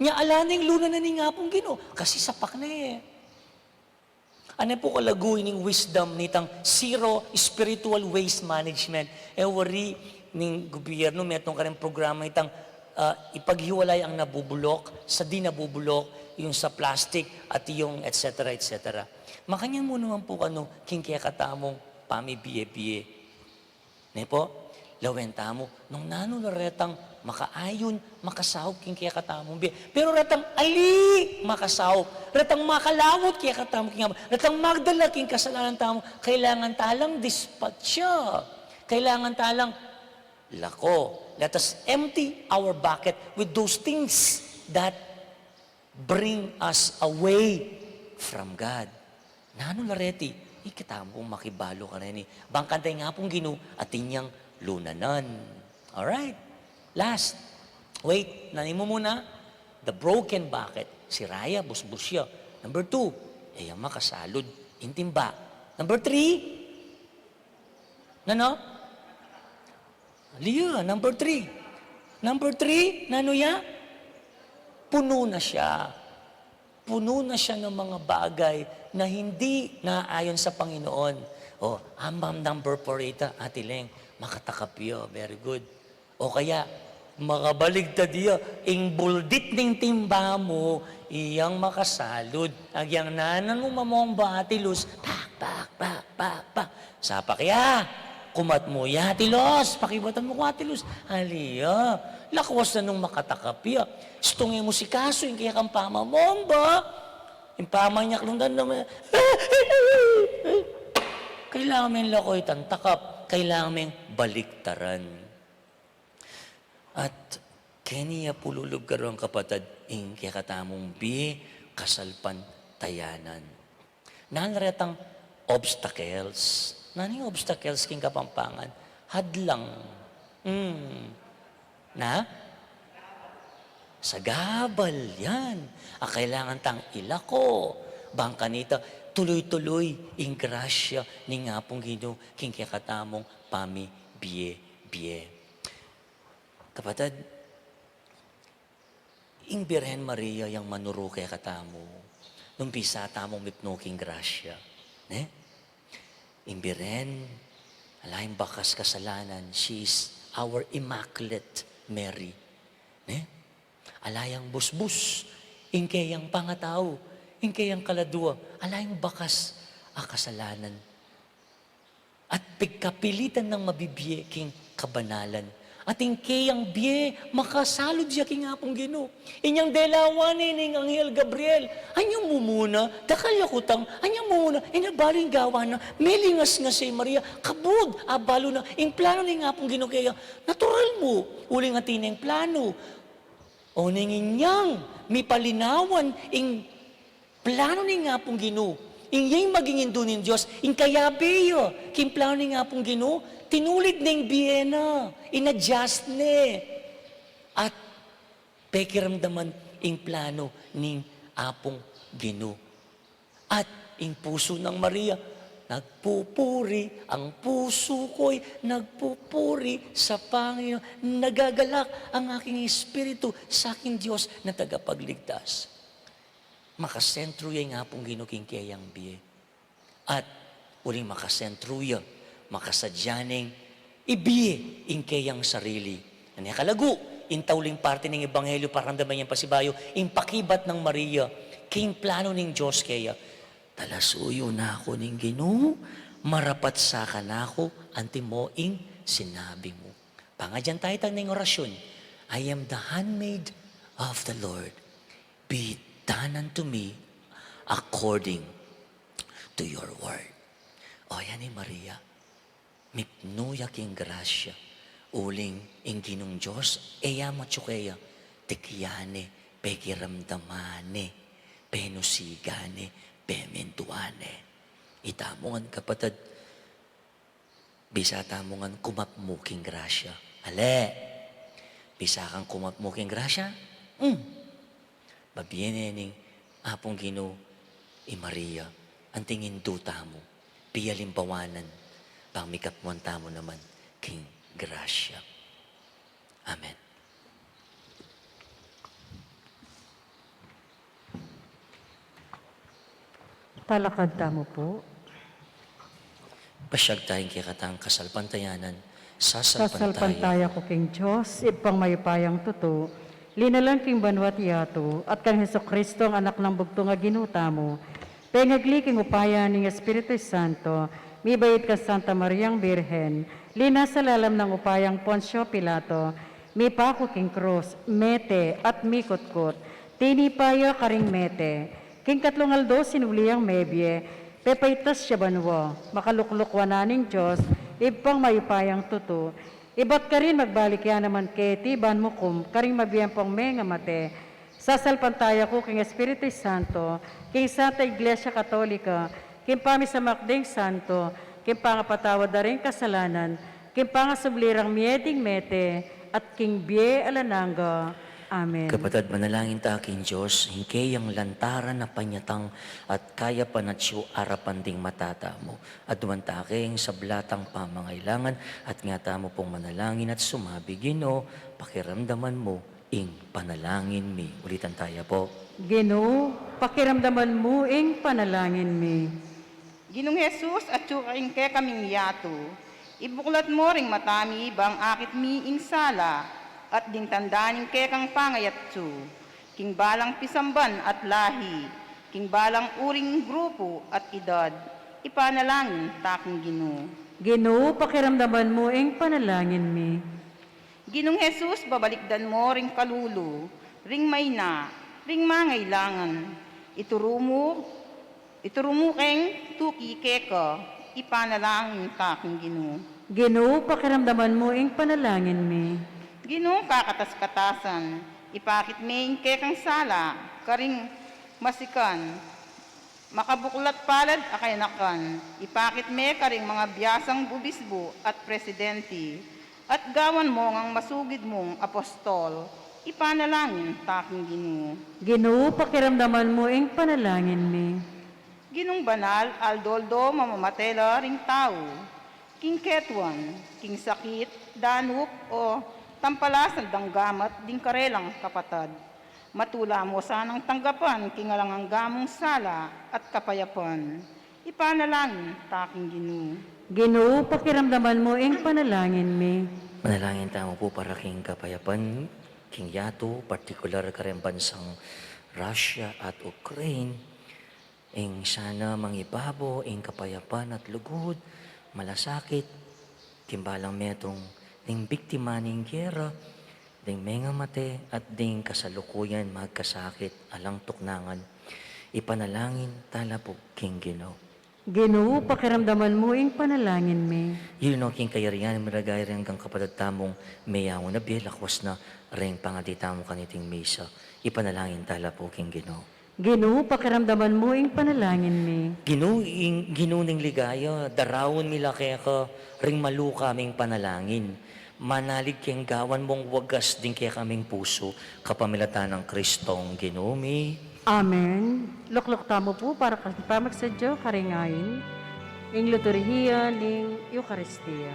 Nya, ala neng lunanan ning Apung Ginu, kasi sapak ne. Ane pu kalagu ining wisdom nitang zero spiritual waste management. E wari ning gobyerno metung karing programa itang, ah, ipaghiwalay ang nabubulok sa di nabubulok, yung sa plastic at yung et cetera, et cetera. Makanyan mu naman pu kanu king kekatamung pamibie-bie. Ne po? Lawen tamu, nung nanu la retang makaayun, makasaup king kekatamung bie. Pero retang ali makasaup, retang makalaut kekatamu king Apung, retang magdala king kasalanan tamu, kailangan talang dispatcha. Kailangan talang lako. Let us empty our bucket with those things that bring us away from God. Nanu la reti? Ikatamu pung makibalu kareni. Bang kanita ing Apung Ginu atin yang lunanan. Alright. Last. Wait, nanu mu muna? The broken bucket. Sira ya, busbus ya. Number two, e ya makasalud ing timba. Number three, nanu? Liya, number three. Number three, nanu ya? Punu na siya. Punu na siya ng mga bagay na hindi naayon sa Panginoon. O, ambang number four ita, Ate Leng, makatakap ya. Very good. O kaya, makabaligtad ya, ing buldit ning timba mu, iyang makasalud. Agyang nanan mu mamomba, Ate Luz, pak, pak, pak, pak, pak. Sapak ya, kumat mu ya, Ate Luz, pakibatan mu ku, Ate Luz. Ali ya, lakwas na nung makatakap ya. Stung e mu sikasu ing kekang pamamomba, ing pamanyaklundan na me-, kailangan meng lako itang takap, kailangan meng baliktaran. At keni ya pu lulub, karong kapatad, ing kekatamung bie kasalpantayanan. Nanu retang obstacles? Nanu ing obstacles king Kapampangan? Hadlang. Hmm. Na? Sagabal, yan. A kailangan tang ilako. Bang kanita, tuloy-tuloy ing grasya ning Apung Ginu king kekatamung pamibie-bie. Kapatad, ing Birhen Maria yang manuru kekatamu, nung pisa tamung mipnu king grasya, ne? Ing Birhen, ala yang bakas kasalanan, she is our Immaculate Mary, ne? Ala yang busbus ing keyang pangatau, ing keyang kaladua, ala yang bakas a kasalanan. At pigkapilitan nang mabibie king kabanalan. At ing keyang bie, makasalud ya king Apung Ginu. Inyang delawan ne ning Anghel Gabriel, "Anyang mumuna, dakal ya kutang, anyang mumuna, e na balu ing gawan na, melingasngas ya i Maria, kabud, abalu na ing planu ning Apung Ginu keya." Natural mu, uling atin neng planu. O neng inyang mipalinawan ing planu ning Apung Ginu, ing ya ing maging Indu ning Dios, ing kayabe ya king planu ning Apung Ginu, tinulid neng bie na, in-adjust ne. At pekiramdaman ing planu ning Apung Ginu. At ing pusu nang Maria, "Nagpupuri ang pusu ko'y, nagpupuri sa Panginoon, nagagalak ang aking espiritu sa aking Diyos na tagapagligtas." Makasentru ya ing Apung Ginu king keyang bie. At uling makasentru ya, makasadya neng ibie ing keyang sarili. Anya kalagu, ing tauling parti ning ebanghelyu, pakiramdaman yang pasibayu, ing pakibat nang Maria king planu ning Dios keya. "Talasuyu na ku ning Ginu, marapat sa kanaku anti mo ing sinabi mu." Pangadyan taya itang neng orasyun, "I am the handmaid of the Lord. Be it done unto me according to your word." O, yan i Maria. Mipnu ya king grasya. Uling ing Ginung Dios, e ya matsu kaya, tikyan ne, pekiramdaman ne, penusigan ne, pemintuan ne. Itamu ngan, kapatad, bisa tamu ngan kumapmu king grasya. Ale, bisa kang kumapmu king grasya? Hmm. Mabie ne ning Apung Ginu i Maria, anting indu tamu, pialimbawanan, bang mikapmuan tamu naman king grasya. Amen. Talakad tamu pu. Pasyag taya king kekatang kasalpantayanan. Sasalpantaya ku king Dios, Ibpang mayupayang tutu, linalang king banua't yatu, at kang Jesucristo, ang Anak nang bugtung a Ginu tamu, pengagli king upaya ning Espiritu Santo, mibait kang Santa Mariang Birhen, linasa lalam nang upayang Poncio Pilato, mipaku king krus, mete, at mikutkut, tinipa ya karing mete, king katlung aldo sinubli yang mebie, pepaitas ya banua, makalukluk wanan ning Dios, Ibpang mayupayang tutu, ibat karin magbalik ya naman keti ban mukum karing mabie ampong mengamate. Sasalpantaya ku king Espiritu Santo, king Santa Iglesia Katolika, king pamisamak ding santo, king pangapatawad da ring kasalanan, king pangasubli rang mie ding mete, at king bie alang angga. Amen. Kapatad, manalangin ta king Dios, ing keyang lantaran a panyatang at kayapan atyu arapan ding mata tamu. Aduan ta ke ing sabla tang pamangailangan, at nga tamu pung manalangin at sumabi, Ginu, pakiramdaman mu ing panalangin mi. Ulitan taya pu. Ginu, pakiramdaman mu ing panalangin mi. Ginung Jesus, atyu ka king kekaming yatu, ibuklat mu ring mata mi bang akit mi ing sala, at ding tanda ning kekang pangayatyu, king balang pisamban at lahi, king balang uring grupu at idad, ipanalangin ta king Ginu. Ginu, pakiramdaman mu ing panalangin mi. Ginung Jesus, babalikdan mu ring kalulu, ring maina, ring mangailangan. Ituru mu, ituru mu keng tuki keka, ipanalangin ta king Ginu. Ginu, pakiramdaman mu ing panalangin mi. Ginung kakatas-katasan, ipakit me ing kekang sala karing masikan, makabuklat palad a kayanakan, ipakit me karing mangabiasang bubisbu at presidenti, at gawan mu ngang masugid mung apostol, ipanalangin ta king Ginu. Ginu, pakiramdaman mu ing panalangin mi. Ginung banal, aldo-aldo mamamate la ring tau king ketuan, king sakit, danup, o tampalasan dang gamat ding karelang kapatad. Matula mu sanang tanggapan king alang angga mung sala at kapayapan. Ipanalangin ta king Ginu. Ginu, pakiramdaman mu ing panalangin mi. Manalangin tamu pu para king kapayapan king yatu, partikular kareng bansang Russia at Ukraine. Ing sana mangibabo ing kapayapan at lugud, malasakit, king balang metung, ding biktima ning gera, ding mengamate, at ding kasalukuyan magkasakit, alang tuknangan, ipanalangin ta la pu king Ginu. Ginu, pakiramdaman mu ing panalangin mi. Yun no, king kayarian, miragay ring anggang kapatad tamung meyaun a bie, lakwas na ring pangadi tamu kaniting misa, ipanalangin ta la pu king Ginu. Ginu, pakiramdaman mu ing panalangin mi. Ginu, ing, Ginu ning ligaya, daraun mi la keka ring maluka ming panalangin. Manalig keng gawan mung wagas ding kekaming pusu, kapamilatan nang Kristong Ginu mi. Amen. Lukluk tamu pu para king pamagsadya karing ain ing liturhiya ning Eukaristia.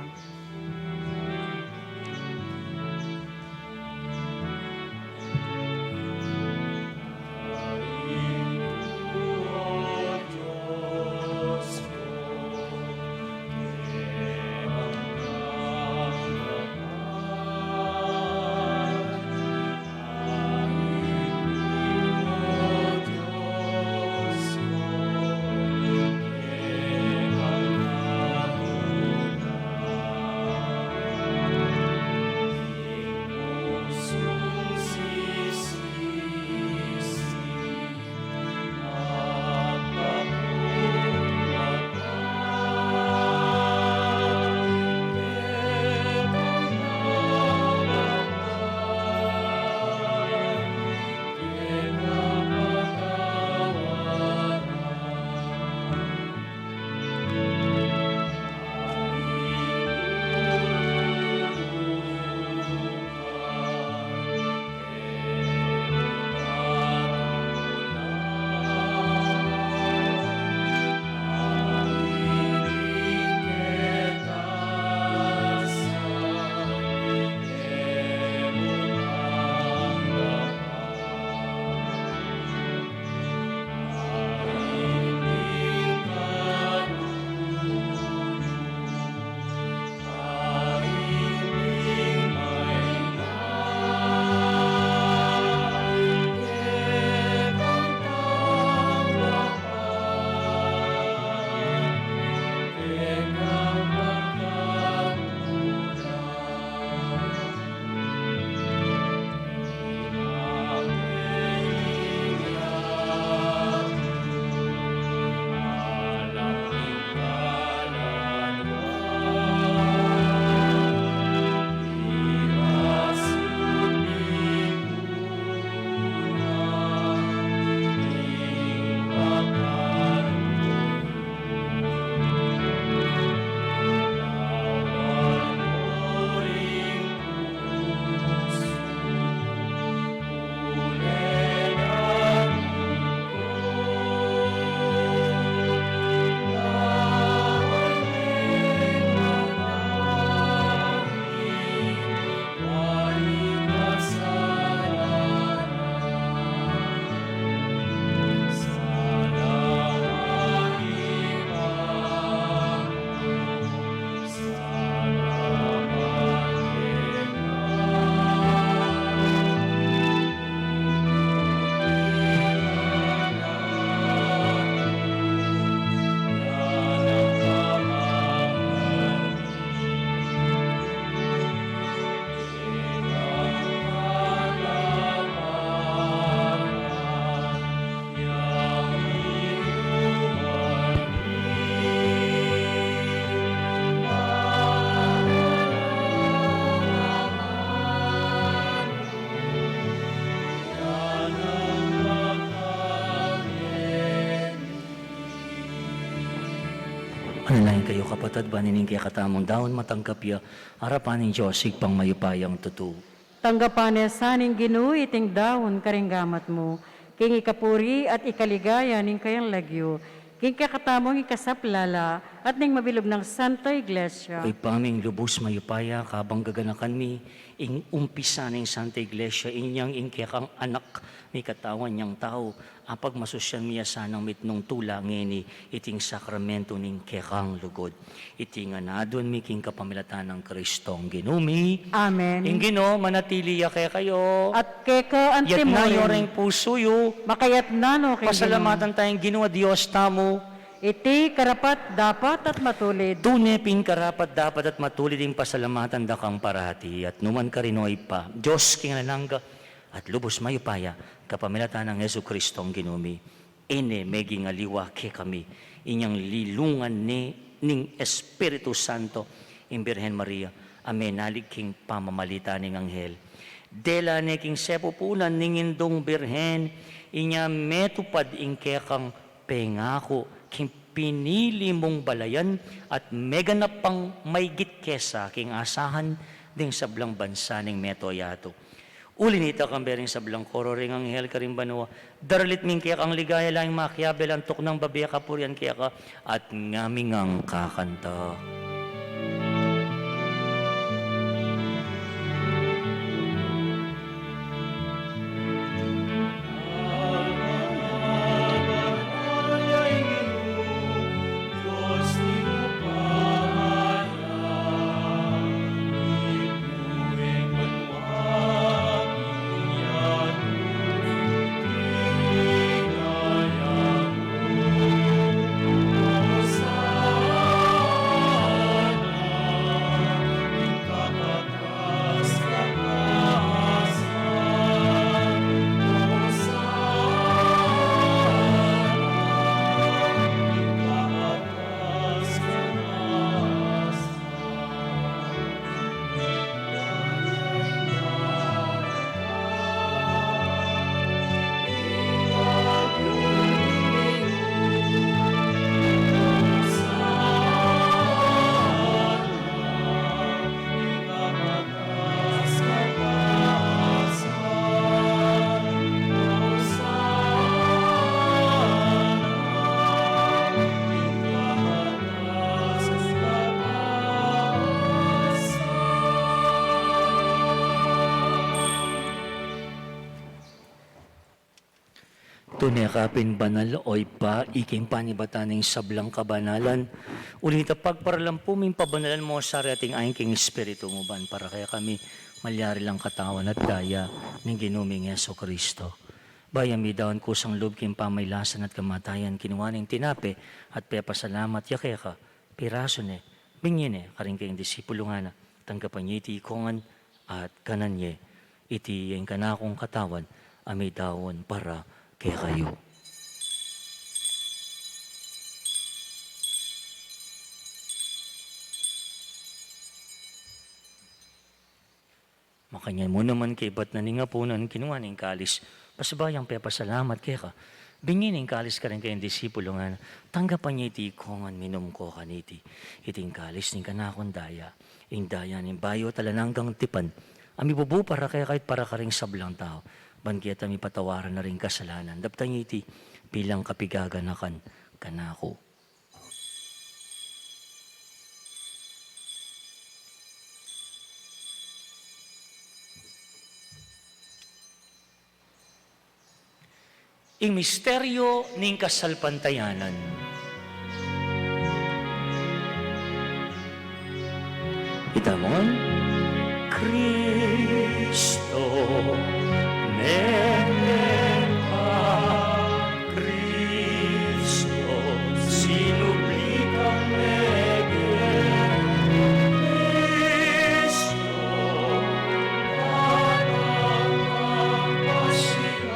Manalangin kayu, kapatad, ban ining kekatamung daun matanggap ya arapan ning Dios Ibpang mayupayang tutu. Tanggapan na sa ning Ginu iting daun karing gamat mu, king ikapuri at ikaligaya ning kayang lagyu, king kekatamung ikasaplala at ning mabilug nang Santa Iglesia. O Ibpa ming lubus mayupaya, kabang gaganakan mi ing umpisa ning Santa Iglesia, inyang ing kekang Anak mikatawan yang tau, apagmasusyan mi ya sanang mitmung tula ngeni iting sakramento ning kekang lugud. Iti ngan aduan mi king kapamilatan nang Kristong Ginu mi. Amen. Ing Ginu manatili ya kekayu. At keka antimurin. Itas yu ring pusu yu. Makayatas no king Ginu. Pasalamatan taya ing Ginu a Dios tamu. Iti karapat-dapat at matulid. Tune pin karapat-dapat at matulid ing pasalamatan da kang parati at nukarin man, O Ibpa, Dios king alang angga at lubus mayupaya, kapamilatan nang Jesucristong Ginu mi. Ine meging aliwa kekami inyang lilungan ne ning Espiritu Santo ing Birhen Maria a menalig king pamamalita ning anghel. Dela ne king sepupunan ning Indung Birhen, inya metupad ing kekang pengaku king pinili mung balayan at meganap pang maigit kesa king asahan ding sablang bansa ning meto yatu. Uli nita, kambe ring sablang koro ring anghel karing banua, daralit mi ing kekang ligaya, laing makiabe la antuk nang babie kapurian keka, at ngami ngang kakanta. Tune ka pin banal, O Ibpa, ika ing panibatan ning sablang kabanalan. Uli na nita, pagparalan pu ming pabanalan mu sa reting ain king Espiritu mu, ban para kekami malyari lang katawan at daya ning Ginu ming Jesucristo. Bayu ya midaun kusang lub king pamailasan at kamatayan, kinua ne ing tinape at pepasalamat ya keka, pirasu ne, binye ne karing kayang disipulu, ngana, tanggapan ye iti ikongan at kanan ye, iti ing kanakung katawan a midaun para kekayu. Makanyan mu naman, kaibat na ning apunan, kinua ne ing kalis, pasibayu yang pepasalamat keka, binye ne ing kalis karing kayang disipulu, ngana, tanggapan ye iti ikongan, minum ko kaniti, iti ing kalis ning kanakung daya, ing daya ning bayu at alang anggang tipan, a mibubu para kekayu at para karing sablang tau, ban keta mipatawaran na ring kasalanan. Daptan ye iti bilang kapigaganakan kanaku. Ing misteryu ning kasalpantayanan. Ita mo ngan, Kristo, meme ka, Kristo, sinubli kang meme, Kristo, anak ng kapasigayan.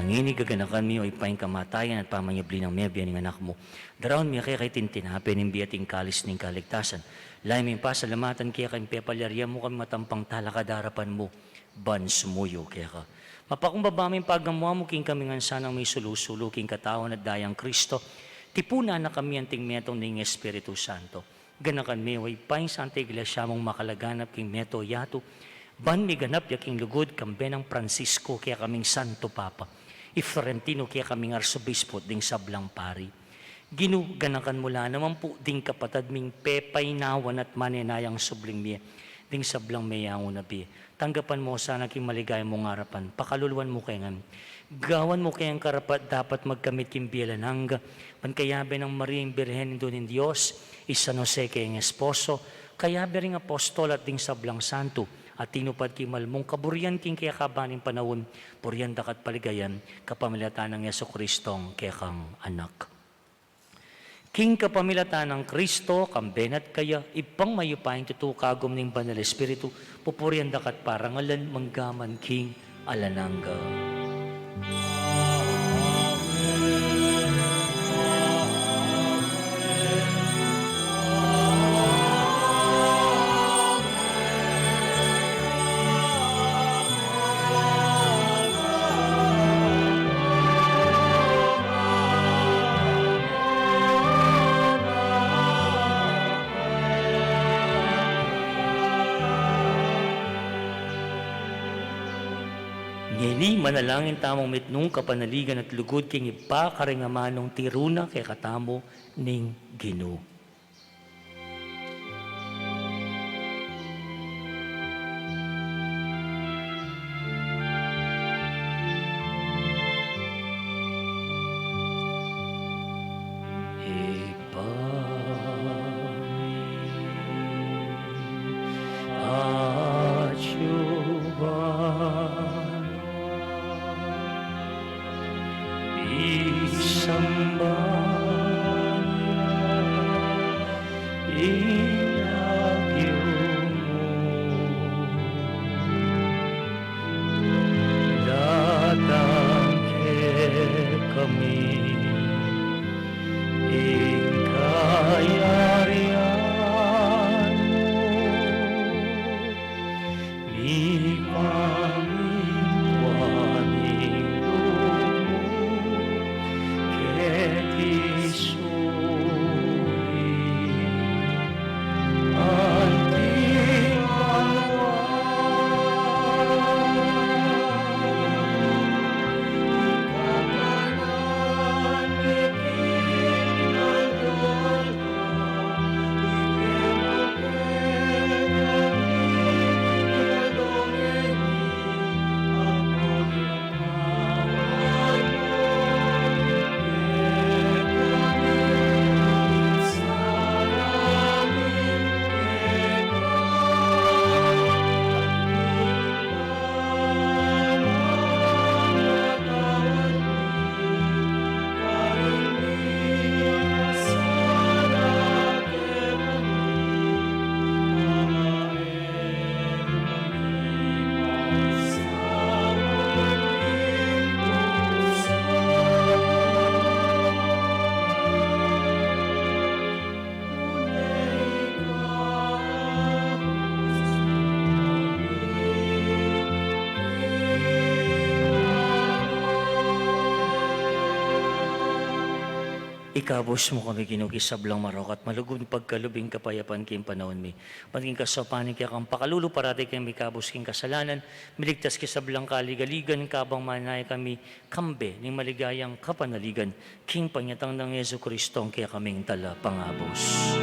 Ngeni gaganakan mi, o Ibpa, ing kamatayan at pamanyubli nang mebie ning Anak mu. Daraun mi keka iting tinape ning bie at ing kalis ning kaligtasan. Lalu ming pasalamatan keka ing pepalyarian mu kami matampang talakad king arapan mu ban sumuyu keka. Mapakumbaba mu ing pagamu-amu king kami ngan sanang misulu-sulu king katawan at dayang Kristo, tipunan na kami anting metung ning Espiritu Santo. Ganakan me, o Ibpa, ing Santa Iglesia mung makalaganap king meto yatu, ban miganap ya king lugud kambe nang Francisco, kekaming Santo Papa, i Florentino, kekaming Arsobispo, ding sablang pari. Ginu, ganakan mu la naman pu ding kapatad ming pepainawan at manenayang subling mie, ding sablang meyangu na bie. Tanggapan mu sana king maligaya mung arapan, pakaluluan mu kami ngan. Gawan mu kaming karapat-dapat magkamit king bie alang angga, ban kayabe nang Maria ing Birhen, Indu ning Dios, i San Jose kayang esposo, kayabe ring apostol at ding sablang santo a tinupad king mal mung kaburian king kekaban ning panaun, purian da ka at paligayan, kapamilatan nang Jesucristong kekang Anak. King kapamilatan nang Kristo, kambe na at kaya, Ibpang mayupayang tutu, kagum ning Banal Espiritu, pupurian da ka at parangalan, mangga man king alang angga. Ngeni, manalangin tamung mitmung kapanaligan at lugud king Ibpa karing amanung tiru na kekatamu ning Ginu. Ibpa mi, atsu ka banua, misamban ya ing lagyu mu, datang kekami ing kayarian mu, mipamintuan ing lub mu keti sulip anti banua. Ikabus mu kami, Ginu, king sablang marok at malugud mung pagkalub ing kapayapan king panaun mi. Ban king kasaupan ning kekang pakalulu parati kami mikabus king kasalanan, miligtas king sablang kaligaligan, kabang manenaya kami kambe ning maligayang kapanaligan, king panyatang nang Jesucristong kekaming Talapangabus.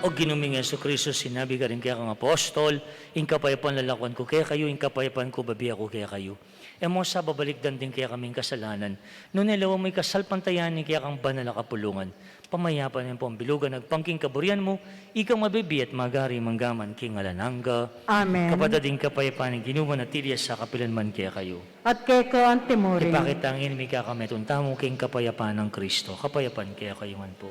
O Ginu ming Jesucristo, sinabi mu karing kekang apostol, "Ing kapayapan lalakwan ku kekayu, ing kapayapan ku bibie ku kekayu." E mu sa babalikdan ding kekaming kasalanan, nune lawan mu ing kasalpantayanan ning kekang banal a kapulungan. Pamayapan mu ing pambilugan agpang king kaburian mu, ika a mabibie at magari mangga man king alang angga. Amen. Kapatad, ing kapayapan ning Ginu manatili ya sa kapilan man kekayu. At keka antimurin. Ipakit tang ing mikakametung tamu king kapayapan nang Kristo. Kapayapan kekayu ngan pu.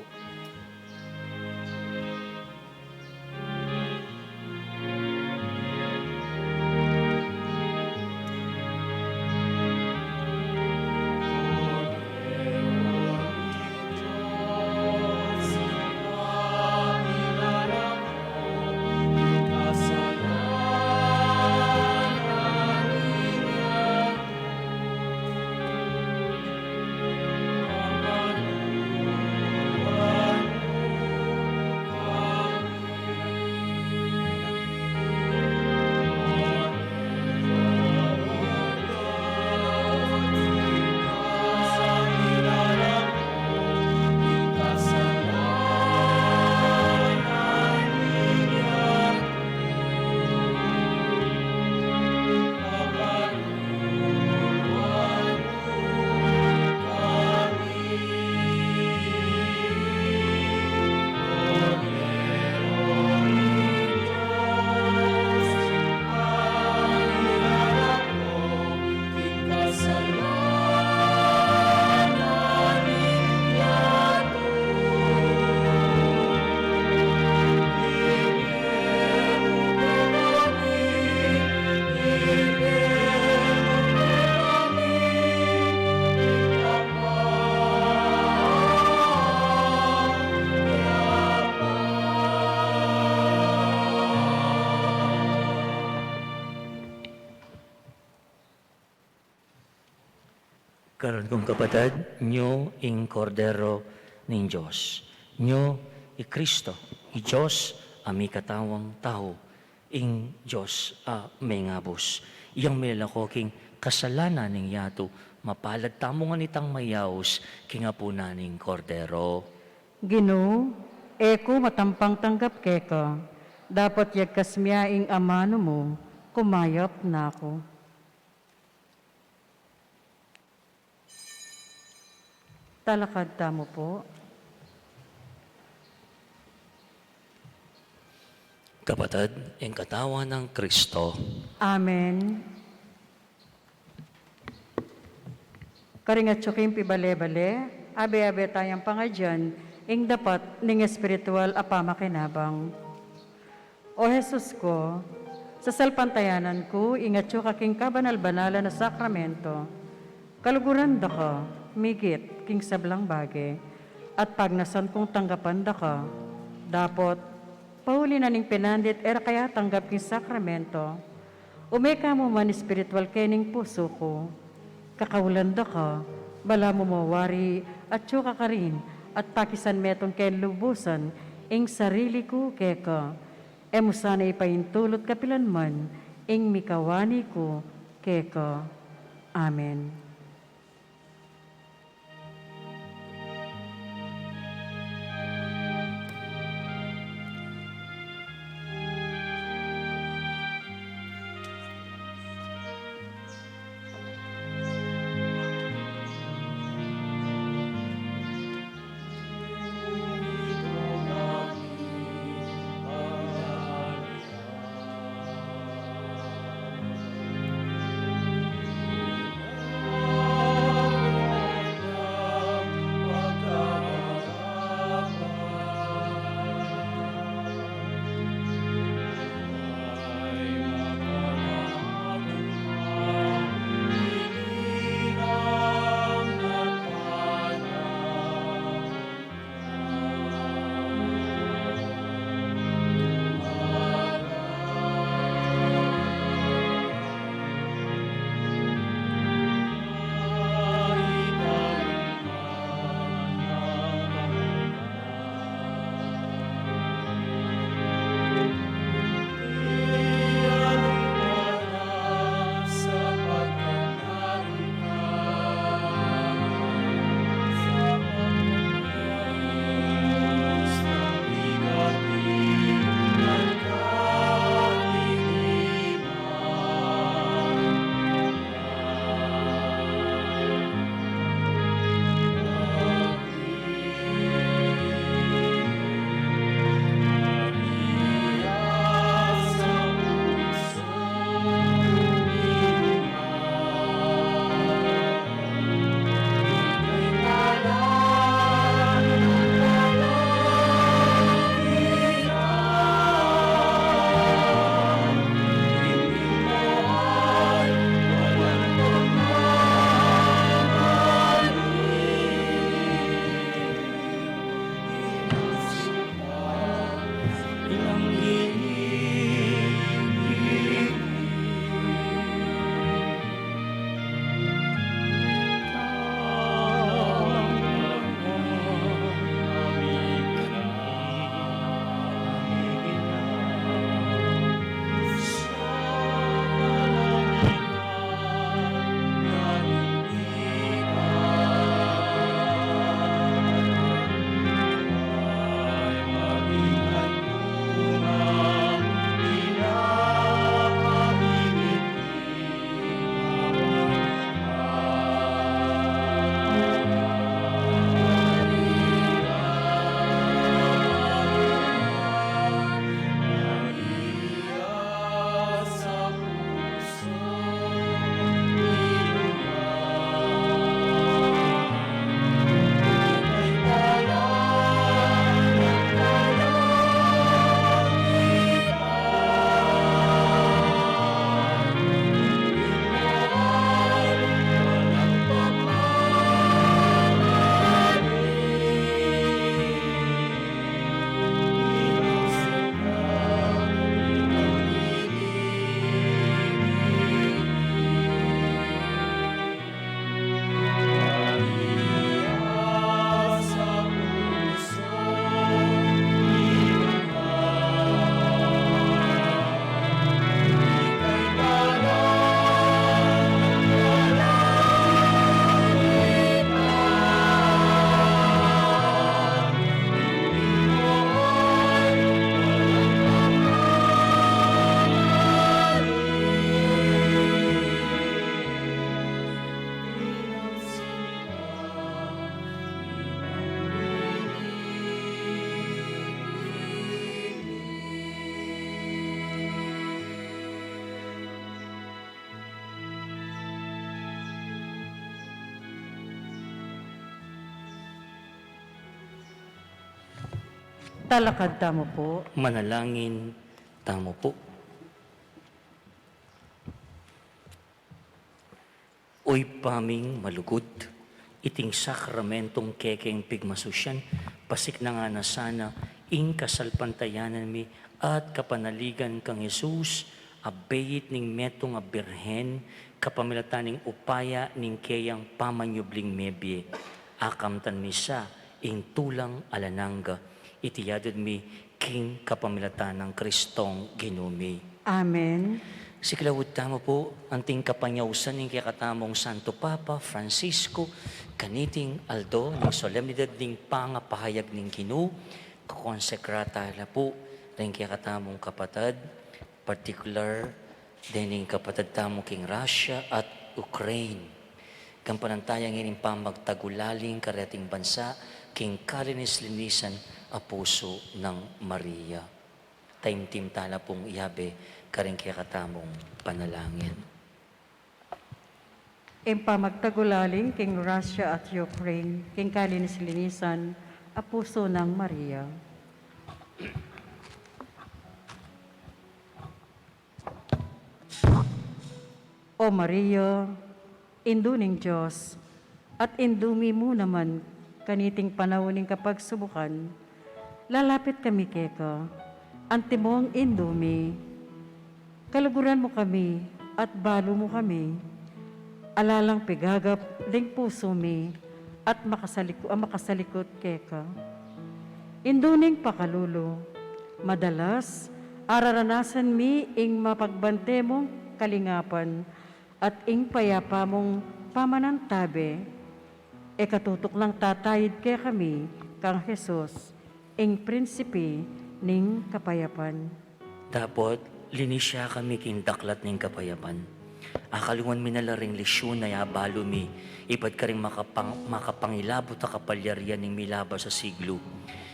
Karin kung kapatad, nyo ing Kordero ning Dios. Nyo i Kristo, i Dios a mikatawang tau, ing Dios a mengabus. Yang milalako king kasalanan ning yatu, mapalad tamu ngan itang mayaus king apunan ning Kordero. Ginu, e ku matampang tanggap keka, dapot yagkas mu ya ing amanu mu, kumayap na ku. Talakad tamu pu. Kapatad, ing katawan nang Kristo. Amen. Karing atyu king pibale-bale, abe-abe tayang pangadian ing dapat ning espiritual a pamakinabang. O Jesus ku, sasalpantayanan ku ing atyu ka king kabanal-banalan a sakramento. Kaluguran da ka migit king sablang bage, at pagnasan kung tanggapan da ka. Dapot, pauli na ning pinandit e ra ka atanggap king sakramento, ume ka mu man espiritual kening pusu ku. Kakaulan da ka, balamu mawari atyu ka karin, at pakisan metung ke lubusan ing sarili ku keka. E mu sana ipaintulut kapilan man ing mikawani ku keka. Amen. Talakad tamu pu. Manalangin tamu pu. O Ibpa ming malugud, iting sakramentong kekeng pigmasusian, pasiknangan na sana ing kasalpantayanan mi at kapanaligan kang Jesus, a beit ning metung a birhen, kapamilatan ning upaya ning keyang pamanyubling mebie. Akamtan mi sa ing tulang alang angga, iti yadud mi king kapamilatan nang Kristong Ginu mi. Amen. Siklaud tamu pu anting kapanyausan ning kekatamung Santo Papa Francisco, kaniting aldo ning solemnidad ning pangapahayag ning Ginu, kokonsekra tala pu ring kekatamung kapatad, partikular dening kapatad tamu king Russia at Ukraine. Gampanan taya ngening pamagtagulaling kareting bansa king kalinis-linisan a pusu nang Maria. Taimtim tala pung yabe karing kekatamung panalangin. Ing pamagtagulaling king Russia at Ukraine king kalinis-linisan a pusu nang Maria. O Maria, Indu ning Dios, at indu mi mu naman kaniting panaun ning kapagsubukan, lalapit kami keka, antimong Indu mi. Kaluguran mu kami at balu mu kami. Alalang pigagap ding pusu mi at makasaliku-, a makasalikut keka. Indu ning pakalulu, madalas araranasan mi ing mapagbante mung kalingapan at ing payapa mung pamanantabe. E katutuknang tatayid kekami kang Jesus, ing prinsipe ning kapayapan. Dapot linis ya kami king daklat ning kapayapan. Akalungan mi na la ring lisyun a abalu mi, ibat karing makapang-, makapangilabut a kapalyarian ning milabas a siglu,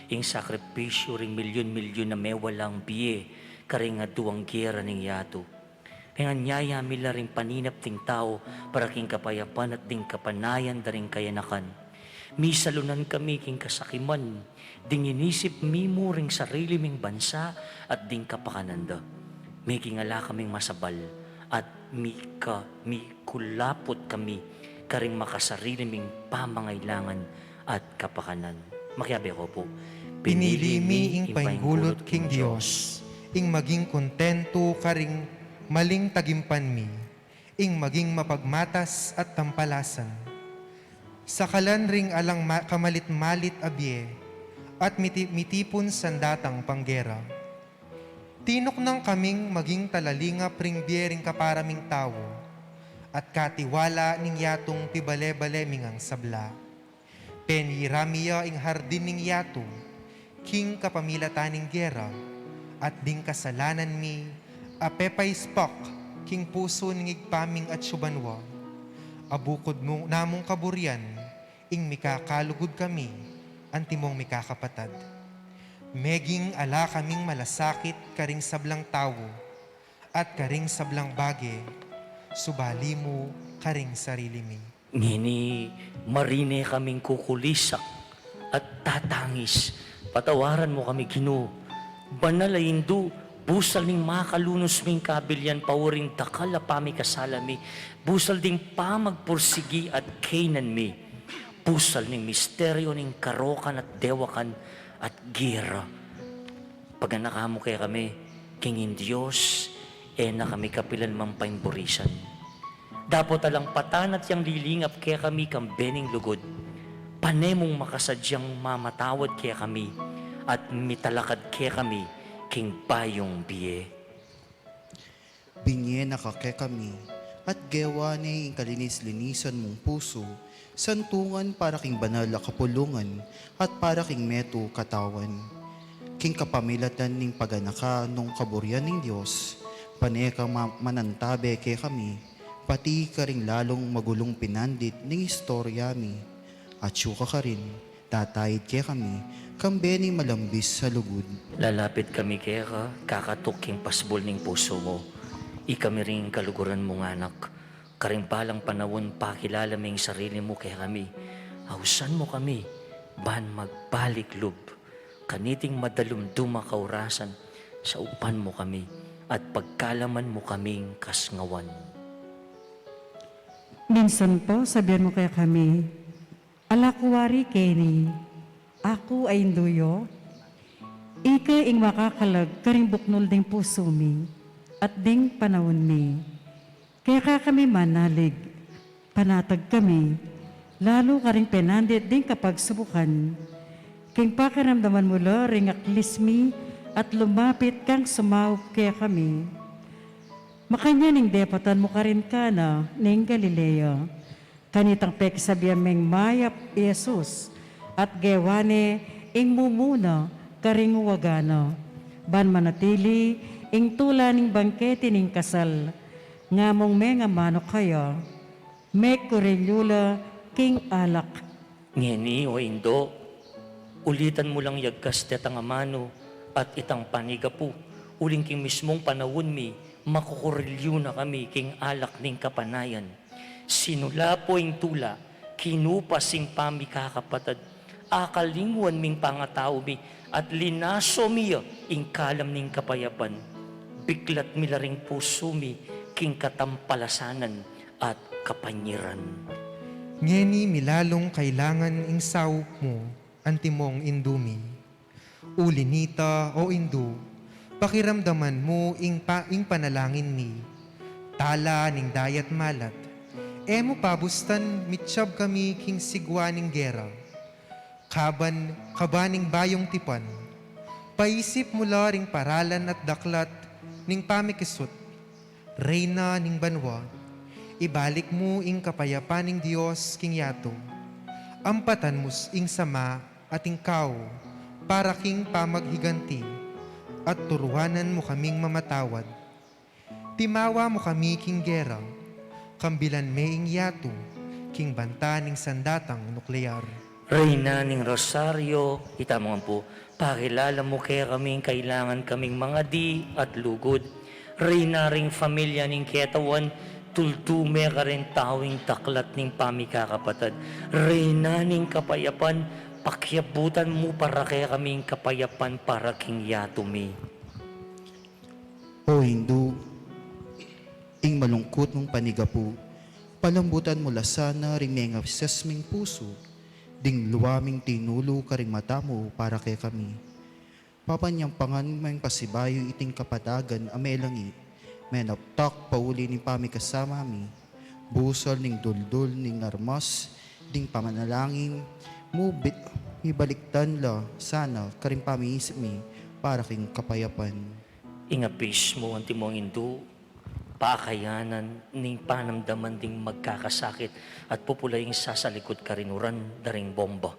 ing sakripisyu ring milyun-milyun a mewalang bie karing aduang gera ning yatu. Penganyaya mi la ring paninap ding tau para king kapayapan at ding kapanayan da ring kayanakan. Misalunan kami king kasakiman ding inisip mi mu ring sarili ming bansa at ding kapakanan da. Meging ala kaming masabal at mika-, mikulaput kami karing makasarili ming pamangailangan at kapakanan. Makiabe ko pu. Pinili mi ing painggulut king Dios, ing maging kontentu karing maling tagimpan mi, ing maging mapagmatas at tampalasan. Sakalan ring alang ma-, kamalit-malit a bie, at miti-, mitipun sandatang panggera. Tinuknang kaming maging talalingap ring bie ring kapara ming tau, at katiwala ning yatung pibale-bale mi ngang sabla. Penira mi ya ing hardin ning yatu, king kapamilatan ning gera, at ding kasalanan mi, a pepaispak king pusu ning Ibpa ming atsu banua, a bukud mu-, namung kaburian, ing mikakalugud kami, antimong mikakapatad. Meging ala kaming malasakit karing sablang tau, at karing sablang bage, subali mu karing sarili mi. Ngeni, marine kaming kukulisak at tatangis. Patawaran mu kami, Ginu. Banal a Indu, busal ning makalunus ming kabilian pauri ning dakal a pamikasala mi, busal ding pamagpursigi at kaynan mi, busal ning misteryu ning karokan at dewakan at gera. Paganaka mu kekami, king ing Dios, e na kami kapilan man paimburisan. Dapot alang patanat yang lilingap kekami kang bening lugud, pane mung makasadyang mamatawad kekami at mitalakad kekami king bayung bie. Binie na ka kekami, at gewa ne ing kalinis-linisan mung pusu, santungan para king banal a kapulungan, at para king metung katawan. King kapamilatan ning paganaka nung kaburian ning Dios, pane ka ma-, manantabe kekami, pati karing lalung magulung pinandit ning istorya mi. Atsu ka karin, tatayid kekami, kambe ning malambis a lugud. Lalapit kami keka, kakatuk king pasbul ning pusu mu. Ikami ring kaluguran mung anak, karing balang panaun pakilala me ing sarili mu kekami. Ausan mu kami, ban magbalik lub. kaniting madalumdum a kaurasan, saupan mu kami, at pagkalaman mu kaming kasngawan. Minsan po, sabian mu kekami, "Ala ku wari keni, aku a Indu yu." Ika ing makakalag karing buknul ding pusu mi at ding panaun mi. Keka kami manalig, panatag kami, lalu karing penandit ding kapagsubukan. King pakiramdaman mu la ring aklis mi at lumapit kang sumaup kekami. Makanyan ing depatan mu karin Cana ning Galilea, kanitang pekisabian meng mayap i Jesus, at gewa ne ing mumuna karing waga na, ban manatili ing tula ning bangkete ning kasal. Ngamung mengamanu kaya, mekurilyu la king alak. Ngeni, o Indu, ulitan mu lang yagkas detang amanu at itang panigapu, uling king mismung panaun mi, makukurilyu na kami king alak ning kapanayan. Sinula pu ing tula, kinupas ing pamikakapatad, akalingwan ming pangatau mi, at linaso mi ya ing kalam ning kapayapan. Biklat mi la ring pusu mi king katampalasanan at kapanyiran. Ngeni mi lalung kailangan ing saup mu, antimong Indu mi. Uli nita, o Indu, pakiramdaman mu ing pa-, ing panalangin mi. Tala ning dayat malat, e mu pabustan mityab kami king sigwa ning gera. Kaban, kaban ning bayung tipan, paisip mu la ring paralan at daklat ning pamikisut, Reyna ning banua. Ibalik mu ing kapayapan ning Dios king yatu. Ampatan mu s-, ing sama at ing kau para king pamaghiganti, at turuanan mu kaming mamatawad. Timawa mu kami king gera, kambilan me ing yatu king banta ning sandatang nuklear. Reyna ning Rosario, itamu ngan pu, pakilala mu kekami ing kailangan kaming mangadi at lugud. Reyna ring familia ning ketawan, tuldu me karing tau ing daklat ning pamikakapatad. Reyna ning kapayapan, pakiabutan mu para kekami ing kapayapan para king yatu mi. O Indu, ing malungkut mung panigapu, palambutan mu la sana ring mengases ming pusu, ding lua ming tinulu karing mata mu para kekami. Papanyampangan meng pasibayu iting kapatagan a melangi, menaptak pauli ning pamikasama mi, busal ning duldul ning armas ding pamanalangin mu, bi-, mibalikdan la sana karing pamiisip mi para king kapayapan. Ing abismu, antimong Indu, pakayanan ning panamdaman ding magkakasakit at pupula ing sasalikut karin uran da ring bomba.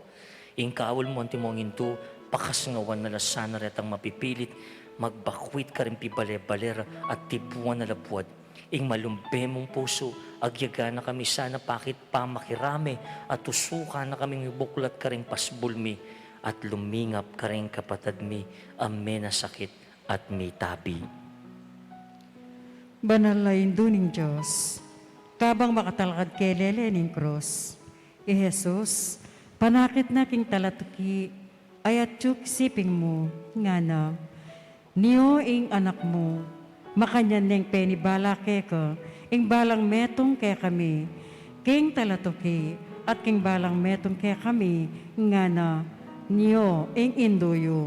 Ing kaul mu, antimong Indu, pakasngawan na la sana retang mapipilit magbakwit karing pibale-bale ra at tibuan na la buad. Ing malumbe mung pusu, agyaga na kami sana pakit pamakirame at tusukan na kaming mibuklat karing pasbul mi at lumingap karing kapatad mi a menasakit at mitabi. Banal a Indu ning Dios, kabang makatalakad ke lele ning krus, i Jesus, panakit na king talatuki, ay atyu king siping mu, ngana, "Nio ing Anak mu." Makanyan neng penibala keka ing balang metung kekami king talatuki, at king balang metung kekami, ngana, "Nio ing Indu yu."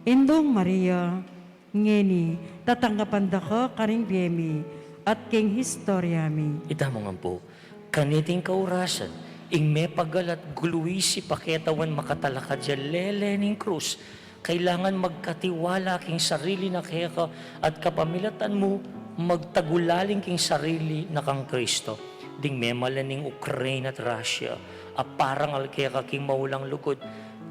Indung Maria, ngeni, tatanggapan da ka karing bie mi at king historia mi. Itamu ngan pu, kaniting kaurasan, ing mepagalat guluisi pa ketawan makatalakad ya lele ning krus, kailangan magkatiwala king sarili na keka at kapamilatan mu, magtagulaling king sarili na kang Kristo. Ding memalen ning Ukraine at Russia a parangal keka king maulang lugud,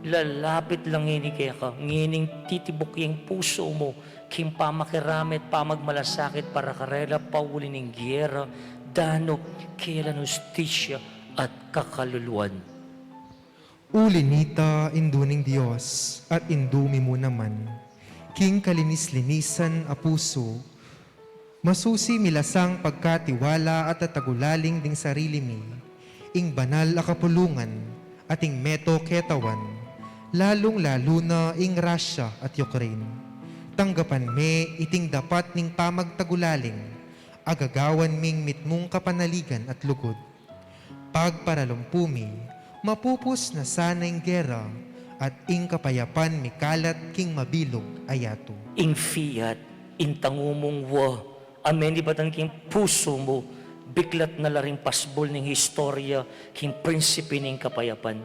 lalapit la ngeni keka, ngening titibuk ya ing pusu mu king pamakirame at pamagmalasakit para karela pauli ning gera, danup, kayalan, hustisya at kakaluluan. Uli nita, Indu ning Dios at Indu mi mu naman, king kalinis-linisan a pusu, masusi mi la sang pagkatiwala at tatagulaling ding sarili mi ing banal a kapulungan at ing meto ketawan, Lalung-lalu na ing Russia at Ukraine. Tanggapan me iting dapat ning pamagtagulaling, agagawan ming mitmung kapanaligan at lugud. Pagparalumpu mi, mapupus na sana ing gera, at ing kapayapan mikalat king mabilug a yatu. Ing fiat, ing tangu mung wa, a menibatan king pusu mu, biklat na la ring pasbul ning historia king prinsipi ning kapayapan.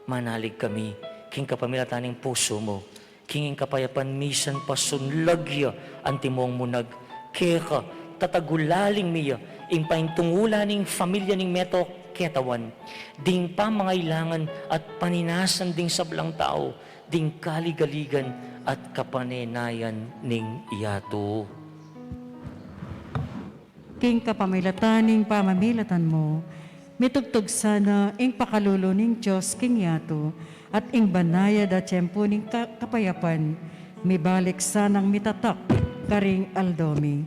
Manalig kami, king kapamilatan ning pusu mu, king ing kapayapan misan pa sunlag ya antimong munag, keka, tatagulaling mi ya, ing paintungulan ning familia ning meto ketawan, ding pamangailangan at paninasan ding sablang tau, ding kaligaligan at kapanenayan ning yatu. King kapamilatan ning pamamilatan mu, mitugtug sana ing pakalulu ning Dios king yatu, at ing banayad a tiempu ning ka-, kapayapan, mibalik sanang mitatak karing aldo mi.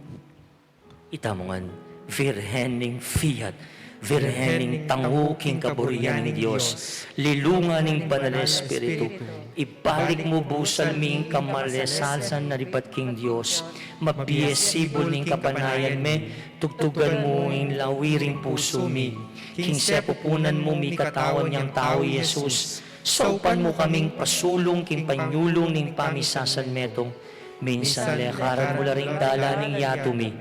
Itamu ngan, Virgen ning fiat, Virgen ning tangu king kaburian ning Dios, lilungan ning Banal Espiritu, ibalik mu busal mi ing kamalesasan a lipat king Dios, mabie sibul ning kapanayan me, tugtugan mu ing lawi ring pusu mi, king sepupunan mu mikatawan yang tau i Jesus, saupan mu kaming pasulung king panyulung ning pamisasan metung, minsan lekaran mu la ring dalan ning yatu mi,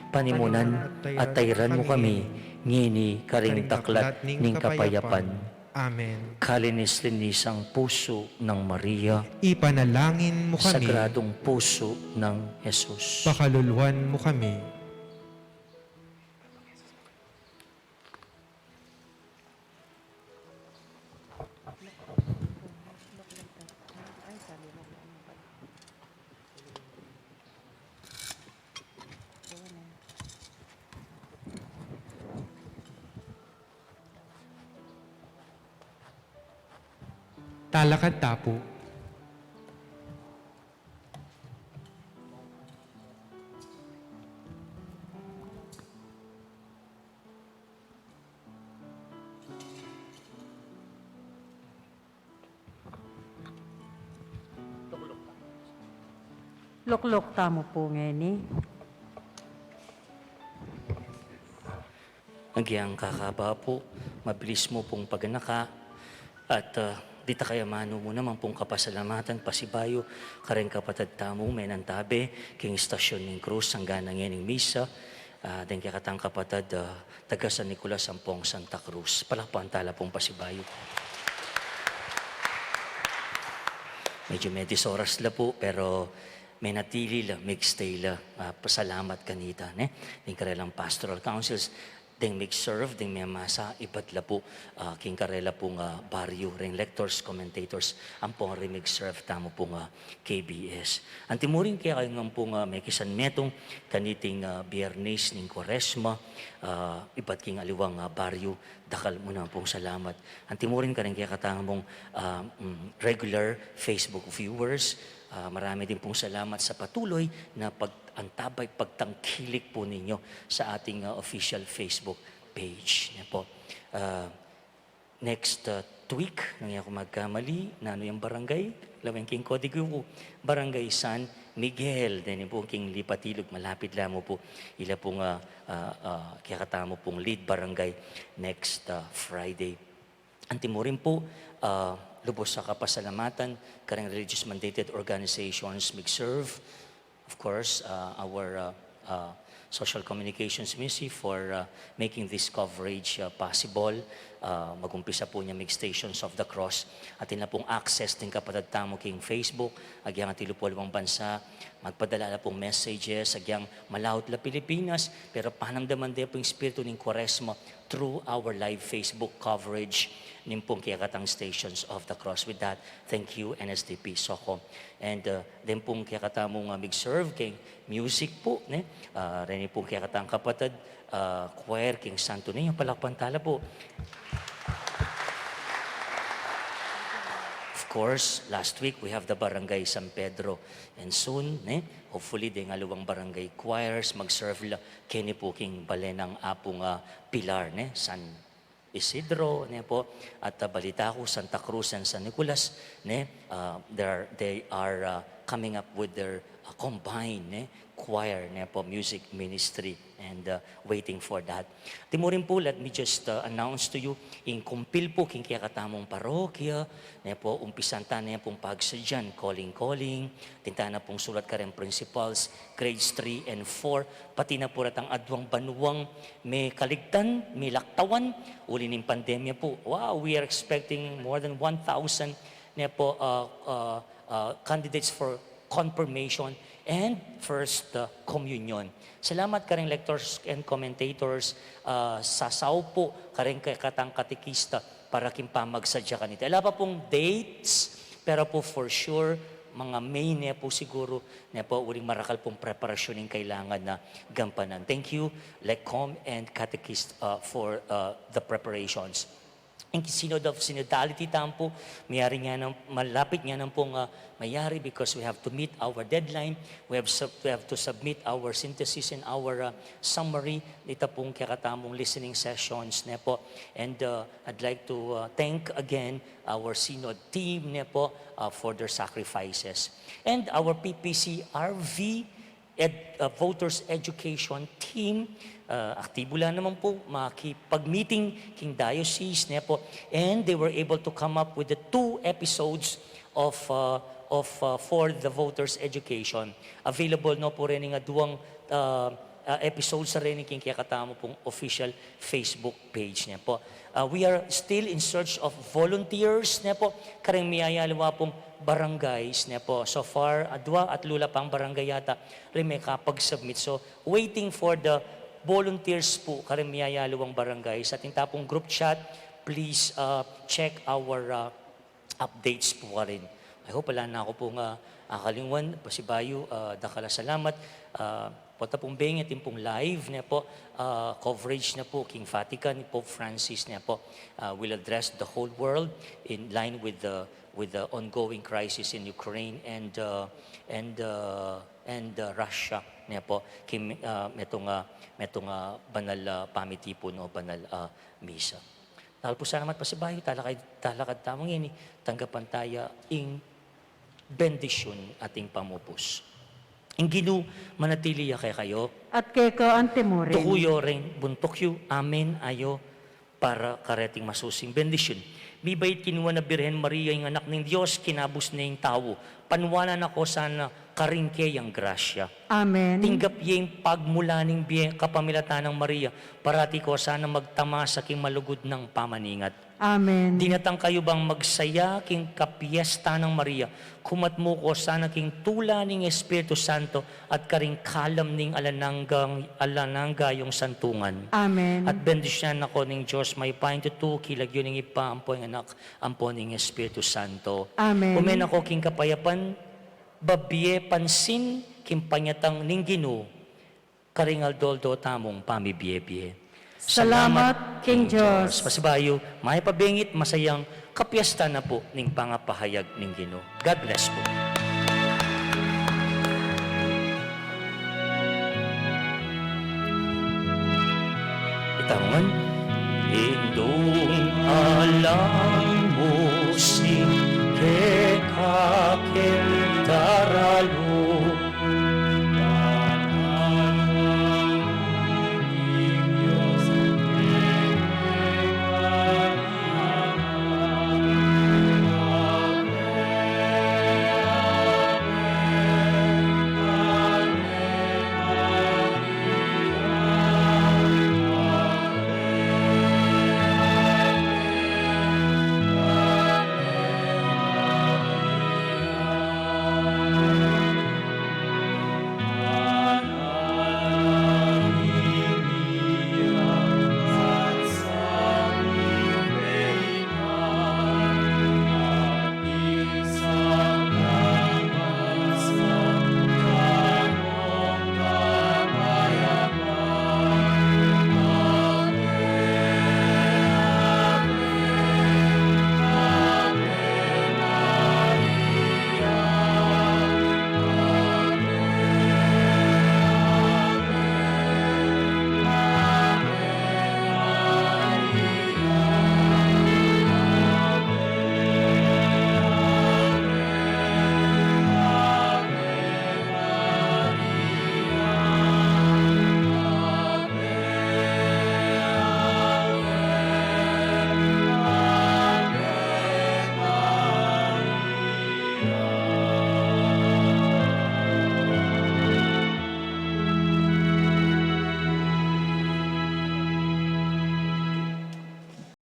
panimunan at tairan mu kami, ngeni karing daklat ning kapayapan. Amen. Kalinis-linisang pusu nang Maria. Ipanalangin mu kami. Sagradong pusu nang Jesus. Pakaluluan mu kami. Talakad ta pu. Lukluk tamu pu ngeni. Agyang kakaba pu, mabilis mu pung paganaka, at, ah, ditak a amanu mu naman pung kapasalamatan, pasibayu, kareng kapatad tamu, menantabe king Estasion ning Cruz, anggang ngening misa, ah, deng kekatang kapatad, ah, taga San Nicolas ampong Santa Cruz. Palakpakan ta la pung pasibayu. Medyo medis oras la pu, pero menatili la, mig-stay la, ah, pasalamat kanita, ne? Ding karelang pastoral councils, ding mig-serve, ding memasa, ibat la pu, ah, king karela pung, ah, baryu, ring lectors, commentators, ampong ring mig-serve tamu pung, ah, K B S. Antimurin kekayu ngan pung, ah, mekisan metung, kaniting, ah, Biernes ning Kuaresma, ah, ibat king aliwang, ah, baryu, dakal mu naman pung salamat. Antimurin karing kekatamung, ah, mm, regular Facebook viewers, ah, marami din pung salamat sa patuloy na pag-antabay, pagtangkilik po ninyo sa ating, ah, official Facebook page. Yan po. Ah, next, ah, week, nung di aku magkamali, nanu yang barangay? Lawen king kodigo ku, Barangay San Miguel. Deni po king Lipatilug, malapit la mu po. Ila pung, ah, ah, ah, kekatamu pung lead barangay next, ah, Friday. Antimurin po, ah, lubos a kapasalamatan kareng religious mandated organizations mig-serve. Of course, uh, our, uh, uh, social communications ministry for, uh, making this coverage, uh, possible. Uh, magumpisa po nya mig Stations of the Cross. Atin la pung access ding kapatad tamu king Facebook, agyang atilu po aliwang bansa, magpadala la pung messages, agyang malaut la Pilipinas, pero panamdaman de pu ing espiritu ning Kuaresma through our live Facebook coverage ning pung kekatang Stations of the Cross. With that, thank you, N S D P SOCCO. And, uh, den pung kekatamung, uh, mig-serve king music po, ne? Uh, reni pung kekatang kapatad, uh, choir king Santo Niño, palakpan ta la po. Of course, last week we have the Barangay San Pedro. And soon, ne? Hopefully, deng aliwang barangay choirs, mag-serve la keni po king bale nang Apung, uh, Pilar, ne? San Isidro, ne po, at, ah, balita ko, Santa Cruz and San Nicolas, ne, ah, they're, they are, ah, coming up with their, ah, combined, ne, choir, ne po, music ministry, and, ah, waiting for that. Timurin po, let me just, ah, announce to you, ing kumpil po, king kekatamung parokya, ne po, umpisan ta ne pong pagsadyan, calling-calling, tinta na pong sulat kareng principals, grades three and four, pati na po retang aduang banuang mekaligtan, melaktawan, uli ning pandemya po. Wow, we are expecting more than one thousand ne po, uh, uh, uh, candidates for confirmation and first, uh, communion. Salamat kareng lectors and commentators, uh, sasaup po kareng kekatang katekista para king pamagsadya kanita. Ala pa pong dates, pero po for sure, mga May ne po siguro, ne po, uling marakal pong preparasyon ing kailangan na gampanan. Thank you, Lecom and Catechist, uh, for, uh, the preparations. Ing Synod of Synodality tamu po, mayari ngana, malapit ngana pong, ah, mayari because we have to meet our deadline. We have sub-, we have to submit our synthesis and our, ah, summary nita pong kekatamung listening sessions, ne po. And, ah, I'd like to, ah, thank again our Synod team, ne po, ah, for their sacrifices. And our P P C R V ed-, uh, voters education team, uh, aktibo la naman po makipag-meeting king diocese, ne po, and they were able to come up with the two episodes of, uh, of, uh, for the voters education. Available no po reni ing aduang, uh, uh, episodes reni king kekatamu pong official Facebook page, ne po. Uh, we are still in search of volunteers, ne po, kareng miyayaliwa pong barangays, ne po. So far, adwa at lula pang barangay yata ring mekapag-submit. So, waiting for the volunteers po kareng miyayaliwang barangays. At ing tapung group chat, please, uh, check our, uh, updates po karin. I hope ala na ku pong, uh, akalingwan, pasibayu, uh, dakal a salamat. Uh, pota pong bengi atin pong live, ne po, uh, coverage na po king Vatican ni Pope Francis, ne po, uh, will address the whole world in line with the, with the ongoing crisis in Ukraine and, uh, and, uh, and, uh, Russia, ne po, king, uh, metung, uh, metung, uh, banal, uh, pamitipun o banal, uh, misa. Dakal pung salamat. Pasibayu talakad, talakad tamu ngeni, tanggapan taya ing bendisyun ating pamupus. Ing Ginu manatili ya kekayu. At keka antimurin. Tuku yu reng buntuk yu, amen, ayu para kareting masusing bendisyun. Mibait king Nuan a Birhen Maria, ing Anak ning Dios, kinabus ne ing tau. Paniwala na ko sana karing keyang grasya. Amen. Tinggap ye ing pagmula ning bie kapamilatan nang Maria, parati ko sana magtamasa king malugud nang pamaningat. Amen. Dinatang kayu bang magsaya king kapiesta nang Maria, kumat mu ko sana king tula ning Espiritu Santo at karing kalam ning alang anggang, alang angga yung santungan. Amen. At bendisyunan na ko ning Dios mayupayang tutu, king lagyu ning Ibpa, ampo ning Anak, ampo ning Espiritu Santo. Amen. Ume na ko king kapayapan, babie pansin king panyatang ning Ginu, karing aldo-aldo tamung pamibie-bie. Salamat king Dios. Pasibayu, mayap a bengit, masayang kapiesta na pu ning pangapahayag ning Ginu. God bless po. Itangan, indung ala